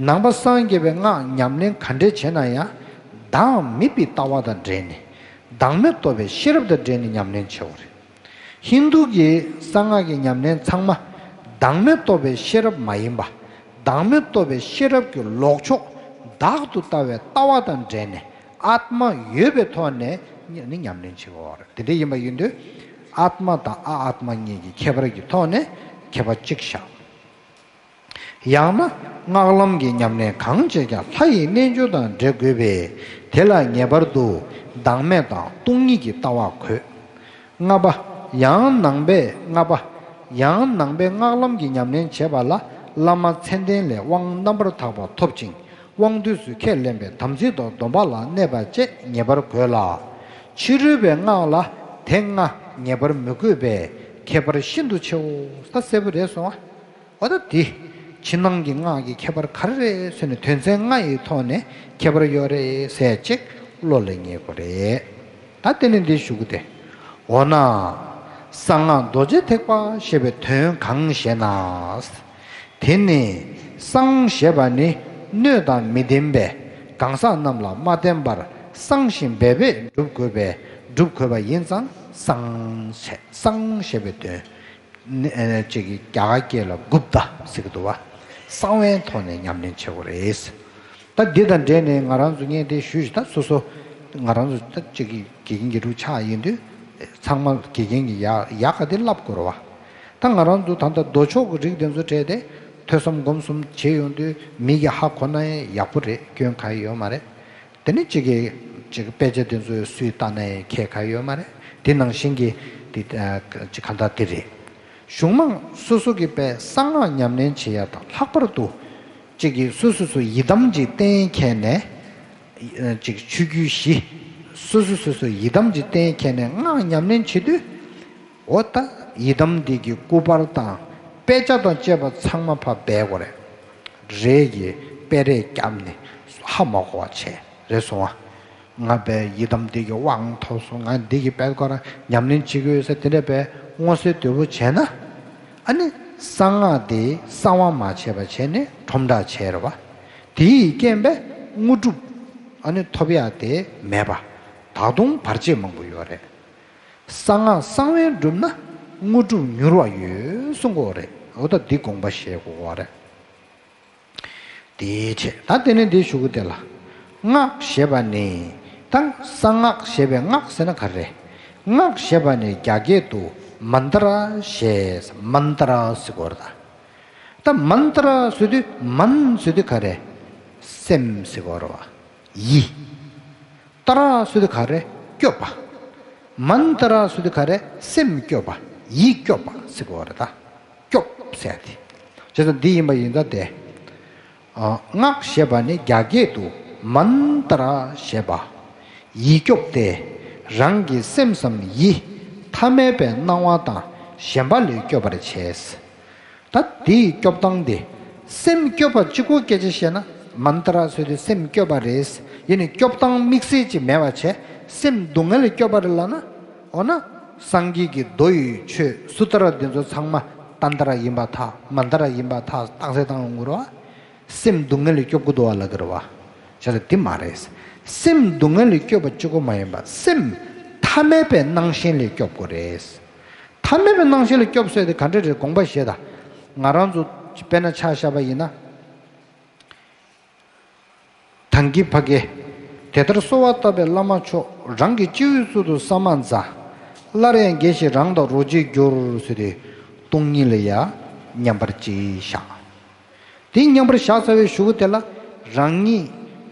ནང་པ་སངས་རྒྱས་པའི་སྔགས་ཉམས་ལེན་ག་འདྲས་བྱས་ན་ཡང་། བདག་མེད་པའི་ལྟ་བ་དང་འབྲེལ་ནས། བདག་མེད་རྟོགས་པའི་ཤེས་རབ་དང་འབྲེལ་ནས་ཉམས་ལེན་བྱེད་དགོས་རེད། ཧིན་རྡུ་གི་གསང་སྔགས་ཀྱི་ཉམས་ལེན་ཚང་མ་བདག་མེད་རྟོགས་པའི་ཤེས་རབ་མ་ཡིན་པ། བདག་མེད་རྟོགས་པའི་ཤེས་རབ་ཀྱི་ལོག་ཕྱོགས་བདག་ཏུ་ལྟ་བའི་ལྟ་བ་དང་འབྲེལ་ནས་ཨཱཏྨ་ཡོད་པའི་ཐོག་ནས་ནི་ཉམས་ལེན་བྱེད་དགོས་རེད། དེ་འདྲ་ཡིན་པ་ཡིན་དུས་ཨཱཏྨ་དང་ཨ་ཨཱཏྨ་གཉིས་ཀྱི་ཁྱད་པར་གྱི་ཐོག་ནས་ཁྱད་པར་གཅིག་བཞག། ཡང་ན་སྔགས་ལམ་གྱི་ཉམས་ལེན་གང་བྱེད་ཀྱང་ལྷ་ཡི་རྣལ་འབྱོར་དང་འབྲེལ་དགོས་པས་དེ་ལ་ངེས་པར་དུ་བདག་མེད་དང་སྟོང་ཉིད་ཀྱི་ལྟ་བ་དགོས། ལྔ་པ། ཡང་ནང་པས་ལྔ་པ། ཡང་ནང་པའི་སྔགས་ལམ་གྱི་ཉམས་ལེན་བྱེད་པ་ལ་བླ་མ་མཚན་ལྡན་ལས་དབང་རྣམ་པར་དག་པ་ཐོབ་ཅིང་དབང་དུས་སུ་ཁས་ལེན་པའི་དམ་ཚིག་དང་སྡོམ་པ་ལ་གནས་པ་བཅས་ངེས་པར་དགོས་ལ། ཕྱི་རོལ་པའི་སྔགས་ལ་དེ་ལྔ་ངེས་པར་མི་དགོས་པས་ཁྱད་པར་ཤིན་ཏུ་ཆེའོ། ད་གསལ་པོ་རེད་སོང་ཨ། འོ་ད་དེ་ཕྱི་ནང་གི་སྔགས་ཀྱི་ཁྱད་པར་ག་རེ་རེད་ཟེར་ནས་དོན་ཚན་ལྔ་ཡི་ཐོག་ནས་ཁྱད་པར་ཡོད་རེད་ཟེར་ཅིག་བློ་ལ་ངེས་དགོས་རེད། ད་དེ་ནས་འདི་ཞུ་གི་དེ། འོ་ན། གསང་སྔགས་རྡོ་རྗེ་ཐེག་པ་ཞེས་པའི་དོན་གང་ཞེ་ན། དེ་ནི་གསང་ཞེས་པ་ནི་སྣོད་དང་མི་ལྡན་པའི་གང་ཟག་རྣམས་ལ་མ་བརྟེན་པར་གསང་ཞིང་སྦས་པས་སྒྲུབ་དགོས་པས་སྒྲུབ་དགོས་པ་ཡིན་ཙང་གསང་ཞེས་གསང་ཞེས་པའི་དོན། ནི་ཨ་ཅིག་གི་རྒྱ་གར་སྐད་ལ་གུཔྟ་ཟེར་གི་འདུག་བ། གསང་བའི་ཐོག་ནས་ཉམས་ལེན་བྱེད་དགོས་རེད། ད་འདི་དང་འབྲེལ་ནས་ང་རང་ཚོ་ངས་དེ་ཞུས་ཤིག་ད་སོ་སོ་ང་རང་ཚོ་ད་ཅིག་གི་དགེ་རྒན་གྱི་རུ་ཆགས་ཡིན་དུས་ཚང་མ་དགེ་རྒན་གྱི་ཡག་ཡག་ག་དེ་བསླབ་དགོས་རེད་བ། ད་ང་རང་ཚོ་ད་ལྟ་མདོ་ཕྱོགས་ཀྱི་རིགས་དེ་ཚོ་སྤྲད་དེ་ཐོས་བསམ་སྒོམ་གསུམ་བྱེད་ཡོང་དུས་མི་གི་ཧ་གོ་ན་ཡང་ཡག་པོ་རེད། སྐྱོན་ག་ཡང་ཡོད་མ་རེད། དེ་ནི་གཅིག་གིས་གཅིག་དཔེ་ཆ་དེ་ཚོ་སུས་ལྟ་ན་ཡང་ཁྱད་ག་ཡོད་མ་རེད། དེ་ནང་བཞིན་གྱི་ དེ་ཅིག་གང་ལྟར་དེ་རེད། གཞུང་མང་སོ་སོ་གི་པའི་གསང་སྔགས་ཉམས་ལེན་བྱེད་ཡ་དང་ལྷག་པར་དུ་ཅིག་གིས་སོ་སོ་སོ་ཡི་དམ་ཅིག་བསྟེན་མཁན་ནས། ཅིག་ཆོས་བརྒྱུད་བཞི། སོ་སོ་སོ་སོ་ཡི་དམ་ཅིག་བསྟེན་མཁན་ནས་སྔགས་ཉམས་ལེན་བྱེད་དུས། འོ་ད་ཡི་དམ་འདི་གི་སྐུ་པར་དང་དཔེ་ཆ་དང་བཅས་པ་ཚང་མ་ཕར་སྦས་དགོས་རེད། རས་ཀྱི་དཔེ་རས་བརྒྱབ་ནས་ཧ་མ་གོ་བ་བྱས་རེད་སོང་བ། ང་པའི་ཡི་དམ་འདི་གི་དབང་ཐོབ་སོང་། ང་འདི་གི་དཔེ་ཁོ་རང་ཉམས་ལེན་བྱེད་ཀྱི་ཡོད་ཟེར་དེ་འདྲ་པའི་མངོན་གསལ་དོད་པོ་བྱས་ན། ཨ་ནི་གསང་སྔགས་དེ་གསང་བ་མ་བྱས་པ་བྱས་ནས་ཁྲོམ་བསྒྲགས་བྱས་རེད་བ། དེ་ཡི་རྐྱེན་པས་དངོས་གྲུབ་ཨ་ནི་ཐོབ་ཡག་དེ་མེད་པ། ད་དུང་བར་ཆད་མང་པོ་ཡོད་རེད། གསང་སྔགས་གསང་བས་བསྒྲུབས་ན་དངོས་གྲུབ་མྱུར་བ་ཡོད་གསུང་གི་ཡོད་རེད། འོ་ད་འདི་དགོངས་པ་བཞེས་དགོས་པ་རེད། དེའི་ཕྱིར་ད་དེ་ནས་འདི་ཞུ་གི་དེ་ལ། སྔགས་ཞེས་པ་ནི། ད་གསང་སྔགས་ཞེས་པའི་སྔགས་ཟེར་ན་ག་རེ་རེད། སྔགས་ཞེས་པ་ནི་རྒྱ་སྐད་དུ་མནྟྲ་ཞེས། མནྟྲ་ཟེར་གི་ཡོད་རེད་ད། ད་མནྟྲ་ཟེར་དུས་མན་ཟེར་དུས་ག་རེ། སེམས་ཟེར་གི་ཡོད་རེད་བ། ཡི། ཏྲ་ཟེར་དུས་ག་རེ། སྐྱོབ་པ། མནྟྲ་ཟེར་དུས་ག་རེ། སེམས་སྐྱོབ་པ། ཡིད་སྐྱོབ་པ་ཟེར་གི་ཡོད་རེད་ད། སྐྱོབ་ཟེར་ཡ་དེ། བྱས་ཙང་འདི་ཡིན་པ་ཡིན་ད་དེ། ཨ། སྔགས་ཞེས་པ་ནི་རྒྱ་སྐད་དུ་མནྟྲ་ཞེས་པ། ཡིད་སྐྱོབ་སྟེ། རང་གི་སེམས་སམ་ཡིད་ཐ་མལ་པའི་སྣང་བ་དང་ཞེན་པ་ལས་སྐྱོབ་པར་བྱེད། ད་དེའི་སྐྱོབ་སྟངས་དེ། སེམས་སྐྱོབ་པ་གཅིག་པོ་སྐད་ཆ་བཤད་ན་མནྟྲ་ཟེར་དུས་སེམས་སྐྱོབ་པ་རེད། ཡིན་ནའི་སྐྱོབ་སྟངས་དམིགས་བསལ་ཅིག་མེད་པ་བྱས། སེམས་སྡུག་བསྔལ་ལས་སྐྱོབ་པ་རེད་ལབ་ན། འོ་ན། སངས་རྒྱས་ཀྱི་མདོ་ཡི་ཆོས་སུ་ཏྲ་འདི་ཚོ་ཚང་མ་ཏནྟྲ་ཡིན་པར་ཐལ། མནྟྲ་ཡིན་པར་ཐལ། རྟགས་གསལ་བཏང་ཡོང་གི་རེད་བ། སེམས་སྡུག་བསྔལ་ལས་སྐྱོབ་དགོས་འདུག་བ་ལབ་ཀྱི་རེད་བ། བྱས་ཙང་དེ་མ་རེད། སེམས་སྡུག་བསྔལ་ལས་སྐྱོབ་པ་གཅིག་པོ་མ་ཡིན་པ། སེམས་ཐ་མལ་པའི་སྣང་ཞེན་ལས་སྐྱོབ་དགོས་རེད། ཐ་མལ་པའི་སྣང་ཞེན་ལས་སྐྱོབ་ཟེར་དེ་ག་འདྲ་རེད། དགོངས་པ་བཞེས་དང་། ང་རང་ཚོ་དཔེར་ན་ཆ་བཞག་པ་ཡིན་ན། ཐང་གི་ཕ་གི། དེ་ལྟར་གསོལ་བ་བཏབ་པའི་བླ་མ་མཆོག་རང་གི་སྤྱི་བོའི་ཚུལ་དུ་ས་མ་ཛ། སླར་ཡང་དགྱེས་ཤིག་རང་དང་རོ་གཅིག་གྱུར་ཟེར་ཏེ། སྟོང་ཉིད་ལ་ཡང་མཉམ་པར་གཅིག་བཞག་དེ་མཉམ་པར་བཞག་ཚར་བའི་གཞུག་གུ་དེ་ལ་རང་ཉིད།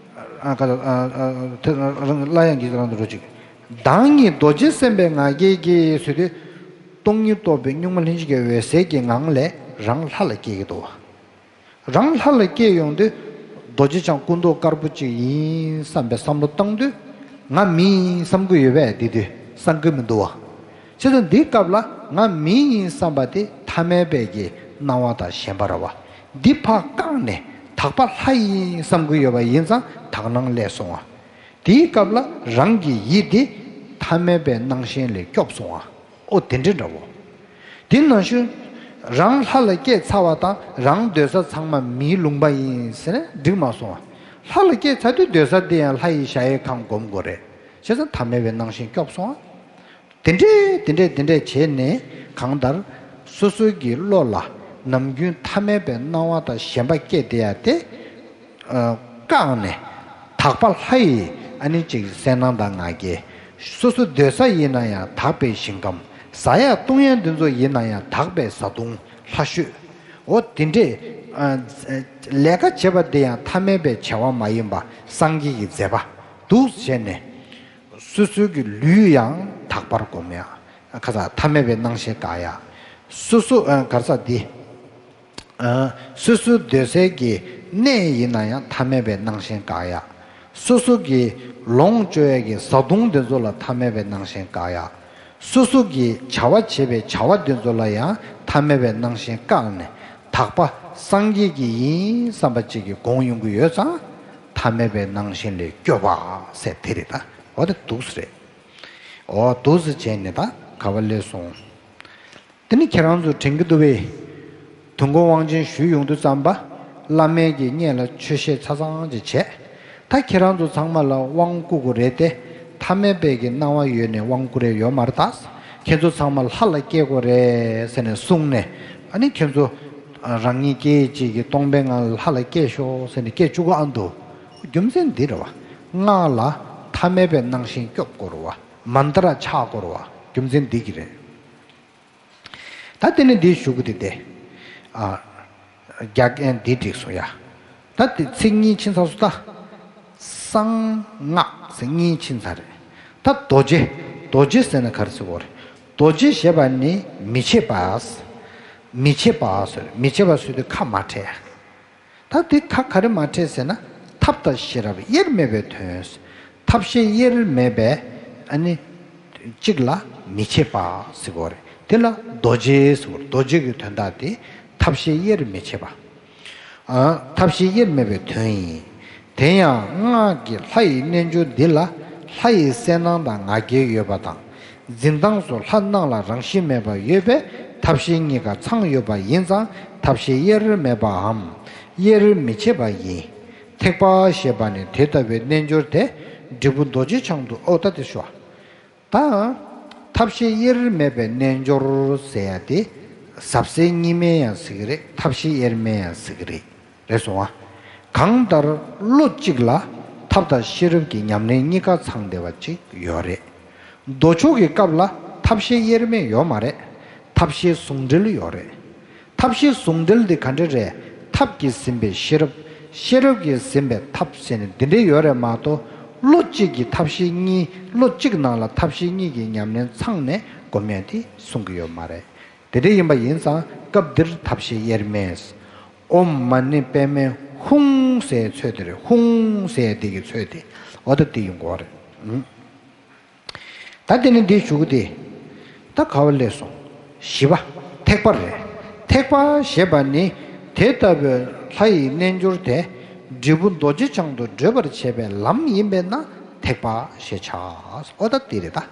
ཨ། ཀ་ཨ་ཨ་ཨ་དེ་རང་། སླར་ཡང་དགྱེས་ཤིག་རང་དང་རོ་གཅིག་བདག་ཉིད་རྡོ་རྗེ་སེམས་དཔའི་ང་རྒྱལ་གྱིས་ཟེར་ཏེ། སྟོང་ཉིད་རྟོགས་པའི་གཉུག་མ་ལྷན་ཅིག་གི་འོད་གསལ་གྱི་ངང་ལས་རང་ལྷ་ལ་སྐྱེ་གི་འདུག་རང་ལྷ་ལ་སྐྱེས་ཡོང་དུས། རྡོ་རྗེ་འཆང་སྐུ་མདོག་དཀར་པོ་ཅིག་ཡིན་བསམ་པའི་བསམ་བློ་བཏང་དུས། ང་མི་ཡིན་བསམ་གྱི་ཡོད་པས། དེ་དུས་བསམ་གྱི་མི་འདུག་བ། བྱས་ཙང་འདིའི་སྐབས་ལ་ང་མི་ཡིན་བསམ་པ་དེ་ཐ་མལ་པའི་གི་སྣང་བ་དང་ཞེན་པ་རེད་བ། འདི་ཕར་བཀག་ནས་དག་པ་ལྷ་ཡིན་བསམ་གྱི་ཡོད་པ་ཡིན་ཙང་དག་སྣང་སླེབས་སོང་བ། དེའི་སྐབས་ལ་རང་གི་ཡིད་དེ་ཐ་མལ་པའི་སྣང་ཞེན་ལས་སྐྱོབ་སོང་བ། ཨོ་དེ་འདྲ་འདྲ་བོ། དེ་ནང་བཞིན། རང་ལྷ་ལ་སྐྱེས་ཚར་བ་དང་རང་སྡོད་ས་ཚང་མ་མིའི་ལུང་པ་ཡིན་ཟེར་ན་འགྲིག་མ་སོང་བ། ལྷ་ལ་སྐྱེས་ཚར་དུས་སྡོད་ས་དེ་ཡང་ལྷ་ཡི་གཞལ་ཡས་ཁང་སྒོམ་དགོས་རེད། བྱས་ཙང་ཐ་མལ་པའི་སྣང་ཞེན་སྐྱོབ་སོང་བ། དེ་འདྲས་དེ་འདྲས་དེ་འདྲས་བྱས་ནས་གང་ལྟར་སོ་སོའི་གི་བློ་ལ་ནམ་རྒྱུན་ཐ་མལ་པའི་སྣང་བ་དང་ཞེན་པ་སྐྱེས་བསྡད་ཡ་དེ། ཨ། བཀག་ནས་དག་པ་ལྷ་ཡི་ཨ་ནི་ཅིག་གསལ་སྣང་དང་ང་རྒྱལ། སོ་སོ་སྡོད་ས་ཡིན་ན་ཡང་དག་པའི་ཞིང་ཁམས། བཟའ་ཡ་བཏུང་ཡ་འདི་ཚོ་ཡིན་ན་ཡང་དག་པའི་བཟའ་བཏུང་ལྷ་བཤོས། འོ་དེ་འདྲས། ཨ། ལས་ཀ་བྱེད་པ་འདི་ཡང་ཐ་མལ་པའི་བྱ་བ་མ་ཡིན་པ་སངས་རྒྱས་ཀྱི་མཛད་པ་འདུག་བྱས་ནས། སོ་སོའི་གི་ལུས་ཡང་དག་པར་སྒོམ་ཡ། ཁ་ས་ཐ་མལ་པའི་སྣང་ཞེན་བཀག་ཡ། སོ་སོ། ཨ། ག་རེ་ཟེར་འདི། ཨ། སོ་སོ་སྡོད་སའི་གི་གནས་ཡིན་ན་ཡང་ཐ་མལ་པའི་སྣང་ཞེན་བཀག་ཡ། སོ་སོ་གི་ལོངས་སྤྱོད་ཡ་གི་བཟའ་བཏུང་དེ་ཚོ་ལ་ཐ་མལ་པའི་སྣང་ཞེན་བཀག་ཡ། སོ་སོ་གི་བྱ་བ་བྱེད་པའི་བྱ་བ་དེ་ཚོ་ལ་ཡང་ཐ་མལ་པའི་སྣང་ཞེན་བཀག་ནས་དག་པ་སངས་རྒྱས་ཀྱི་ཡིན་བསམ་པ་ཅིག་གི་སྒོམ་ཡོང་གི་ཡོད་ཙང་། ཐ་མལ་པའི་སྣང་ཞེན་ལས་སྐྱོབ་པ་ཟེར་དེ་རེད་ད། འོ་དེ་འདུག་སེ་རེད། འོ་འདུག་སེ་བྱས་ནས་ད་ག་པར་སླེབས་སོང་། དེ་ནི་ཁྱེད་རང་ཚོ་དྲན་གྱི་འདུག་པས། དུས་འཁོར་དབང་ཆེན་ཞུས་ཡོང་དུས་ཙམ་པ། བླ་མའི་གི་སྙན་ལ་ཆོས་བཤད་ཆ་ཚང་ཅིག་བྱས། ད་ཁྱེད་རང་ཚོ་ཚང་མ་ལ་དབང་བསྐུར་དགོས་རེད་དེ། ཐ་མལ་པའི་གི་སྣང་བ་ཡོད་ནས་དབང་བསྐུར་ཡ་ཡོད་མ་རེད་ད། ཁྱེད་ཚོ་ཚང་མ་ལྷ་ལ་སྐྱེ་དགོས་རེད་ཟེར་ནས་གསུངས་ནས། ཨ་ནི་ཁྱེད་ཚོ་རང་ཉིད་སྐད་ཅིག་གིས་སྟོང་པའི་ངང་ལ་ལྷ་ལ་སྐྱེ་ཤོག་ཟེར་ནས་སྐད་བཅུག་གི་ཨ་འདུག་རྒྱུ་མཚན་འདི་རེད་བ། སྔགས་ལ་ཐ་མལ་པའི་སྣང་ཞེན་སྐྱོབ་དགོས་རེད་བ། མནྟྲ་ཆགས་དགོས་རེད་བ། རྒྱུ་མཚན་འདི་གི་རེད། ད་དེ་ནས་འདིའི་གཞུག་གུ་དེ་དེ། ཨ། རྒྱ་སྐད་འདི་འགྲིག་སོང་ཡ། ད་དེ་ཚིག་གཉིས་ཕྱིན་ཚར་སོང་ད། གསང་སྔགས་ཟེར་གཉིས་ཕྱིན་ཚར་རེད། ད་རྡོ་རྗེ། རྡོ་རྗེ་ཟེར་ན་ག་རེ་ཟེར་དགོས་རེད། རྡོ་རྗེ་ཞེས་པ་ནི་མི་ཕྱེད་པ། མི་ཕྱེད་པ་ཟེར། མི་ཕྱེད་པ་ཟེར་དུས་ཁ་མ་ཕྲལ། ད་དེ་ཁ་ག་རེ་མ་ཕྲལ་ཟེར་ན། ཐབས་དང་ཤེས་རབ་དབྱེར་མེད་པའི་དོན། ཐབས་ཤེས་དབྱེར་མེད་པའི་ཨ་ནི་གཅིག་ལ་མི་ཕྱེད་པ་ཟེར་གོ་རེད། དེ་ལ་རྡོ་རྗེ་ཟེར་གོ་རེད། རྡོ་རྗེ་གི་དོན་དག་དེ་ཐབས་ཤེས་དབྱེར་མི་ཕྱེད་པ། ཨ། ཐབས་ཤེས་དབྱེར་མེད་པའི་དོན་ཡིན། དེ་ཡང་སྔགས་ཀྱི་ལྷ་ཡི་རྣལ་འབྱོར་འདི་ལ་ལྷ་ཡི་གསལ་སྣང་དང་ང་རྒྱལ་ཡོད་པ་དང་། འཛིན་སྟངས་སུ་ལྷ་སྣང་ལ་རང་བཞིན་མེད་པ་ཡོད་པས་ཐབས་ཤེས་གཉིས་ཀ་ཚང་ཡོད་པ་ཡིན་ཙང་ཐབས་ཤེས་དབྱེར་མེད་པའམ་དབྱེར་མི་ཕྱེད་པ་ཡིན། ཐེག་པ་ཞེས་པ་ནི་དེ་ལྟ་བུའི་རྣལ་འབྱོར་དེ་འབྲས་བུ་རྡོ་རྗེ་འཆང་དུ། ཨོ་ད་དེ་ཞུ་བ། ད། ཐབས་ཤེས་དབྱེར་མེད་པའི་རྣལ་འབྱོར་ཟེར་ཡ་དེ། ཟབ་གསལ་གཉིས་མེད་ཡང་ཟེར་གི་རེད། ཐབས་ཤེས་དབྱེར་མེད་ཡང་ཟེར་གི་རེད། རེད་སོང་ང་། གང་ལྟར་བློ་གཅིག་ལ་ཐབས་དང་ཤེས་རབ་ཀྱི་ཉམས་ལེན་གཉིས་ཀ་ཚང་བསྡད་པ་ཅིག་ཡོད་རེད། མདོ་ཕྱོགས་ཀྱི་སྐབས་ལ་ཐབས་ཤེས་དབྱེར་མེད་ཡོད་མ་རེད། ཐབས་ཤེས་ཟུང་འབྲེལ་ཡོད་རེད། ཐབས་ཤེས་ཟུང་འབྲེལ་འདི་ག་འདྲ་རེད། ཐབས་ཀྱིས་ཟིན་པའི་ཤེས་རབ། ཤེས་རབ་ཀྱིས་ཟིན་པའི་ཐབས་ཟེར་ནས་འདི་འདྲའི་ཡོད་རེད་མ་གཏོགས། བློ་གཅིག་གིས་ཐབས་ཤེས་གཉིས། བློ་གཅིག་ནང་ལ་ཐབས་ཤེས་གཉིས་ཀྱི་ཉམས་ལེན་ཚང་ནས་སྒོམ་ཡ་དེ་གསུང་གི་ཡོད་མ་རེད། དེ་འདྲ་ཡིན་པ་ཡིན་ཙང་སྐབས་འདིར་ཐབས་ཤེས་དབྱེར་མེད། ཨོཾ་མ་ཎི་པདྨེ་ཧཱུྃ་ཟེར་ཚོད་དེ་རེད། ཧཱུྃ་ཟེར་དེ་གི་ཚོད་དེ། འོ་ད་དེ་ཡོང་གི་རེད། ཨུམ། ད་དེ་ནི་འདི་ཞུ་གི་དེ། ད་ག་བ་ལས་སོང་། བཞི་པ། ཐེག་པ་རེད། ཐེག་པ་ཞེས་པ་ནི་དེ་ལྟ་བུའི་ལྷ་ཡི་རྣལ་འབྱོར་དེ་འབྲས་བུ་རྡོ་རྗེ་འཆང་དུ་བགྲོད་པར་བྱེད་པའི་ལམ་ཡིན་པས་ན་ཐེག་པ་ཞེས་བྱ། ཨོ་ད་དེ་རེད་ད།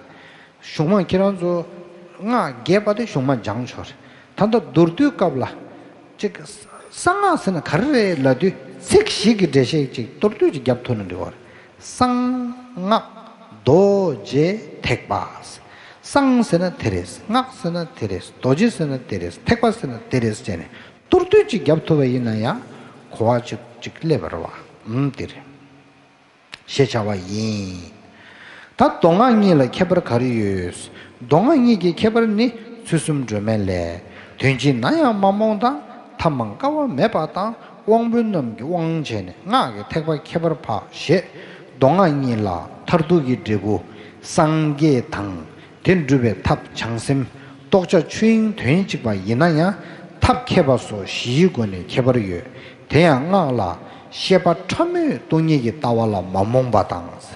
གཞུང་མ་ཁྱེད་རང་ཚོ་སྔགས་རྒྱས་པ་དེ་གཞུང་མ་སྦྱངས་ཆོག་རེད། ད་ལྟ་མདོར་བསྡུས་སྐབས་ལ། ཅིག་གསང་སྔགས་ཟེར་ན་ག་རེ་རེད་ལབ་དུས་ཚིག་བཞི་གི་འགྲེལ་བཤད་ཅིག་མདོར་བསྡུས་ཅིག་རྒྱབ་ཐུབ་ན་འགྲིག་གོ་རེད། གསང་སྔགས་རྡོ་རྗེ་ཐེག་པ། གསང་ཟེར་ན་དེ་རེད། སྔགས་ཟེར་ན་དེ་རེད། རྡོ་རྗེ་ཟེར་ན་དེ་རེད། ཐེག་པ་ཟེར་ན་དེ་རེད་ཟེར་ནས་མདོར་བསྡུས་ཅིག་རྒྱབ་ཐུབ་པ་ཡིན་ན་ཡང་གོ་བ་ཅིག་ཅིག་སླེབས་པ་རེད་བ། ཨུམ་དེ་རེད། ཞེས་བྱ་བ་ཡིན། ད་མདོ་སྔགས་གཉིས་ལ་ཁྱད་པར་ག་རེ་ཡོད། མདོ་སྔགས་གཉིས་ཀྱི་ཁྱད་པར་ནི་ཚུལ་གསུམ་སྒྲོན་མེ་ལས། དོན་ཕྱིས་ན་ཡང་མ་རྨོངས་དང་། ཐབས་མང་དཀའ་བ་མེད་པ་དང་། དབང་པོ་རྣམས་ཀྱི་དབང་བྱས་ནས་སྔགས་ཀྱི་ཐེག་པ་ཁྱད་པར་འཕགས་ཞེས་མདོ་སྔགས་གཉིས་ལ་མཐར་ཐུག་གི་འབྲས་བུ་སངས་རྒྱས་དང་། དེ་འགྲུབ་པའི་ཐབས་བྱང་སེམས་རྟོགས་བྱ་ཆོས་དབྱིངས་དོན་གཅིག་པ་ཡིན་ན་ཡང་ཐབས་མཁས་པ་སོགས་བཞིའི་སྒོ་ནས་ཁྱད་པར་ཡོད། དེ་ཡང་སྔགས་ལ་ཤེས་པ་ཕྲ་མོས་སྟོང་ཉིད་ཀྱི་ལྟ་བ་ལ་མ་རྨོངས་པ་དང་། བྱས་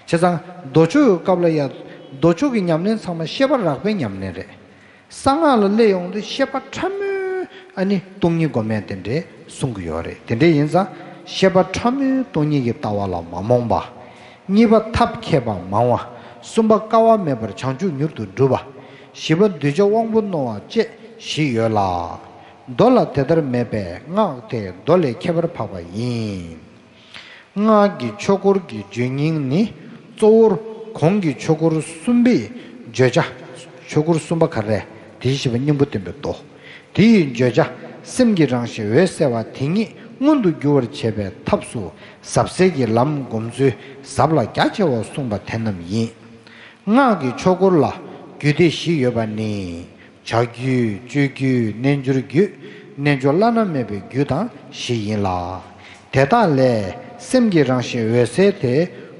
ཙང་མདོ་ཕྱོགས་ཀྱི་སྐབས་ལ་ཡང་མདོ་ཕྱོགས་ཀྱི་ཉམས་ལེན་ཚང་མ་ཤེས་པ་རགས་པའི་ཉམས་ལེན་རེད། གསང་སྔགས་ལ་སླེབས་ཡོང་དུས་ཤེས་པ་ཕྲ་མོས་ཨ་ནི་སྟོང་ཉིད་སྒོམ་ཡས་དེ་འདྲའི་གསུང་གི་ཡོད་རེད། དེ་འདྲ་ཡིན་ཙང་ཤེས་པ་ཕྲ་མོས་སྟོང་ཉིད་ཀྱི་ལྟ་བ་ལ་མ་རྨོངས་པ། གཉིས་པ་ཐབས་མཁས་པ་མང་བ། གསུམ་པ་དཀའ་བ་མེད་པར་བྱང་ཆུབ་མྱུར་དུ་འགྲུབ་པ། བཞི་པ་གདུལ་བྱ་དབང་པོ་རྣོ་བ་བཅས་བཞི་ཡོད་ལ། མདོ་ལ་དེ་ལྟར་མེད་པས་སྔགས་དེ་མདོ་ལས་ཁྱད་པར་འཕགས་པ་ཡིན། སྔགས་ཀྱི་ཆོས་འཁོར་གྱི་བརྗོད་སྙིང་ནི་གཙོ་བོར་གོང་གི་ཆོས་འཁོར་གསུམ་པའི་བརྗོད་བྱ། ཆོས་འཁོར་གསུམ་པ་ག་རེ་རེད། དེའི་བཞི་པ་སྙིང་པོ་བསྟན་པའི་མདོ། དེ་ཡི་བརྗོད་བྱ་སེམས་ཀྱི་རང་བཞིན་འོད་གསལ་བ་དེ་ཉིད་མངོན་དུ་འགྱུར་བར་བྱེད་པའི་ཐབས་སུ་ཟབ་གསལ་གྱི་ལམ་སྒོམ་ཚུལ་ཟབ་ལ་རྒྱ་ཆེ་བ་གསུངས་པ་དེ་རྣམས་ཡིན། སྔགས་ཀྱི་ཆོས་འཁོར་ལ་རྒྱུད་སྡེ་བཞི་ཡོད་པ་ནི། བྱ་རྒྱུད། སྤྱོད་རྒྱུད། རྣལ་འབྱོར་རྒྱུད། རྣལ་འབྱོར་བླ་ན་མེད་པའི་རྒྱུད་དང་བཞི་ཡིན་ལ། དེ་དག་ལས་སེམས་ཀྱི་རང་བཞིན་འོད་གསལ་དེ་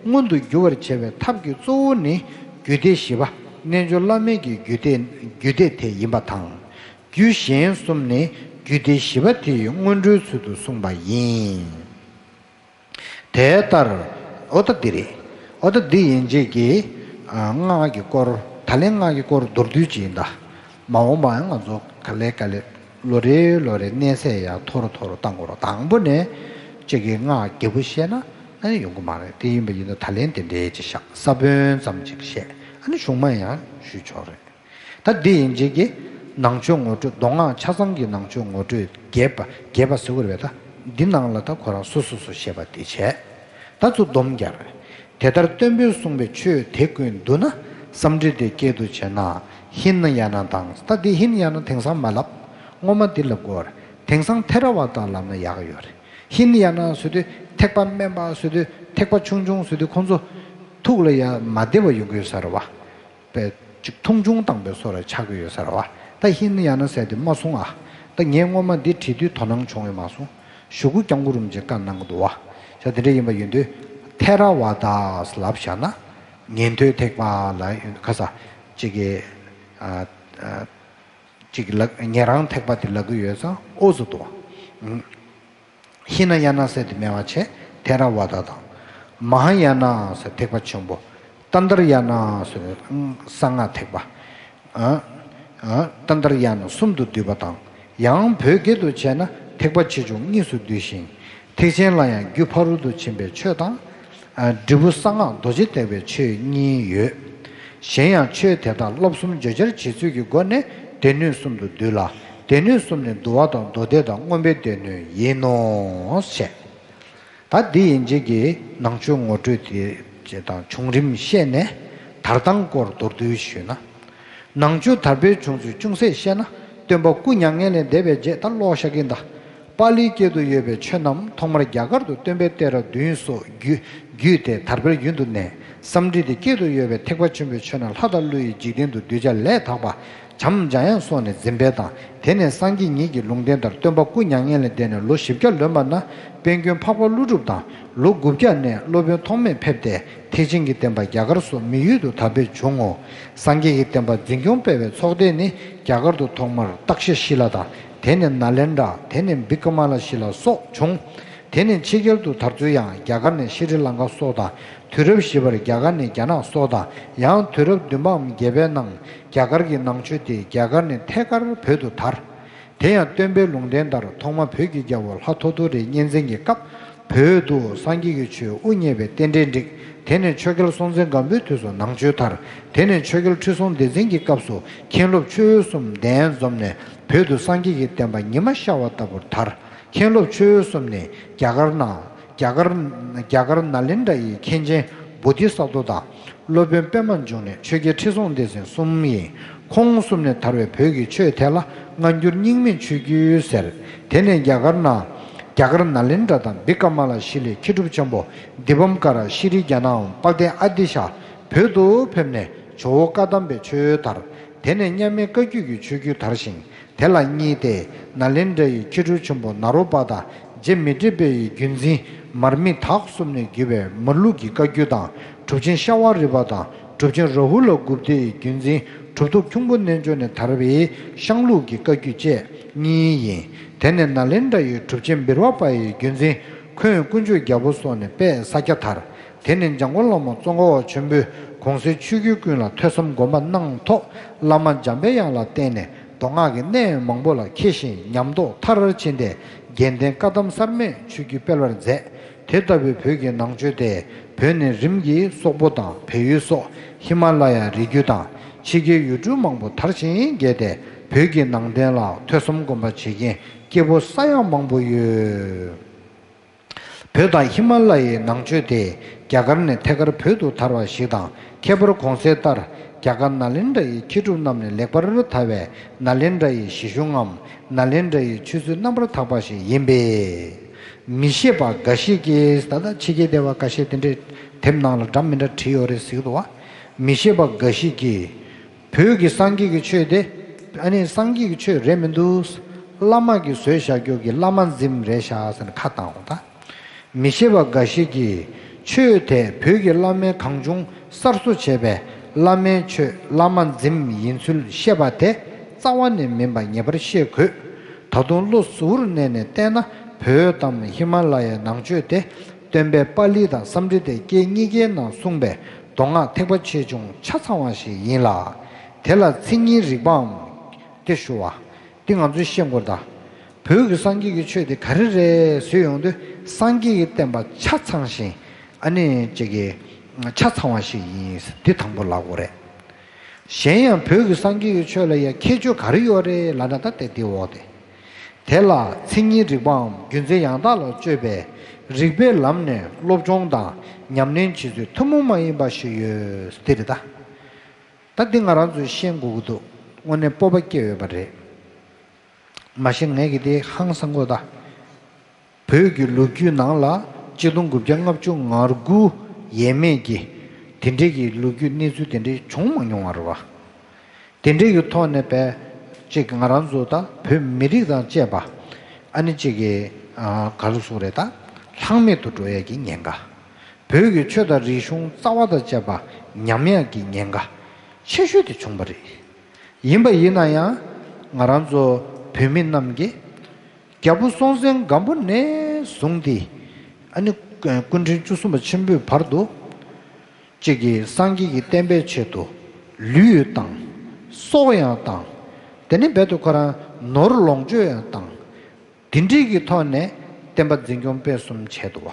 མངོན་དུ་འགྱུར་བར་བྱེད་པའི་ཐབས་ཀྱི་གཙོ་བོ་ནི་རྒྱུད་སྡེ་བཞི་པ་རྣལ་འབྱོར་བླ་མེད་ཀྱི་རྒྱུད་སྡེ། རྒྱུད་སྡེ་དེ་ཡིན་པ་དང་། རྒྱུད་གཞན་གསུམ་ནི་རྒྱུད་སྡེ་བཞི་པ་དེ་ཡི་སྔོན་འགྲོའི་ཚུལ་དུ་གསུངས་པ་ཡིན། དེ་ལྟར། ཨོ་ད་འདི་རེད། ཨོ་ད་འདི་ཡིན་རྗེས་ཀྱི། ཨ། སྔགས་ཀྱི་སྐོར། ད་ལན་སྔགས་ཀྱི་སྐོར་མདོར་བསྡུས་ཅིག་ཡིན་ད། མ་འོངས་པའང་ང་ཚོ་ག་ལེ་ག་ལེ་ལོ་རེ་ལོ་རེ་གནས་ཚད་ཡར་མཐོ་རུ་མཐོ་རུ་གཏང་དགོས་རེད། དང་པོ་ནས་གཅིག་གི་སྔགས་རྒྱས་པོ་བཤད་ན་ཨ་ནི་ཡོང་གི་མ་རེད། དེ་ཡིན་པ་ཡིན་ན་ད་ལན་དེ་འདྲའི་ཅིག་བཞག་ས་བོན་ཙམ་ཅིག་བཤད། ཨ་ནི་གཞུང་མ་ཡང་ཞུས་ཆོག་རེད། ད་འདི་ཡིན་རྗེས་ཀྱི་ནང་ཆོས་ངོ་སྤྲོད། མདོ་སྔགས་ཆ་ཚང་གི་ནང་ཆོས་ངོ་སྤྲོད་རྒྱས་པ། རྒྱས་པ་ཟེར་དགོས་རེད་པས། ད་འདི་ནང་ལ་ད་ཁོ་རང་སོ་སོ་སོ་བཤད་པ་དེ་བྱས། ད་ཚུར་སྡོམ་རྒྱག་རེད། དེ་ལྟར་སྟོན་པས་གསུངས་པའི་ཆོས་དེ་ཀུན་བསྡུ་ན། བསམ་འགྲུབ་དེ་སྐད་དུ་བྱས་ན། ཧི་ན་ཡ་ན་དང་། ད་འདི་ཧི་ན་ཡ་ན་དེང་སང་མ་ལབ། སྔོན་མ་འདི་ལབ་དགོས་རེད། དེང་སང་ཐེ་ར་ཝ་ད་ལབ་ན་ཡག་ཡོད་རེད། ཧི་ན་ཡ་ན་ཟེར་དུས་ཐེག་པ་དམན་པ་ཟེར་དུས་ཐེག་པ་ཆུང་ཆུང་ཟེར་དུས་ཁོང་ཚོ་ཐུགས་ལ་ཡ་མ་བདེ་བ་ཡོང་གི་ཡོད་ས་རེད་བ། པའི་ཅིག་མཐོང་ཆུང་བཏང་པའི་བཟོ་འདྲ་ཆགས་ཀྱི་ཡོད་ས་རེད་བ། ད་ཧི་ན་ཡ་ན་ཟེར་དེ་མ་གསུང་ཨ། ད་ངས་སྔོན་མ་འདི་བྲིས་དུས་དོ་སྣང་བྱུང་ཡོད་མ་སོང་། གཞུག་གུ་སྐྱབས་མགོན་རིན་པོ་ཆེས་བཀའ་གནང་གི་འདུག་བ། ད་དེ་འདྲ་ཡིན་པ་ཡིན་དུས་ཐེ་ར་ཝ་ད་ལབ་བཞག་ན། ཉན་ཐོས་ཐེག་པ་ལ་ཁ་ས་ཅིག་གི་ ཨ་ཨ་ཅིག་ལབ། ཉན་རང་ཐེག་པ་དེ་ལབ་ཀྱི་ཡོད་ཙང་ཨོ་ཟེར་འདུག་བ། ཧི་ན་ཡ་ན་ཟེར་དེ་མེད་པ་བྱས་ཐེ་ར་ཝ་ད་དང་། མ་ཧཱ་ཡ་ན་ཟེར་ཐེག་པ་ཆེན་པོ། ཏན་ཏར་ཡ་ན་ཟེར་གསང་སྔགས་ཐེག་པ། ཨ་ཨ་ཏན་ཏར་ཡ་ན་གསུམ་དུ་འདུས་པ་དང་། ཡང་བོད་སྐད་དུ་བྱས་ན་ཐེག་པ་ཆེ་ཆུང་གཉིས་སུ་འདུས་ཤིང་། ཐེག་ཆེན་ལ་ཡང་རྒྱུ་ཕ་རོལ་ཏུ་ཕྱིན་པའི་ཆོས་དང་། ཨ་འབྲས་བུ་གསང་སྔགས་རྡོ་རྗེ་ཐེག་པའི་ཆོས་གཉིས་ཡོད། གཞན་ཡང་ཆོས་དེ་དག་བསླབ་གསུམ་བརྗོད་བྱར་བྱེད་ཚུལ་གྱི་སྒོ་ནས་སྡེ་སྣོད་གསུམ་དུ་འདུས་ལ། སྡེ་སྣོད་གསུམ་ནི་བསྡུ་བ་དང་མདོ་སྡེ་དང་མངོན་པའི་སྡེ་སྣོད་ཡིན་ནོ་ཞེས། ད་འདི་ཡན་ཆད་ཀྱི་ནང་ཆོས་ངོ་སྤྲོད་དེ་དང་བྱུང་རིམ་བཤད་ནས་དར་སྟངས་སྐོར་མདོར་བསྡུས་ཞུས་ན། ནང་ཆོས་དར་འཕེལ་བྱུང་ཚུལ་ཅུང་ཟད་བཤད་ན། སྟོན་པ་སྐུ་མྱ་ངན་ལས་འདས་པའི་རྗེས། ད་ཀློག་ཤག་གིན་ད། པཱ་ལིའི་སྐད་དུ་ཡོད་པའི་ཆོས་རྣམས་ཐོག་མར་རྒྱ་གར་དུ་སྟོན་པའི་གཏད་རབས་བདུན་སོགས་བརྒྱུད་བརྒྱུད་དེ་དར་འཕེལ་རྒྱུན་དུ་གནས། སཾ་སྐྲྀ་ཏའི་སྐད་དུ་ཡོད་པའི་ཐེག་པ་ཆེན་པོའི་ཆོས་རྣམས་ལྷ་དང་ཀླུ་ཡི་འཇིག་རྟེན་དུ་གདུལ་བྱ་ལས་དག་པ། བྱམས་འཇམ་དབྱངས་སོགས་ནས་འཛིན་པའི་དང་། དེ་ནས་སངས་རྒྱས་ཉིད་ཀྱི་ལུང་བསྟན་ལྟར་སྟོན་པ་སྐུ་མྱ་ངན་ལས་འདས་ནས་ལོ་བཞི་བརྒྱ་ལོན་པ་ན། དཔལ་མགོན་འཕགས་པ་ཀླུ་སྒྲུབ་དང་། ལོ་དགུ་བརྒྱ་ནས་སློབ་དཔོན་ཐོགས་མེད་ཕེབས་ཏེ། ཐེག་ཆེན་གྱི་བསྟན་པ་རྒྱ་གར་སོགས་མི་ཡུལ་དུ་དར་འཕེལ་བྱུང་ངོ་། སངས་རྒྱས་ཀྱི་བསྟན་པ་འཛིན་སྐྱོང་སྤེལ་བའི་ཚོགས་སྡེ་ནི། རྒྱ་གར་དུ་ཐོག་མར་སྟག་ཤ་ཤི་ལ་དང་། དེ་ནས་ནཱ་ལེནྡྲ། དེ་ནས་བི་ཀ་མ་ལ་ཤི་ལ་སོགས་བྱུང་། དེ་ནས་ཕྱི་རྒྱལ་དུ་དར་ཚུལ་ཡང་རྒྱ་གར་ནས་ཤྲི་ལང་ཀ་སོགས་དང་། དུས་རབས་བཞི་པར་རྒྱ་གར་ནས་རྒྱ་ནག་སོགས་དང་། ཡང་དུས་རབས་བདུན་པའམ་བརྒྱད་པའི་ནང་རྒྱ་གར་གྱི་ནང་ཆོས་དེ་རྒྱ་གར་ནས་ཐད་ཀར་བོད་དུ་དར། དེ་ཡང་སྟོན་པའི་ལུང་བསྟན་ལྟར་ཐོག་མ་བོད་ཀྱི་རྒྱལ་པོ་ལྷ་ཐོ་ཐོ་རིའི་གཉན་བཙན་གྱི་སྐབས། བོད་དུ་སངས་རྒྱས་ཀྱི་ཆོས་དབུ་བརྙེས་པའི་རྟེན་འབྲེལ་འགྲིག། དེ་ནས་ཆོས་རྒྱལ་སྲོང་བཙན་སྒམ་པོའི་དུས་སུ་ནང་ཆོས་དར། དེ་ནས་ཆོས་རྒྱལ་ཁྲི་སྲོང་ལྡེ་བཙན་གྱི་སྐབས་སུ་མཁན་སློབ་ཆོས་གསུམ་གདན་འཛོམས་ནས་བོད་དུ་སངས་རྒྱས་ཀྱི་བསྟན་པ་ཉི་མ་ཤར་བ་ལྟ་བུར་དར། མཁན་སློབ་ཆོས་གསུམ་ནི་རྒྱ་གར་ནང་རྒྱ་གར་རྒྱ་གར་ནཱ་ལེནྡྲ་ཡི་མཁན་ཆེན་བོ་དྷི་ས་ཏྭ་དང་། སློབ་དཔོན་པདྨ་འབྱུང་གནས། ཆོས་རྒྱལ་ཁྲི་སྲོང་ལྡེ་བཙན་གསུམ་ཡིན། ཁོང་གསུམ་ནས་དར་བའི་བོད་ཀྱི་ཆོས་དེ་ལ་སྔ་འགྱུར་རྙིང་མའི་ཆོས་བརྒྱུད་ཟེར། དེ་ནས་རྒྱ་གར་ནང་རྒྱ་གར་ནཱ་ལེནྡྲ་དང་བི་ཀ་མ་ལ་ཤི་ལའི་མཁས་གྲུབ་ཆེན་པོ་དི་པཾ་ཀ་ར་ཤྲཱི་ཛྙཱ་ན་འམ་དཔལ་ལྡན་ཨ་ཏི་ཤ་བོད་དུ་ཕེབས་ནས་ཇོ་བོ་བཀའ་གདམས་པའི་ཆོས་དར། དེ་ནས་མཉམ་མེད་བཀའ་བརྒྱུད་ཀྱི་ཆོས་བརྒྱུད་དར་ཞིང་། དེ་ལ་བསྙད་དེ་ནཱ་ལེནྡྲ་ཡི་མཁས་གྲུབ་ཆེན་པོ་ནཱ་རོ་པ་དང་རྗེ་མཻ་ཏྲི་པ་ཡི་བརྒྱུད་འཛིན་མར་མི་དྭགས་གསུམ་ནས་བརྒྱུད་པའི་མར་ལུགས་ཀྱི་བཀའ་བརྒྱུད་དང་། གྲུབ་ཆེན་ཤ་བ་རི་པ་དང་གྲུབ་ཆེན་རཱ་ཧུ་ལ་གུཔྟ་ཡི་བརྒྱུད་འཛིན་གྲུབ་ཐོབ་ཁྱུང་པོ་རྣལ་འབྱོར་ནས་དར་བའི་ཤང་ལུགས་ཀྱི་བཀའ་བརྒྱུད་བཅས་གཉིས་ཡིན། དེ་ནས་ནཱ་ལེནྡྲ་ཡི་གྲུབ་ཆེན་བིར་ཝ་པ་ཡི་བརྒྱུད་འཛིན་འཁོན་དཀོན་མཆོག་རྒྱལ་པོ་སོགས་ནས་དཔལ་ས་སྐྱ་དར། དེ་ནས་འཇམ་མགོན་བླ་མ་ཙོང་ཁ་པ་ཆེན་པོས་གོང་གསལ་ཆོས་བརྒྱུད་ཀུན་ལ་ཐོས་བསམ་སྒོམ་པ་གནང་ཐོག་བླ་མ་འཇམ་པའི་དབྱངས་ལ་བརྟེན་ནས་མདོ་སྔགས་ཀྱི་གནས་མང་པོ་ལ་མཁས་ཤིང་ཉམས་རྟོགས་མཐར་ཕྱིན་ཏེ་རྒྱན་ལྡན་བཀའ་གདམས་གསར་མའི་ཆོས་བརྒྱུད་སྤེལ་བར་མཛད། དེ་ལྟ་བུའི་བོད་ཀྱི་ནང་ཆོས་དེ་བོད་ནས་རིམ་གྱིས་སོག་པོ་དང་བལ་ཡུལ་སོགས་ཧི་མ་ལ་ཡ་རི་རྒྱུད་དང་ཕྱི་རྒྱལ་ཡུལ་གྲུ་མང་པོ་དར་ཞིང་རྒྱས་ཏེ་བོད་ཀྱི་ནང་བསྟན་ལ་ཐོས་བསམ་སྒོམ་པ་བྱེད་མཁན་སྐྱེ་བོ་ས་ཡ་མང་པོ་ཡོད། བོད་དང་ཧི་མ་ལ་ཡའི་ནང་ཆོས་དེ་རྒྱ་གར་ནས་ཐད་ཀར་བོད་དུ་དར་བ་ཞིག་དང་། ཁྱད་པར་གོང་གསལ་ལྟར་རྒྱ་གར་ནཱ་ལེནྡྲ་ཡི་མཁས་གྲུབ་རྣམས་ནས་ལེགས་པར་དར་བའི་ནཱ་ལེནྡྲ་ཡི་གཞི་གཞུང་ངམ་ནཱ་ལེནྡྲ་ཡི་ཆོས་ཚུལ་རྣམ་པར་དག་པ་ཞིག་ཡིན་པས། མི་ཤེས་པ་འགའ་ཞིག་གིས། ད་ལྟ་ཕྱི་རྒྱལ་སྡེ་བ་འགའ་ཤས་དེ་འདྲའི་དེབ་ནང་ལ་འདྲ་མི་འདྲ་བྲིས་ཡོད་རེད་ཟེར་གྱི་འདུག་བ། མི་ཤེས་པ་འགའ་ཞིག་གིས། བོད་ཀྱི་སངས་རྒྱས་ཀྱི་ཆོས་དེ་ཨ་ནི་སངས་རྒྱས་ཀྱི་ཆོས་རེད་མི་འདུག་བླ་མ་གིས་བཟོས་བཞག་རྒྱུ་གི་བླ་མ་འཛིན་རེད་ཤག་ཟེར་ནས་ཁ་བཏང་འོང་ད། མི་ཤེས་པ་འགའ་ཞིག་གིས་ཆོས་དེ་བོད་ཀྱི་བླ་མས་གང་བྱུང་གསར་བཟོ་བྱས་པའི་བླ་མའི་ཆོས་བླ་མ་འཛིན་ཡིན་ཚུལ་བཤད་པ་དེ་རྩ་བ་ནས་མིན་པ་ངེས་པར་ཤེས་དགོས། ད་དུང་བློ་གཟུ་བོར་གནས་ནས་བལྟས་ན་བོད་དམ་ཧི་མ་ལ་ཡའི་ནང་ཆོས་དེ་སྟོན་པས་པཱ་ལི་དང་སཾ་སྐྲྀ་ཏའི་སྐད་གཉིས་ཀའི་ནང་གསུངས་པའི་མདོ་སྔགས་ཐེག་པ་ཆེ་ཆུང་ཆ་ཚང་བ་ཞིག་ཡིན་ལ། དེ་ལ་མཚན་ཉིད་རིག་པའམ། དེ་ཞུ་བ། འདི་ང་ཚོས་ཤེས་དགོས་ད། བོད་ཀྱི་སངས་རྒྱས་ཀྱི་ཆོས་དེ་ག་རེ་རེད་ཟེར་ཡོང་དུས་སངས་རྒྱས་ཀྱི་བསྟན་པ་ཆ་ཚང་ཞིང་ཨ་ནི་ཅིག་གི་ཆ་ཚང་བ་ཞིག་ཡིན། འདི་དང་པོ་ལབ་དགོས་རེད། གཞན་ཡང་བོད་ཀྱི་སངས་རྒྱས་ཀྱི་ཆོས་ལ་ཡང་ཁྱད་ཆོས་ག་རེ་ཡོད་རེད་ལབ་ན་ད་དེ་འདི་འོག་དེ། དེ་ལ་མཚན་ཉིད་རིག་པའམ་རྒྱུ་མཚན་ཡང་དག་ལ་དཔྱོད་པའི་རིགས་པའི་ལམ་ནས་སློབ་སྦྱོང་དང་ཉམས་ལེན་བྱེད་ཚུལ་ཐུན་མོང་མ་ཡིན་པ་ཞིག་ཡོད། འདི་རེད་ད། ད་འདི་ང་རང་ཚོས་ཤེས་དགོས་ཀྱི་འདུག་དངོས་གནས་སྤོབས་པ་སྐྱེ་འོས་པ་རེད། མ་གཞི་ངས་ཀྱི་དེ་ཧང་སང་གོ་ད། བོད་ཀྱི་ལོ་རྒྱུས་ནང་ལ་གཅིག་སྟོང་དགུ་བརྒྱ་ལྔ་བཅུ་ང་དགུ་ཡས་མས་ཀྱི་དེ་འདྲའི་གི་ལོ་རྒྱུས་གནས་ཚུལ་དེ་འདྲའི་བྱུང་མ་མྱོང་བ་རེད་བ། དེ་འདྲའི་གི་ཐོག་ནས་པས་ཅིག་ང་རང་ཚོ་ད་བོད་མི་རིགས་དང་བཅས་པ་ཨ་ནི་ཅིག་གི་ག་ལ་སོགས་རེད་ད་ལྷག་མེད་དུ་འགྲོ་ཡས་ཀྱི་ཉེན་ཁ། བོད་ཀྱི་ཆོས་དང་རིག་གཞུང་རྩ་བ་དང་བཅས་པ་ཉམས་ཡག་གི་ཉེན་ཁ་ཆེ་ཤོས་དེ་བྱུང་བ་རེད། ཡིན་པ་ཡིན་ན་ཡང་ང་རང་ཚོ་བོད་མི་རྣམས་ཀྱིས་རྒྱལ་པོ་སྲོང་བཙན་སྒམ་པོ་ནས་བཟུང་སྟེ། ཨ་ནི་སྐུ་ཕྲེང་བཅུ་གསུམ་པ་ཆེན་པོའི་བར་དུ། གཅིག་གིས་སངས་རྒྱས་ཀྱི་བསྟན་པའི་ཆེད་དུ་ལུས་བཏང་། སྲོག་ཡང་བཏང་། དེ་ནི་རྦད་དེ་ཁོ་རང་ནོར་ལོངས་སྤྱོད་ཡང་བཏང་། དེ་འདྲའི་གི་ཐོག་ནས་བསྟན་པ་འཛིན་སྐྱོང་སྤེལ་གསུམ་བྱས་འདུག་བ།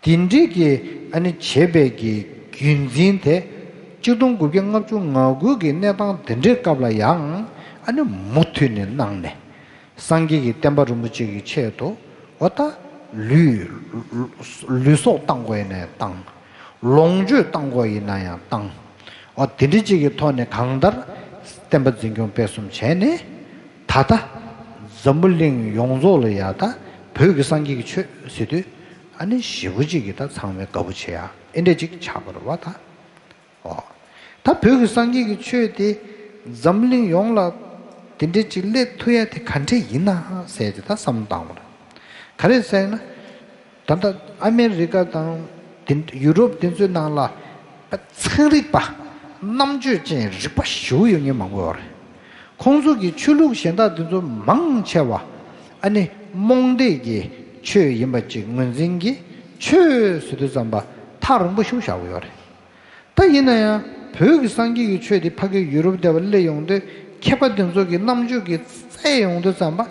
དེ་འདྲའི་གི་ཨ་ནི་བྱེད་པའི་གི་རྒྱུ་མཚན་དེ། གཅིག་སྟོང་དགུ་བརྒྱ་ལྔ་བཅུ་ང་དགུ་གི་གནས་སྟངས་དེ་འདྲའི་སྐབས་ལ་ཡང་ཨ་ནི་མུ་མཐུད་ནས་གནང་ནས། སངས་རྒྱས་ཀྱི་བསྟན་པ་རིན་པོ་ཆེ་གི་ཆེད་དུ་འོ་ད་ལུས། ལུས་སྲོག་བཏང་དགོས་ནས་བཏང་། ལོངས་སྤྱོད་བཏང་དགོས་ཡིན་ན་ཡང་བཏང་། འོ་དེ་འདྲ་ཅིག་གི་ཐོག་ནས་གང་ལྟར་བསྟན་པ་འཛིན་སྐྱོང་སྤེལ་གསུམ་བྱས་ནས། ད་ལྟ་འཛམ་བུ་གླིང་ཡོངས་རྫོགས་ལ་ཡ་ད་བོད་ཀྱི་སངས་རྒྱས་ཀྱི་ཆོས་ཟེར་དུས། ཨ་ནི་ཞེ་པོ་ཅིག་གི་ད་ཚང་མས་དགའ་པོ་བྱེད་ཡ་ཨེ་འདྲ་ཅིག་ཆགས་པ་རེད་བ་ད། འོ། ད་བོད་ཀྱི་སངས་རྒྱས་ཀྱི་ཆོས་དེ་འཛམ་གླིང་ཡོངས་ལ་དེ་འདྲ་ཅིག་སླེབས་ཐུབ་ཡ་དེ་ག་འདྲས་ཡིན་ན་ཟེར་ཏེ་ད་བསམ་བློ་བཏང་བ་རེད། ག་རེ་ཟེར་ན། ད་ལྟ་ཨ་མེ་རི་ཀ་དང་དེ་ཡུ་རོབ་དེ་ཚོའི་ནང་ལ་ཚན་རིག་པ། རྣམ་དཔྱོད་ཅན་རིག་པ་ཞེ་པོ་ཡོད་མཁན་མང་པོ་ཡོད་རེད། ཁོང་ཚོ་གི་ཆོས་ལུགས་གཞན་དག་དེ་ཚོ་མང་ཆེ་བ། ཨ་ནི་རྨོངས་དད་ཀྱི་ཆོས་ཡིན་པ་ཅིག་ངོས་འཛིན་གྱི་ཆོས་ཟེར་དུས་ཙམ་པ་ཐག་རིང་པོ་ཞིག་བཞག་གི་ཡོད་རེད། ད་ཡིན་ན་ཡང་བོད་ཀྱི་སངས་རྒྱས་ཀྱི་ཆོས་དེ་ཕ་གི་ཡུ་རོབ་དེ་བ་སླེབས་ཡོང་དུས་མཁས་པ་དེ་ཚོ་གི་རྣམ་དཔྱོད་ཀྱིས་བཙལ་ཡོང་དུས་ཙམ་པ།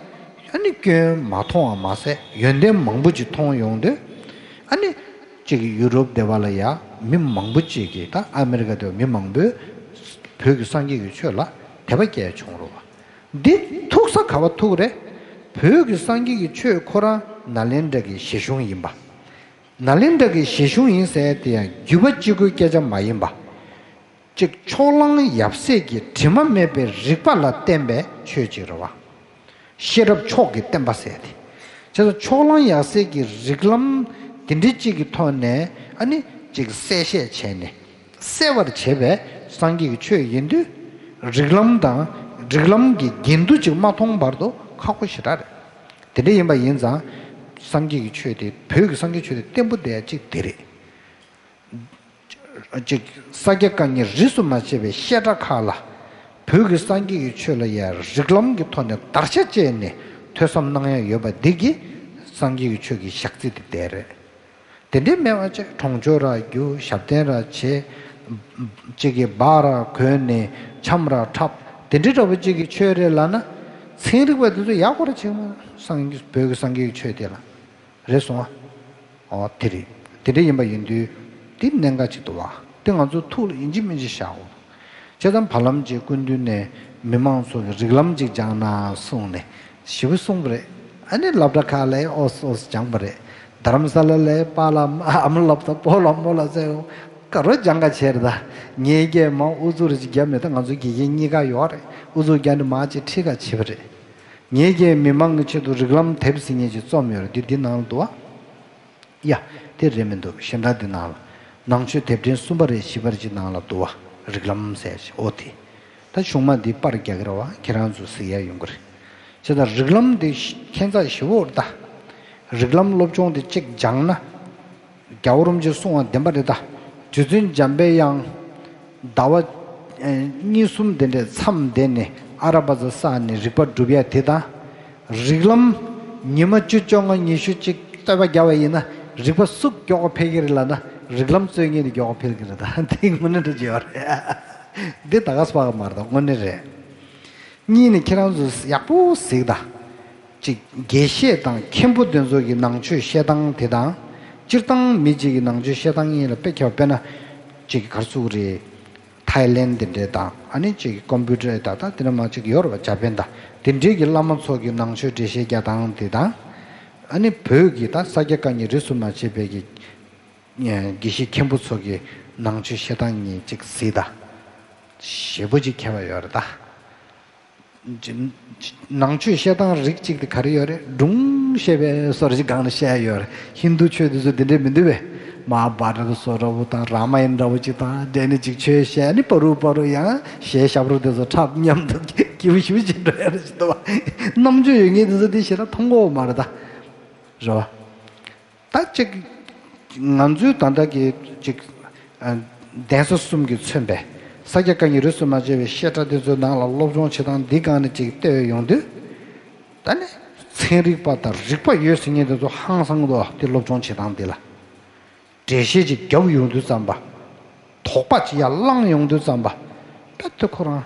ཨ་ནི་སྐྱོན་མ་མཐོང་བ་མ་ཟད་ཡོན་ཏན་མང་པོ་ཅིག་མཐོང་ཡོང་དུས། ཨ་ནི་གཅིག་གི་ཡུ་རོབ་དེ་བ་ལ་ཡ་མི་མང་པོ་ཅིག་གིས་ད་ཨ་མེ་རི་ཀ་དེ་བ་མི་མང་པོས་བོད་ཀྱི་སངས་རྒྱས་ཀྱི་ཆོས་ལ་དད་པ་སྐྱེས་བྱུང་རེད་བ། འདི་ཐུག་ས་ག་བ་ཐུག་རེད། བོད་ཀྱི་སངས་རྒྱས་ཀྱི་ཆོས་ཁོ་རང་ནཱ་ལེནྡྲ་གི་བཞེད་གཞུང་ཡིན་པ། ནཱ་ལེནྡྲ་གི་བཞེད་གཞུང་ཡིན་ཟེར་དེ་ཡང་བརྒྱུད་པ་གཅིག་པུའི་སྐད་ཆ་མ་ཡིན་པ། གཅིག་ཕྱོགས་གླང་ཡབ་སྲས་ཀྱི་དྲི་མ་མེད་པའི་རིག་པ་ལ་བརྟེན་པའི་ཆོས་གཅིག་རེད་བ། ཤེས་རབ་མཆོག་གི་བསྟན་པ་ཟེར་དེ། བྱས་ཙང་ཕྱོགས་གླང་ཡབ་སྲས་ཀྱི་རིགས་ལམ་དེ་འདྲའི་གཅིག་གི་ཐོག་ནས་ཨ་ནི་གཅིག་གསལ་བཤད་བྱས་ནས། གསལ་བར་བྱེད་པའི་སངས་རྒྱས་ཀྱི་ཆོས་ཡིན་དུས། རིགས་ལམ་དང་རིགས་ལམ་གྱི་འགལ་འདུ་ཅིག་མ་མཐོང་བར་དུ་ཁག་པོ་ཞེ་དྲག་རེད། དེ་འདྲ་ཡིན་པ་ཡིན་ཙང་། སངས་རྒྱས་ཀྱི་ཆོས་དེ་བོད་ཀྱི་སངས་རྒྱས་ཆོས་དེ་བརྟན་པོ་བསྡད་ཡ་གཅིག་དེ་རེད། གཅིག་ས་སྐྱ་བཀའ་རྙིང་རིས་སུ་མ་ཆད་པའི་བཤད་གྲྭ་ཁག་ལ། བོད་ཀྱི་སངས་རྒྱས་ཀྱི་ཆོས་ལ་ཡ་རིགས་ལམ་གྱི་ཐོག་ནས་བརྡར་ཤ་བཅད་ནས་ཐོས་བསམ་གནང་ཡ་ཡོད་པ་འདི་གིས་སངས་རྒྱས་ཀྱི་ཆོས་ཀྱི་ཞག་རྩི་དེ་བསྡད་རེད། དེ་འདྲའི་མེད་པ་ཅིག་གྲོང་ཆོག་ར་རྒྱུག་ཞབས་བརྟན་ར་བྱེད། གཅིག་གིས་སྦག་ར་གོན་ནས་འཆམ་ར་འཁྲབ། དེ་འདྲའི་འདྲ་པོ་གཅིག་གི་ཆོས་རེད་ལབ་ན། ཚན་རིག་པ་དེ་ཚོ་ཡག་པོ་ར་བྱེད་མ། སངས་རྒྱས་བོད་ཀྱི་སངས་རྒྱས་ཀྱི་ཆོས་དེ་ལ། རེད་སོང་ཨ། ཨོ་དེ་རེད། དེ་འདྲ་ཡིན་པ་ཡིན་དུས། དེ་གནད་འགག་ཅིག་འདུག་བ། དེ་ང་ཚོ་ཐུགས་ལ་ཡིན་གཅིག་མིན་གཅིག་བཞག་དགོས། བྱས་ཙང་བར་ལམ་གྱི་སྐུ་མདུན་ནས་མི་མང་ཚོ་གི་རིགས་ལམ་ཅིག་སྦྱང་ན་གསུངས་ནས་ཞེ་པོ་གསུངས་པ་རེད། ཨ་ནི་སློབ་གྲྭ་ཁག་ལ་ཨོ་སི་ཨོ་སི་སྦྱངས་པ་རེད། རྡ་རམ་ས་ལ་ལ་པཱ་ལགས་ཨ་མ་སློབ་གྲྭ་སྤོ་ལགས་མོ་ལགས་ཟེར། ག་རེ་སྦྱང་ག་བྱས་རེད་ད། ངའི་སྐད་མ་ཨུ་ཚུགས་རེ་ཅིག་རྒྱབ་ནས་ད་ང་ཚོ་དགེ་རྒན་གཉིས་ཀ་ཡོད་རེད། ཨུ་ཚུགས་རྒྱབ་ནས་མ་ཅིག་ཁྲིད་ག་བྱས་པ་རེད། ངའི་སྐད་མི་མང་གི་ཆེད་དུ་རིགས་ལམ་དེབ་ཟེར་མཁན་ཅིག་རྩོམ་ཡོད་རེད། འདི་འདི་ནང་ལ་འདུག་ཨ། ཡ། དེ་རེད་མི་འདུག་གཞན་དག་འདི་ནང་ལ། ནང་ཆོས་དེབ་ཕྲེང་གསུམ་པ་རེད། བཞི་པ་རེད་ཅིག་ནང་ལ་འདུག་བ། རིགས་ལམ་ཟེར་ཞིག་ཨོ་དེ། ད་གཞུང་མ་འདི་པར་རྒྱག་གི་རེད་བ། ཁྱེད་རང་ཚོ་གཟིགས་ཡ་ཡོང་གི་རེད། བྱས་ཙང་རིགས་ལམ་འདི་ཤ་ཁྱད་མཚར་ཞེ་པོ་རེད་ད། རིགས་ལམ་སློབ་སྦྱོང་འདི་གཅིག་སྦྱངས་ན། རྒྱལ་བ་རིན་པོ་ཆེས་གསུངས་པ་བདེན་པ་རེད་ད། རྗེ་བཙུན་འཇམ་པའི་དབྱངས། ཟླ་བ་ཨེ་གཉིས་གསུམ་དེ་འདྲའི་མཚམས་བསྡད་ནས་ཨ་ར་པ་ཙ་བསགས་ནས་རིག་པ་སྒྲུབ་ཡ་དེ་དང་། རིགས་ལམ་ཉི་མ་བཅུ་བཅོ་ལྔ་ཉི་ཤུ་གཅིག་བསྟོད་པ་རྒྱབ་པ་ཡིན་ན་རིག་པ་སུ་མགྱོགས་པ་འཕེལ་གྱི་རེད་ལབ་ན། རིགས་ལམ་རྩོད་མཁན་དེ་མགྱོགས་པ་འཕེལ་གྱི་རེད་ད། དེ་དངོས་གནས་འདྲ་ཅིག་ཡོད་རེད། འདི་ད་ག་སེ་བ་ག་མ་རེད་ད། དངོས་གནས་རེད། གཉིས་ནི་ཁྱེད་རང་ཚོ་ཡག་པོ་གཟིགས་དང་། གཅིག་དགེ་བཤེས་དང་མཁན་པོ་དེ་ཚོ་གི་ནང་ཆོས་བཤད་སྟངས་དེ་དང་། སྤྱིར་བཏང་མི་གཅིག་གི་ནང་ཆོས་བཤད་སྟངས་གཉིས་ལ་དཔེ་ཁྱད་པར། དཔེར་ན། གཅིག་ག་རེ་ཟེར་དགོས་རེད། ཐའི་ལེན་དེ་འདྲས་དང་། ཨ་ནི་གཅིག་ཀོམ་པུ་ཊར་དང་། ད་དེ་འདྲ་མ་གཅིག་ཡོད་རེད་བ། ཇ་པན་དང་། དེ་འདྲས་ཀྱི་བླ་མ་ཚོ་གི་ནང་ཆོས་འགྲེལ་བཤད་རྒྱག་སྟངས་དེ་དང་། ཨ་ནི་བོད་ཀྱི་ད་ས་སྐྱ་བཀའ་རྙིང་རིས་སུ་མ་ཆད་པའི་གི་དགེ་བཤེས་མཁན་པོ་ཚོ་གི་ནང་ཆོས་བཤད་སྟངས་གཉིས་གཅིག་གཟིགས་དང་། ཞེ་པོ་ཅིག་ཁྱད་པར་ཡོད་རེད་ད། ནང་ཆོས་བཤད་སྟངས་རིགས་གཅིག་དེ་ག་རེ་ཡོད་རེད། སྒྲུང་བཤད་པའི་བཟོ་འདྲ་ཅིག་སྒང་ནས་བཤད་ཡ་ཡོད་རེད། ཧིན་རྡུ་ཆོས་དེ་ཚོ་དེ་འདྲས་མི་འདུག་པས། མ་ཧཱ་བྷཱ་ར་ཏ་བཟོ་འདྲ་བོ་དང་། རཱ་མ་ཡན་འདྲ་བོ་ཅིག་དང་། འདྲ་ནས་ཅིག་ཆོས་བཤད། ཨ་ནི་བར་དུ་བར་དུ་ཡང་གཞས་ཞབས་བྲོ་དེ་ཚོ་འཁྲབ། མཉམ་དུ་སྐྱིད་པོ་ཞེ་པོ་ཅིག་འགྲོ་ཡ་རེད་ཟེར་འདུག་པ། རྣམ་དཔྱོད་ཡོད་མཁན་དེ་ཚོ་དེ་ཞེ་དྲག་མཐོང་གི་ཡོད་མ་རེད་ད། རེད་བ། ད་ཅིག་ང་ཚོའི་ད་ལྟ་གི་ཅིག་ཨ་གདན་ས་གསུམ་གྱིས་མཚོན་པའི་ ས་སྐྱ་བཀའ་རྙིང་རིས་སུ་མ་ཆད་པའི་བཤད་གྲྭ་དེ་ཚོའི་ནང་ལ་སློབ་སྦྱོང་བྱེད་སྟངས་འདི་སྒང་ནས་ཅིག་ལྟོས་ཡོང་དུས། ད་ནི་ཚན་རིག་པ་དང་རིག་པ་ཡོད་ཟེར་མཁན་དེ་ཚོ་ཧང་སང་འདུག་དེ་སློབ་སྦྱོང་བྱེད་སྟངས་འདི་ལ། འགྲེལ་བཤད་ཅིག་རྒྱབ་ཡོང་དུས་ཙམ་པ། དོགས་པ་ཅིག་ཡར་བསླངས་ཡོང་དུས་ཙམ་པ། ད་དེ་ཁོ་རང་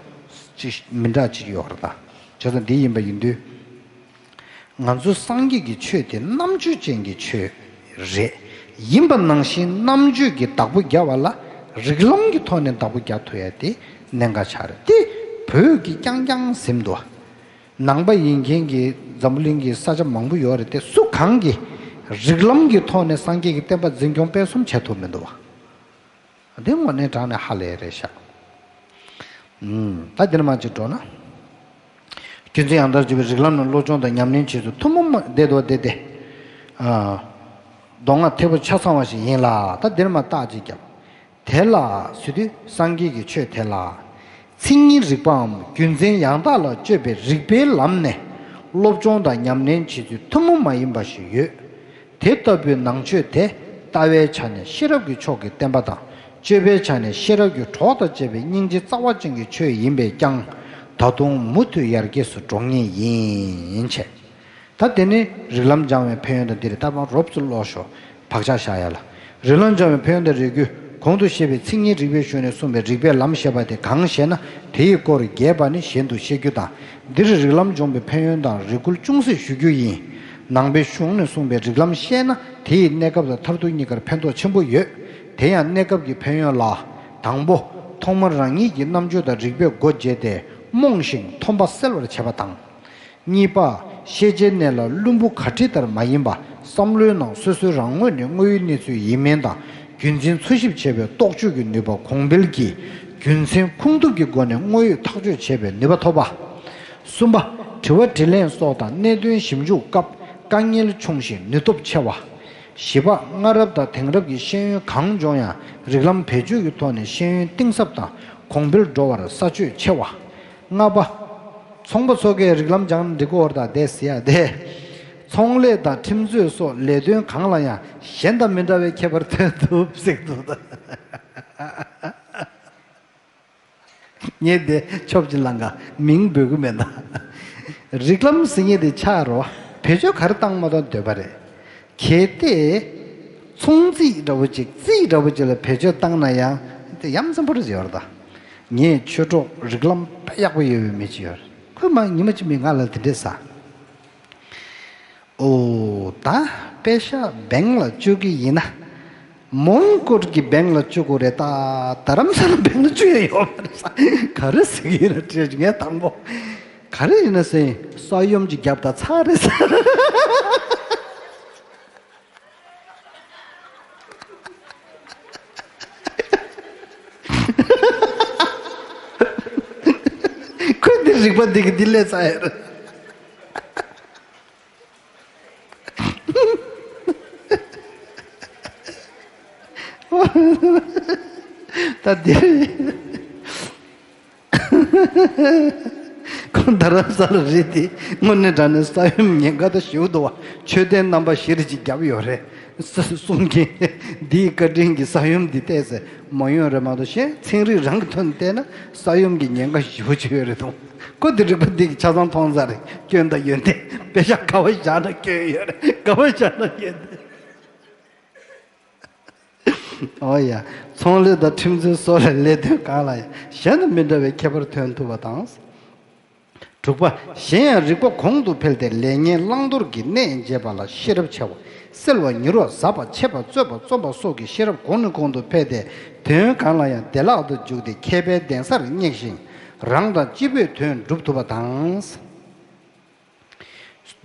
ཅིག་མི་འདྲ་ཅིག་ཡོད་རེད་ད། བྱས་ཙང་འདི་ཡིན་པ་ཡིན་དུས། ང་ཚོ་སངས་རྒྱས་ཀྱི་ཆོས་དེ་རྣམ་དཔྱོད་ཅན་གྱི་ཆོས་རེད། ཡིན་པ་ནང་བཞིན་རྣམ་དཔྱོད་ཀྱི་བདག་པོ་རྒྱག་པ་ལ་རིགས་ལམ་གྱི་ཐོག་ནས་བདག་པོ་རྒྱག་ཐུབ་ཡ་དེ་གནད་འགག་ཆགས་རེད་དེ། བོད་ཀྱིས་རྐྱང་རྐྱང་ཟིན་འདུག་ནང་པ་ཡིན་མཁན་གྱི་འཛམ་བུ་གླིང་གི་ས་ཆ་མང་པོ་ཡོད་རེད་དེ། སུ་གང་གིས་རིགས་ལམ་གྱི་ཐོག་ནས་སངས་རྒྱས་ཀྱི་བསྟན་པ་འཛིན་སྐྱོང་སྤེལ་གསུམ་བྱས་ཐུབ་མི་འདུག་བ། འདི་དངོས་གནས་དྲང་ནས་ཧ་ལས་རེད་ཤག་ཨུམ། ད་འདིར་མ་ཅིག་འགྲོ་ན། རྒྱུ་མཚན་ཡང་དག་བརྗོད་པའི་རིགས་ལམ་ནི་བློ་སྦྱོང་དང་ཉམས་ལེན་བྱེད་ཚུལ་ཐུན་མོང་མ་བདེ་དོ་བདེ་སྟེ། ཨ། མདོ་སྔགས་ཐེག་པ་ཆ་ཚང་བ་ཞིག་ཡིན་ལ། ད་འདིར་མ་རྟགས་ཅིག་བརྒྱབ། དེ་ལ་ཟེར་དུས་སངས་རྒྱས་ཀྱི་ཆོས་དེ་ལ། མཚན་ཉིད་རིག་པའམ་རྒྱུ་མཚན་ཡང་དག་ལ་དཔྱོད་པའི་རིགས་པའི་ལམ་ནས་སློབ་སྦྱོང་དང་ཉམས་ལེན་བྱེད་ཚུལ་ཐུན་མོང་མ་ཡིན་པ་ཞིག་ཡོད། དེ་ལྟ་བུའི་ནང་ཆོས་དེ་ལྟ་བའི་ཆ་ནས་ཤེས་རབ་ཀྱི་ཕྱོགས་ཀྱི་བསྟན་པ་དང་། སྤྱོད་པའི་ཆ་ནས་ཤེས་རབ་ཀྱི་གྲོགས་དང་བཅས་པའི་སྙིང་རྗེ་རྩ་བ་ཅན་གྱི་ཆོས་ཡིན་པས་ཀྱང་། ད་དུང་མུ་མཐུད་ཡར་རྒྱས་སུ་འགྲོ་ངེས་ཡིན་བྱས། ད་དེ་ནི་རིགས་ལམ་སྦྱང་བའི་ཕན་ཡོན་དང་འདིར་ལྟ་བ་རོབ་ཙམ་ཀློག་ཞོག་བག་ཆགས་བཞག་ཡ་ལ། རིགས་ལམ་སྦྱང་བའི་ཕན་ཡོན་དང་རེ་སྐུལ། གོང་དུ་བཤད་པའི་མཚན་ཉིད་རིག་པའི་གཞུང་ནས་གསུངས་པའི་རིགས་པའི་ལམ་ཞེས་པ་དེ་གང་ཞེ་ན། དེ་ཡི་སྐོར་རྒྱས་པ་ནི་གཞན་དུ་བཤད་རྒྱུ་དང་། འདིར་རིགས་ལམ་སྦྱོང་བའི་ཕན་ཡོན་དང་རེ་སྐུལ་ཅུང་ཟད་ཞུ་རྒྱུ་ཡིན། ནང་པའི་གཞུང་ནས་གསུངས་པའི་རིགས་ལམ་ཤེས་ན་དེ་ཡི་གནས་སྐབས་དང་མཐར་ཐུག་གཉིས་ཀར་ཕན་ཐོགས་ཆེན་པོ་ཡོད། དེ་ཡང་གནས་སྐབས་ཀྱི་ཕན་ཡོན་ལ། དང་པོ། ཐོག་མར་རང་ཉིད་ཀྱི་རྣམ་དཔྱོད་དང་རིག་པའི་སྒོ་འབྱེད་དེ་རྨོངས་ཤིང་མཐོང་པ་སེལ་བར་བྱེད་པ་དང་། གཉིས་པ། ཤེས་བྱའི་གནས་ལ་བླུན་པོ་ག་བྲིས་ལྟར་མ་ཡིན་པ། བསམ་བློའི་ནང་སོ་སོའི་རང་ངོས་ནས་དངོས་ཡོད་གནས་ཚུལ་ཡིན་མིན་དང་རྒྱུ་མཚན་འཚོལ་ཞིབ་བྱེད་པའི་རྟོག་དཔྱོད་ཀྱི་ནུས་པ་གོང་འཕེལ་གྱིས་རྒྱུ་མཚན་ཁུངས་ཐུབ་ཀྱི་སྒོ་ནས་དངོས་ཡོད་ཐག་གཅོད་བྱེད་པའི་ནུས་པ་ཐོབ་པ། གསུམ་པ། དྲི་བ་དྲིས་ལན་སོགས་དང་གནད་དོན་ཞིབ་འཇུག་སྐབས་དཀའ་ངལ་ཆུང་ཞིང་ནུས་སྟོབས་ཆེ་བ། བཞི་པ། སྔ་རབས་དང་དེང་རབས་ཀྱི་ཤེས་ཡོན་གང་སྦྱོང་ཡང་རིགས་ལམ་བེད་སྤྱོད་ཀྱི་ཐོག་ནས་ཤེས་ཡོན་གཏིང་ཟབ་དང་གོང་འཕེལ་འགྲོ་བར་ས་བཅོས་ཆེ་བ། ལྔ་པ། ཚོང་པ་ཚོ་གས་རིགས་ལམ་སྦྱང་འགྲིག་གོ་བར་དང་བསྡད་ཟེར་ཡ་དེ། ཚོང་ལས་དང་ཁྲིམས་རྩོད་སོགས་ལས་དོན་གང་ལ་ཡང་གཞན་དང་མི་འདྲ་བའི་ཁྱད་པར་ཐོན་ཐུབ་ཟེར་འདུག་ད། ངས་དེ་ཆོབ་ཅིག་ལང་ག་མིང་འབོད་གི་མེད་ན། རིགས་ལམ་ཟེར་མཁན་དེ་ཆགས་རོ། བེད་སྤྱོད་ག་རེ་བཏང་མ་གཏོང་འདོད་པ་རེད། གལ་ཏེ། ཚོང་རྩིས་འདྲ་བོ་ཅིག་རྩིས་འདྲ་བོ་ཅིག་ལ་བེད་སྤྱོད་བཏང་ན་ཡང་དེ་ཡ་མཚན་པོ་རེ་ཡོད་རེད་ད། ངས་ཆོས་གྲོགས་རིགས་ལམ་དཔེ་ཡག་པོ་ཡོད་པའི་མི་ཅིག་ཡོད་རེད། ཁོས་མ་ཉི་མ་གཅིག་མིན་ང་ལ་དེ་འདྲས་ཟེར། ཨོ། ད་པེ་ཤག་སྦེང་ལ་བཅུག་གི་ཡིན་ན། མོན་གྷོ་གི་སྦེང་ལ་བཅུག་དགོས་རེད་ད། རྡ་རམ་ས་ལ་སྦེང་ལ་བཅུག་ཡ་ཡོད་མ་རེད་ས། ག་རེ་ཟེར་གི་ཡིན་ན་དྲིས་ངས་དང་པོ། ག་རེ་ཡིན་ན་ཟེར། ས་ཡོམ་གྱི་རྒྱབ་ད་ཚར་རེད་ས། ཁོས་འདི་རིག་པ་འདི་གི་འདི་ལས་ཚ་ཡ་རེད། ད་འདི། ཁོང་རྡ་རམ་ས་ལ་རེད་དེ། དངོས་གནས་དྲང་གནས་ས་ཡོམ་ཉེན་ཁ་ད་ཞེ་པོ་འདུག་བ། མཆོད་རྟེན་རྣམ་པ་བཞི་རེ་ཅིག་བརྒྱབ་ཡོད་རེད། ས་གསུང་གི། འདིའི་བཀའ་དྲིན་གྱི་ས་ཡོམ་འདི་བལྟས་ཚེ་མ་ཡོང་རེད་མ་གཏོགས་གཞན་ཚན་རིག་རང་གི་ཐོག་ནས་བལྟས་ན་ས་ཡོམ་གྱི་ཉེན་ཁ་ཞེ་པོ་ཅིག་ཡོད་རེད་དོ། ཁོ་འདི་རིག་པ་འདི་གི་ཆ་ཚང་མཐོང་ཚར་རེད། སྐྱོན་དང་ཡོན་ཏན་དཔེ་ཆ་ག་བ་བཞག་ན་སྐྱོན་ཡོད་རེད། ག་བ་བཞག་ན་ཡོན་ཏན། ཨོ་ཡ། ཚོང་ལས་དང་ཁྲིམས་རྩོད་སོགས་ལ་ལས་དོན་གང་ལ་ཡང་གཞན་དང་མི་འདྲ་བའི་ཁྱད་པར་ཐོན་ཐུབ་པ་དང་། དྲུག་པ། གཞན་ཡང་རིག་པ་གོང་དུ་འཕེལ་ཏེ་ལས་ངན་བླང་དོར་གྱི་གནས་འབྱེད་པ་ལ་ཤེས་རབ་ཆེ་བ། སེལ་བ་མྱུར་བ། ཟབ་པ་འཆད་པ་རྩོད་པ་རྩོམ་པ་སོགས་ཀྱི་ཤེས་རབ་གོང་ནས་གོང་དུ་འཕེལ་ཏེ་དོན་གང་ལ་ཡང་བདེ་བླག་ཏུ་འཇུག་སྟེ་མཁས་པའི་གདན་སར་བསྙེགས་ཤིང་རང་དང་སྤྱི་བོས་དོན་སྒྲུབ་ཐུབ་པ་དང་།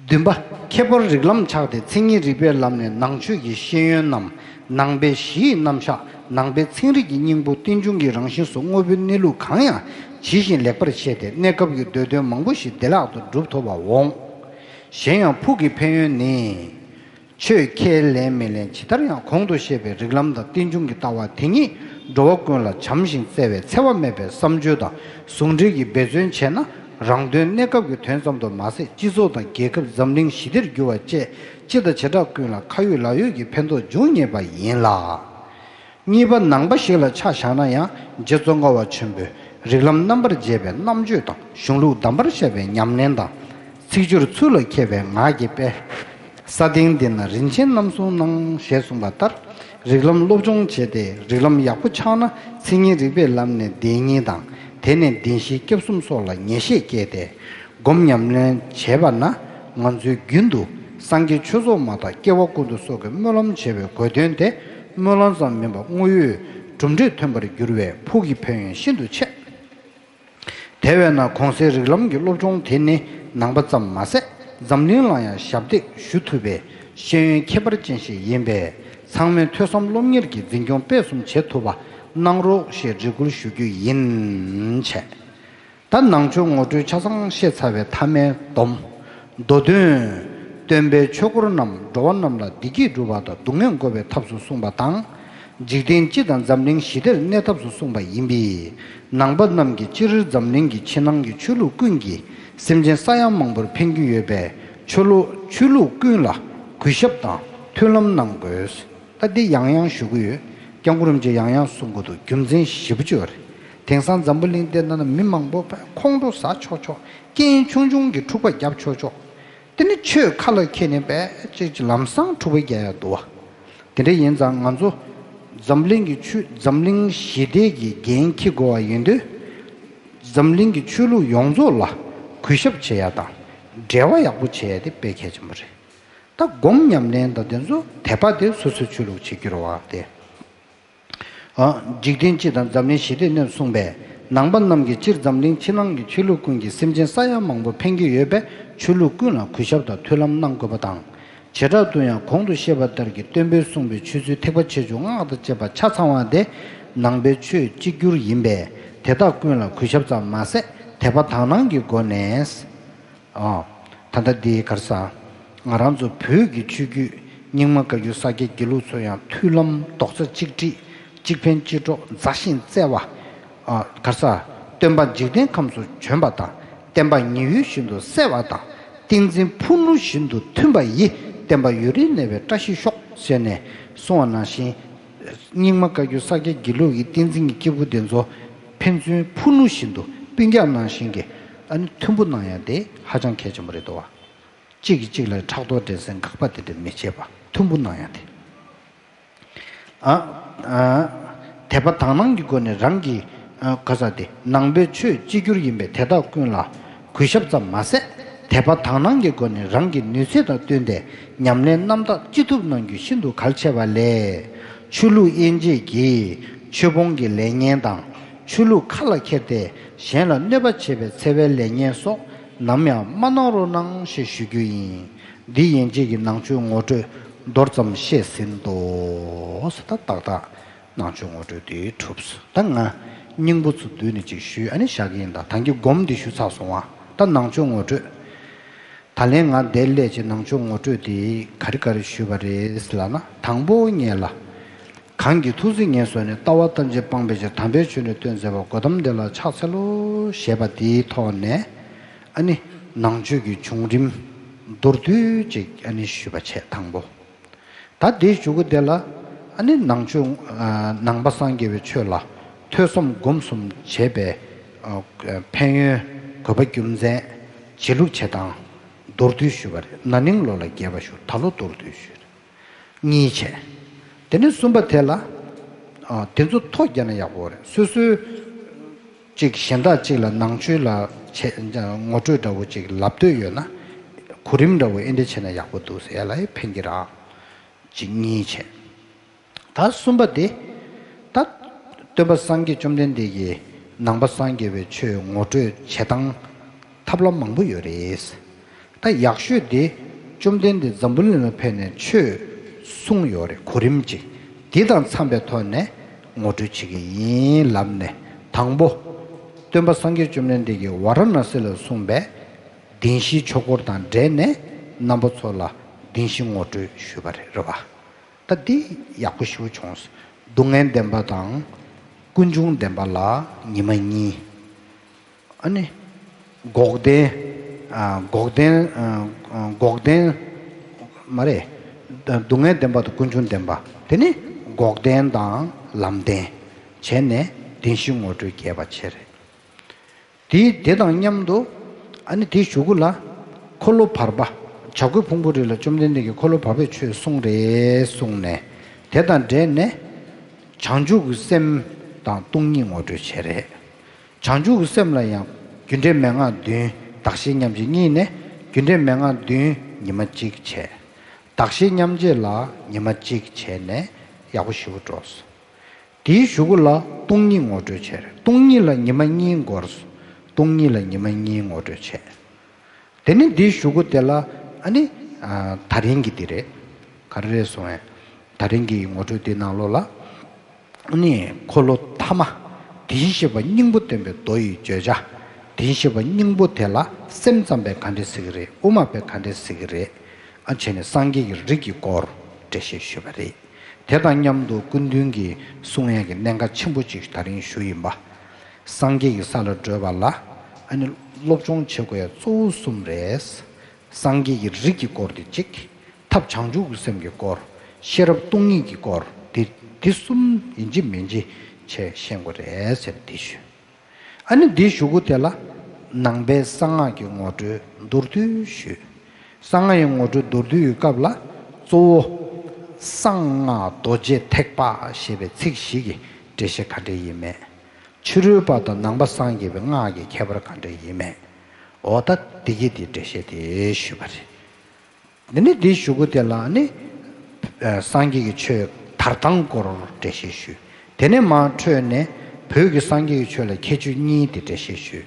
བདུན་པ། ཁྱད་པར་རིགས་ལམ་ཆགས་ཏེ་མཚན་ཉིད་རིག་པའི་ལམ་ནས་ནང་ཆོས་ཀྱི་ཤེས་ཡོན་ནམ་ནང་པའི་གཞི་ཡི་རྣམ་གཞག་ནང་པའི་ཚན་རིག་གི་སྙིང་པོ་རྟེན་འབྱུང་གི་རང་བཞིན་སོགས་དངོས་པོའི་གནས་ལུགས་གང་ཡང་ཇི་བཞིན་ལེགས་པར་ཤེས་ཏེ་གནས་སྐབས་ཀྱི་འདོད་དོན་མང་པོ་ཞིག་བདེ་བླག་ཏུ་འགྲུབ་ཐུབ་པ་འོང་། གཞན་ཡང་ཕུགས་ཀྱི་ཕན་ཡོན་ནི། ཆོས་ཁས་ལེན་མི་ལེན་ཇི་ལྟར་ཡང་གོང་དུ་བཤད་པའི་རིགས་ལམ་དང་རྟེན་འབྱུང་གི་ལྟ་བ་དེ་ཉིད་འགྲོ་བ་ཀུན་ལ་བྱམས་ཤིང་བརྩེ་བའི་འཚེ་བ་མེད་པའི་བསམ་སྤྱོད་དང་ཟུང་འབྲེལ་གྱིས་འབད་བརྩོན་བྱས་ན་རང་དོན་གནས་སྐབས་ཀྱི་དོན་ཙམ་དུ་མ་ཟད་སྤྱི་ཚོགས་དང་རྒྱལ་ཁབ་འཛམ་གླིང་ཞི་བདེར་འགྱུར་བ་བཅས་སྤྱི་དང་བྱེ་བྲག་ཀུན་ལ་ཁ་ཡོད་ལག་ཡོད་ཀྱི་ཕན་ཐོགས་འབྱུང་ངེས་པ་ཡིན་ལ། གཉིས་པ་ནང་པ་ཞིག་ལ་ཆ་བཞག་ན་ཡང་རྗེ་ཙོང་ཁ་པ་ཆེན་པོས་རིགས་ལམ་རྣམ་པར་འབྱེད་པའི་རྣམ་དཔྱོད་དང་གཞུང་ལུགས་གདམས་པར་བཤད་པའི་ཉམས་ལེན་དང་། ཚིག་སྦྱོར་ཚུལ་ལ་མཁས་པའི་ངག་གི་དཔལ། ས་སྟེང་འདི་ན་རིན་ཆེན་རྣམ་གསུམ་སྣང་ཞེས་གསུངས་པ་ལྟར། རིགས་ལམ་སློབ་སྦྱོང་བྱས་ཏེ་རིགས་ལམ་ཡག་པོ་ཆགས་ན་མཚན་ཉིད་རིག་པའི་ལམ་ནས་བདེན་གཉིས་དང་། དེ་ནས་བདེན་བཞི་སྐྱབས་གསུམ་སོགས་ལ་ངེས་ཤེས་སྐྱེས་ཏེ། སྒོམ་ཉམས་ལེན་བྱས་པ་ན་ང་ཚོའི་རྒྱུན་དུ་སངས་རྒྱས་ཆོས་ཚོགས་མ་དག་སྐྱེ་བ་ཀུན་ཏུ་སོགས་ཀྱི་སྨོན་ལམ་བྱེད་པའི་དགོས་དོན་དེ་སྨོན་ལམ་ཙམ་མིན་པར་དངོས་ཡོད་གྲུབ་འབྲས་ཐོན་པར་འགྱུར་བས་ཕུགས་ཀྱི་ཕན་ཡོན་ཤིན་ཏུ་ཆེ། དེ་བས་ན་གོང་གསལ་རིགས་ལམ་གྱི་སློབ་སྦྱོང་དེ་ནི་ནང་པ་ཙམ་མ་ཟད་འཛམ་གླིང་ལ་ཡང་ཞབས་འདེགས་ཞུ་ཐུབ་པའི་ཤེས་ཡོན་ཁྱད་པར་ཅན་ཞིག་ཡིན་པས་ཚང་མས་ཐོས་བསམ་སློབ་གཉེར་གྱི་འཛིན་སྐྱོང་སྤེལ་གསུམ་བྱེད་ཐུབ་པ་གནང་རོགས་ཞེས་འབོད་སྐུལ་ཞུ་རྒྱུ་ཡིན། བྱས། ད་ནང་ཆོས་ངོ་སྤྲོད་ཆ་ཚང་བཤད་ཚར་བའི་མཐའ་མའི་སྡོམ། མདོ་དོན། སྟོན་པས་ཆོས་འཁོར་རྣམས་འགྲོ་བ་རྣམས་ལ་བདེ་སྐྱིད་སྒྲུབ་པ་དང་སྡུག་བསྔལ་འགོག་པའི་ཐབས་སུ་གསུངས་པ་དང་། འཇིག་རྟེན་སྤྱི་དང་འཛམ་གླིང་ཞི་བདེར་གནས་ཐབས་སུ་གསུངས་པ་ཡིན་པས། ནང་པ་རྣམས་ཀྱིས་སྤྱིར་འཛམ་གླིང་གི་ཕྱི་ནང་གི་ཆོས་ལུགས་ཀུན་གྱིས་སེམས་ཅན་ས་ཡ་མང་པོར་ཕན་གྱི་ཡོད་པས་ཆོས་ལུགས་ཆོས་ལུགས་ཀུན་ལ་གུས་ཞབས་དང་མཐུན་ལམ་གནང་དགོས། ད་འདི་ཡང་ཡང་ཞུ་གི་ཡོད། སྐྱབས་མགོན་རིན་པོ་ཆེ་ཡང་ཡང་གསུང་གི་འདུག་རྒྱུ་མཚན་ཞེ་པོ་ཅིག་ཡོད་རེད། དེང་སང་འཛམ་བུ་གླིང་འདི་ནང་ན་མི་མང་པོ་ཁོང་ཁྲོ་ཟ་ཆོག་ཆོག་རྐྱེན་ཆུང་ཆུང་གིས་འཁྲུག་པ་རྒྱབ་ཆོག་ཆོག་དེ་ནི་ཆོས་ཁ་ལ་འཁྱེར་ནས་པས་ཅིག་ཅིག་ལམ་སང་འཁྲུག་པ་རྒྱག་ཡ་འདུག་བ། དེ་འདྲ་ཡིན་ཙང་ང་ཚོ་འཛམ་གླིང་གི་ཆོས་འཛམ་གླིང་ཞི་བདེ་གི་འགན་འཁྱེར་དགོས་བ་ཡིན་དུས། འཛམ་གླིང་གི་ཆོས་ལུགས་ཡོངས་རྫོགས་ལ་གུས་ཞབས་བྱེད་ཡ་དང་འབྲེལ་བ་ཡག་པོ་བྱེད་ཡ་དེ་དཔེ་གལ་ཆེན་པོ་རེད། ད་སྒོམ་ཉམས་ལེན་དང་དེ་ཚོ་དད་པ་དེ་སོ་སོའི་ཆོས་ལུགས་བྱེད་རྒྱུ་རེད་བ་དེ། ཨ། འཇིག་རྟེན་སྤྱི་དང་འཛམ་གླིང་ཞི་བདེ་གནས་གསུངས་པས་ནང་པ་རྣམས་ཀྱིས་སྤྱིར་འཛམ་གླིང་ཕྱི་ནང་གི་ཆོས་ལུགས་ཀུན་གྱིས་སེམས་ཅན་ས་ཡ་མང་པོ་ཕན་གྱི་ཡོད་པས་ཆོས་ལུགས་ཀུན་ལ་གུས་ཞབས་དང་མཐུན་ལམ་གནང་དགོས་པ་དང་། བྱེ་བྲག་ཏུ་ཡང་གོང་དུ་བཤད་པ་ལྟར་གྱི་སྟོན་པས་གསུངས་པའི་ཆོས་ཚུལ་ཐེག་པ་ཆེ་ཆུང་སྔགས་དང་བཅས་པ་ཆ་ཚང་བ་དེ་ནང་པའི་ཆོས་གཅིག་གྱུར་ཡིན་པས་དེ་དག་ཀུན་ལ་གུས་ཞབས་ཙམ་མ་ཟད་དད་པ་དག་སྣང་གི་སྒོ་ནས། ཨ། ད་ལྟ་འདི་ག་རེ་ཟ། ང་རང་ཚོ་བོད་ཀྱི་ཆོས་བརྒྱུད་རྙིང་མ་བཀའ་བརྒྱུད་ས་སྐྱ་དགེ་ལུགས་ཚོ་ཡང་མཐུན་ལམ་རྡོག་རྩ་གཅིག་སྒྲིལ་གཅིག་ཕན་གཅིག་གྲོགས་མཛའ་ཞིང་བརྩེ་བ། ཨ། ག་རེ་ཟ། སྟོན་པ་འཇིག་རྟེན་ཁམས་སུ་བྱོན་པ་དང་བསྟན་པ་ཉི་འོད་བཞིན་དུ་གསལ་བ་དང་ཏིང་འཛིན་ཕུ་ནུ་བཞིན་དུ་མཐུན་པ་ཡིས་བསྟན་པ་ཡུན་རིང་གནས་པའི་བཀྲ་ཤིས་ཤོག་ཟེར་ནས་གསུངས་པ་ནང་བཞིན། རྙིང་མ་བཀའ་བརྒྱུད་ས་སྐྱ་དགེ་ལུགས་ཀྱི་བསྟན་འཛིན་གྱི་སྐྱེས་བུ་དེ་ཚོ་ཕན་ཚུན་ཕུ་ནུ་བཞིན་དུ་སྤུན་ཀྱག་ནང་བཞིན་གྱི་ཨ་ནི་མཐུན་པོ་གནང་ཡ་དེ་ཧ་ཅང་གལ་ཆེན་པོ་རེད་འདུག་བ། གཅིག་གིས་གཅིག་ལ་ཕྲག་དོག་འགྲན་སེམས་དགག་པ་དེ་འདྲ་མི་བྱེད་པ་མཐུན་པོ་གནང་ཡ་དེ། ཨ། ཨ། དད་པ་དག་སྣང་གི་སྒོ་ནས་རང་གི་ཨ། ག་ས་དེ་ནང་པའི་ཆོས་གཅིག་གྱུར་ཡིན་པས་དེ་དག་ཀུན་ལ་གུས་ཞབས་ཙམ་མ་ཟད་དད་པ་དག་སྣང་གི་སྒོ་ནས་རང་གི་ནུས་ཚད་དང་བསྟུན་ཏེ་ཉམས་ལེན་རྣམ་དག་ཅི་ཐུབ་གནང་རྒྱུ་ཤིན་ཏུ་གལ་ཆེ་བ་ལས། ཆོས་ལུགས་དབྱེ་འབྱེད་ཀྱིས་ཆོས་སྤོང་གི་ལས་ངན་དང་ཆོས་ལུགས་ཁ་ལ་འཁྱེར་ཏེ་གཞན་ལ་གནོད་པ་བྱེད་པའི་འཚེ་བའི་ལས་ངན་སོགས་ནམ་ཡང་མ་གནང་རོགས་གནང་ཞེས་ཞུ་རྒྱུ་ཡིན། འདི་ཡན་ཆད་ཀྱི་ནང་ཆོས་ངོ་སྤྲོད་མདོར་ཙམ་བཤད་ཟིན་ཏོ། ད་ཏག་ཏག་ནང་ཆོས་ངོ་སྤྲོད་དེ་གྲུབ་སོང་། ད་ང་སྙིང་པོ་ཚོ་བསྡུས་ནས་ཅིག་ཞུས་ཨ་ནི་བཞག་གི་ཡིན། ད་ད་གིན་སྒོམ་འདི་ཞུ་ཚར་སོང་བ། ད་ནང་ཆོས་ངོ་སྤྲོད། ད་ལན་ང་འདིར་སླེབས་ཀྱི་ནང་ཆོས་ངོ་སྤྲོད་དེ་ག་རེ་ག་རེ་ཞུས་པ་རེད་ལབ་ན། དང་པོ་ངེད་ལ། གང་གིས་ཐུགས་བརྩེ་ངེས་བཟུང་ནས་ལྟ་བ་ཐམས་ཅད་སྤངས་པའི་ཕྱིར་དམ་པའི་ཆོས་ནི་སྟོན་མཛད་པ་སྒོ་དམ་དེ་ལ་ཕྱག་འཚལ་ལོ་ཞེས་པ་དེའི་ཐོག་ནས་ཨ་ནི་ནང་ཆོས་ཀྱི་བྱུང་རིམ་མདོར་བསྡུས་ཅིག་ཨ་ནི་ཞུས་པ་བྱས། དང་པོ། ད་དེའི་མཇུག་གུ་དེ་ལ་ཨ་ནི་ནང་ཆོས་ཨ་ནང་པ་སངས་རྒྱས་པའི་ཆོས་ལ་ཐོས་བསམ་སྒོམ་གསུམ་བྱས་པའི་ཨ་ཕན་ཡོན་དགོས་པ་རྒྱུ་མཚན་བྱེད་ལུགས་བྱེད་སྟངས་མདོར་བསྡུས་ཞུས་པ་རེད། ན་ནིང་ལོ་ལ་རྒྱས་པ་ཞུ། ད་ལོ་མདོར་བསྡུས་ཞུས་རེད། གཉིས་བྱས། དེ་ནས་གསུམ་པ་དེ་ལ་ཨ་དེ་ཚོ་ཐོ་བརྒྱབ་ན་ཡག་པོ་རེད། སོ་སོའི་གཅིག་གཞན་དག་གཅིག་ལ་ནང་ཆོས་ལ་བྱས་ངོ་སྤྲོད་འདྲ་བོ་ཅིག་ལབ་འདོད་ཡོད་ན་གོ་རིམ་འདྲ་བོ་ཨེ་འདྲ་བྱས་ན་ཡག་པོ་འདུག་ཟེར་ཡ་ལ་ཡང་ཕན་གྱི་རེད། གཅིག་གཉིས་བྱས། ད་གསུམ་པ་དེ། ད་སྟོན་པ་སངས་རྒྱས་བཅོམ་ལྡན་འདས་ཀྱིས་ནང་པ་སངས་རྒྱས་པའི་ཆོས་ངོ་སྤྲོད་བྱེད་སྟངས་ཐབས་ལམ་མང་པོ་ཡོད་རེད། ད་ཡག་ཤོས་དེ་བཅོམ་ལྡན་འདས་འཛམ་བུ་གླིང་ལ་ཕེབས་ནས་ཆོས་གསུངས་ཡོད་རེད། གོ་རིམ་གཅིག་དེ་དང་འཚམས་པའི་ཐོག་ནས་ངོ་སྤྲོད་བྱེད་ཀྱི་ཡིན་ལབ་ནས། དང་པོ། སྟོན་པ་སངས་རྒྱས་བཅོམ་ལྡན་འདས་ཀྱིས་ཝཱ་ར་ཎ་སི་ལ་གསུངས་པའི་བདེན་བཞིའི་ཆོས་འཁོར་དང་འབྲེལ་ནས་རྣམ་པ་ཚོ་ལ་བདེན་བཞི་ངོ་སྤྲོད་ཞུས་པ་རེད། རེད་བ། ད་འདི་ཡག་པོ་ཞེ་པོ་བྱུང་སོང་། སྡུག་བསྔལ་བདེན་པ་དང་ཀུན་འབྱུང་བདེན་པ་ལ་ཉི་མ་གཉིས། ཨ་ནི། འགོག་བདེན། ཨ། འགོག་བདེན། ཨ། འགོག་བདེན། མ་རེད། སྡུག་བསྔལ་བདེན་པ་དང་ཀུན་འབྱུང་བདེན་པ། དེ་ནི་འགོག་བདེན་དང་ ལམ་བདེན། བྱས་ནས་བདེན་བཞི་ངོ་སྤྲོད་རྒྱས་པ་བྱས་རེད། དེ་དེ་དང་མཉམ་དུ་ཨ་ནི་དེའི་གཞུག་གུ་ལ་འཁོར་ལོ་བར་པ། བྱ་རྒོད་ཕུང་པོའི་རི་ལ་བཅོམ་ལྡན་འདས་ཀྱིས་འཁོར་ལོ་བར་པའི་ཆོས་གསུངས་རེད་གསུངས་ནས། དེ་དང་འབྲེལ་ནས་བྱང་ཆུབ་ཀྱི་སེམས་དང་སྟོང་ཉིད་ངོ་སྤྲོད་བྱས་རེད། བྱང་ཆུབ་ཀྱི་སེམས་ལ་ཡང་རྒྱུ་འབྲས་མན་ངག་བདུན། གདགས་གཞི་མཉམ་བརྗེ་གཉིས་ནས་རྒྱུ་འབྲས་མན་ངག་བདུན་ཉི་མ་གཅིག་བྱས། གདགས་གཞི་མཉམ་བརྗེ་ལ་ཉི་མ་གཅིག་བྱས་ནས་ཡག་པོ་ཞེ་པོ་འགྲོ་སོང་། དེའི་གཞུག་གུ་ལ་སྟོང་ཉིད་ངོ་སྤྲོད་བྱས་རེད། སྟོང་ཉིད་ལ་ཉི་མ་གཉིས་འགོར་སོང་། སྟོང་ཉིད་ལ་ཉི་མ་གཉིས་ངོ་སྤྲོད་བྱས། དེ་ནས་འདིའི་གཞུག་གུ་དེ་ལ་ཨ་ནི་ཨ་ད་རིང་གི་འདི་རེད། ག་རེ་རེད་གསུངས་ཡ། ད་རིང་གི་ངོ་སྤྲོད་འདི་ནང་ལོགས་ལ་ཨ་ནི་འཁོར་ལོ་ཐ་མ། དེ་བཞིན་གཤེགས་པ་སྙིང་པོ་སྟོན་པའི་མདོ་ཡི་བརྗོད་བྱ། དེ་བཞིན་གཤེགས་པ་སྙིང་པོ་དེ་ལ་སེམས་ཙམ་པས་ག་འདྲས་ཟེར་གི་རེད། དབུ་མ་པས་ག་འདྲས་ཟེར་གི་རེད། ཨ་བྱས་ནས་སངས་རྒྱས་ཀྱི་རིགས་ཀྱི་སྐོར་འགྲེལ་བཤད་ཞུས་པ་རེད། དེ་དང་མཉམ་དུ་སྐུ་མདུན་གྱིས་གསུང་ཡས་ཀྱི་གནད་འགག་ཆེན་པོ་གཅིག་ད་རིང་ཞུ་ཡིན་པ། སངས་རྒྱས་ཀྱི་ས་ལ་བགྲོད་པ་ལ་ཨ་ནི་སློབ་སྦྱོང་བྱེད་དགོས་ཡ་གཙོ་བོ་གསུམ་རེད། སངས་རྒྱས་ཀྱི་རིགས་ཀྱི་སྐོར་དེ་གཅིག། ཐབས་བྱང་ཆུབ་ཀྱི་སེམས་ཀྱི་སྐོར། ཤེས་རབ་སྟོང་ཉིད་ཀྱི་སྐོར་དེ། དེ་གསུམ་ཡིན་གཅིག་མིན་གཅིག་བྱས་ཤེས་དགོས་རེད་ཟེར་འདི་ཞུ། ཨ་ནི་འདིའི་གཞུག་གུ་དེ་ལ་ནང་པའི་གསང་སྔགས་ཀྱི་ངོ་སྤྲོད་མདོར་བསྡུས་ཞུས། གསང་སྔགས་ཀྱི་ངོ་སྤྲོད་མདོར་བསྡུས་ཀྱི་སྐབས་ལ་གཙོ་བོ་གསང་སྔགས་རྡོ་རྗེ་ཐེག་པ་ཞེས་པའི་ཚིག་བཞི་གི་འགྲེལ་བཤད་ག་འདྲ་ཡིན་མེད། ཕྱི་རོལ་པ་དང་ནང་པ་སངས་རྒྱས་པའི་སྔགས་ཀྱི་ཁྱད་པར་ག་འདྲ་ཡིན་མེད། འོ་ད་འདི་གི་འདི་འགྲེལ་བཤད་དེ་ཞུས་པ་རེད། འདི་ནི་འདིའི་གཞུག་གུ་དེ་ལ་ནི་ཨ་སངས་རྒྱས་ཀྱི་ཆོས་དར་ཐང་སྐོར་འགྲེལ་བཤད་ཞུས། དེ་ནས་མར་འཕྲོས་ནས་བོད་ཀྱི་སངས་རྒྱས་ཀྱི་ཆོས་ལ་ཁྱད་ཆོས་གཉིས་དེ་འགྲེལ་བཤད་ཞུས།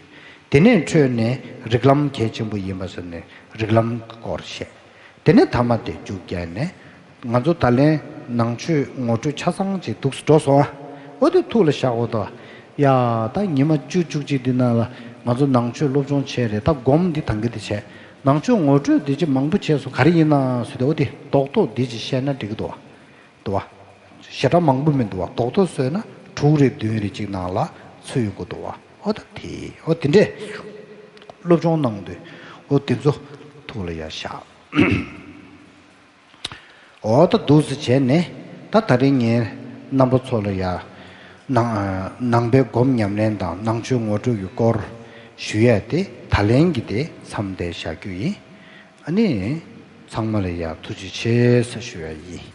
དེ་ནས་འཕྲོས་ནས་རིགས་ལམ་གལ་ཆེན་པོ་ཡིན་པ་ཟེར་ནས་རིགས་ལམ་སྐོར་བཤད། དེ་ནས་ཐ་མ་དེ་མཇུག་བརྒྱབ་ནས་ང་ཚོ་ད་ལན་ནང་ཆོས་ངོ་སྤྲོད་ཆ་ཚང་ཅིག་འདུག་སེ་འགྲོ་སོང་ཨ། འོ་དེ་ཐུགས་ལ་བཞག་འོ་ད། ཡ། ད་ཉི་མ་བཅུ་བཅུ་གཅིག་འདི་ནང་ལ་ང་ཚོ་ནང་ཆོས་སློབ་སྦྱོང་བྱས་རེད། ད་སྒོམ་འདི་ཐང་གི་འདི་བྱས། ནང་ཆོས་ངོ་སྤྲོད་འདི་ཅིག་མང་པོ་བྱས་སོང་། ག་རེ་ཡིན་ན་ཟེར་ཏེ་འོ་དེ་རྡོག་རྡོག་འདི་ཅིག་བཤད་ན་འགྲིག་གི་འདུག་བ། འདུག་བ། ཞེ་དྲག་མང་པོ་མི་འདུག་བ། རྡོག་རྡོག་བཟོས་ན་དྲུག་རེ་བདུན་རེ་ཅིག་ནང་ལ་ཚུད་ཡོང་གི་འདུག་བ། འོ་ད་དེ་འོ་དེ་འདྲས་སློབ་སྦྱོང་གནང་དུས་འོ་དེ་ཚོ་ཐུགས་ལ་ཡ་བཞག་འོ་ད་འདུག་སེ་བྱས་ནས་ད་ད་རིང་ངས་རྣམ་པ་ཚོ་ལ་ཡ་ནང་ནང་པའི་སྒོམ་ཉམས་ལེན་དང་ནང་ཆོས་ངོ་སྤྲོད་ཀྱི་སྐོར་ཞུ་ཡས་དེ་ད་ལན་གྱི་དེ་མཚམས་འདིར་བཞག་རྒྱུ་ཡིན། ཨ་ནི་ཚང་མ་ལ་ཡ་ཐུགས་རྗེ་ཆེ་ཟེར་ཞུ་ཡ་ཡིན།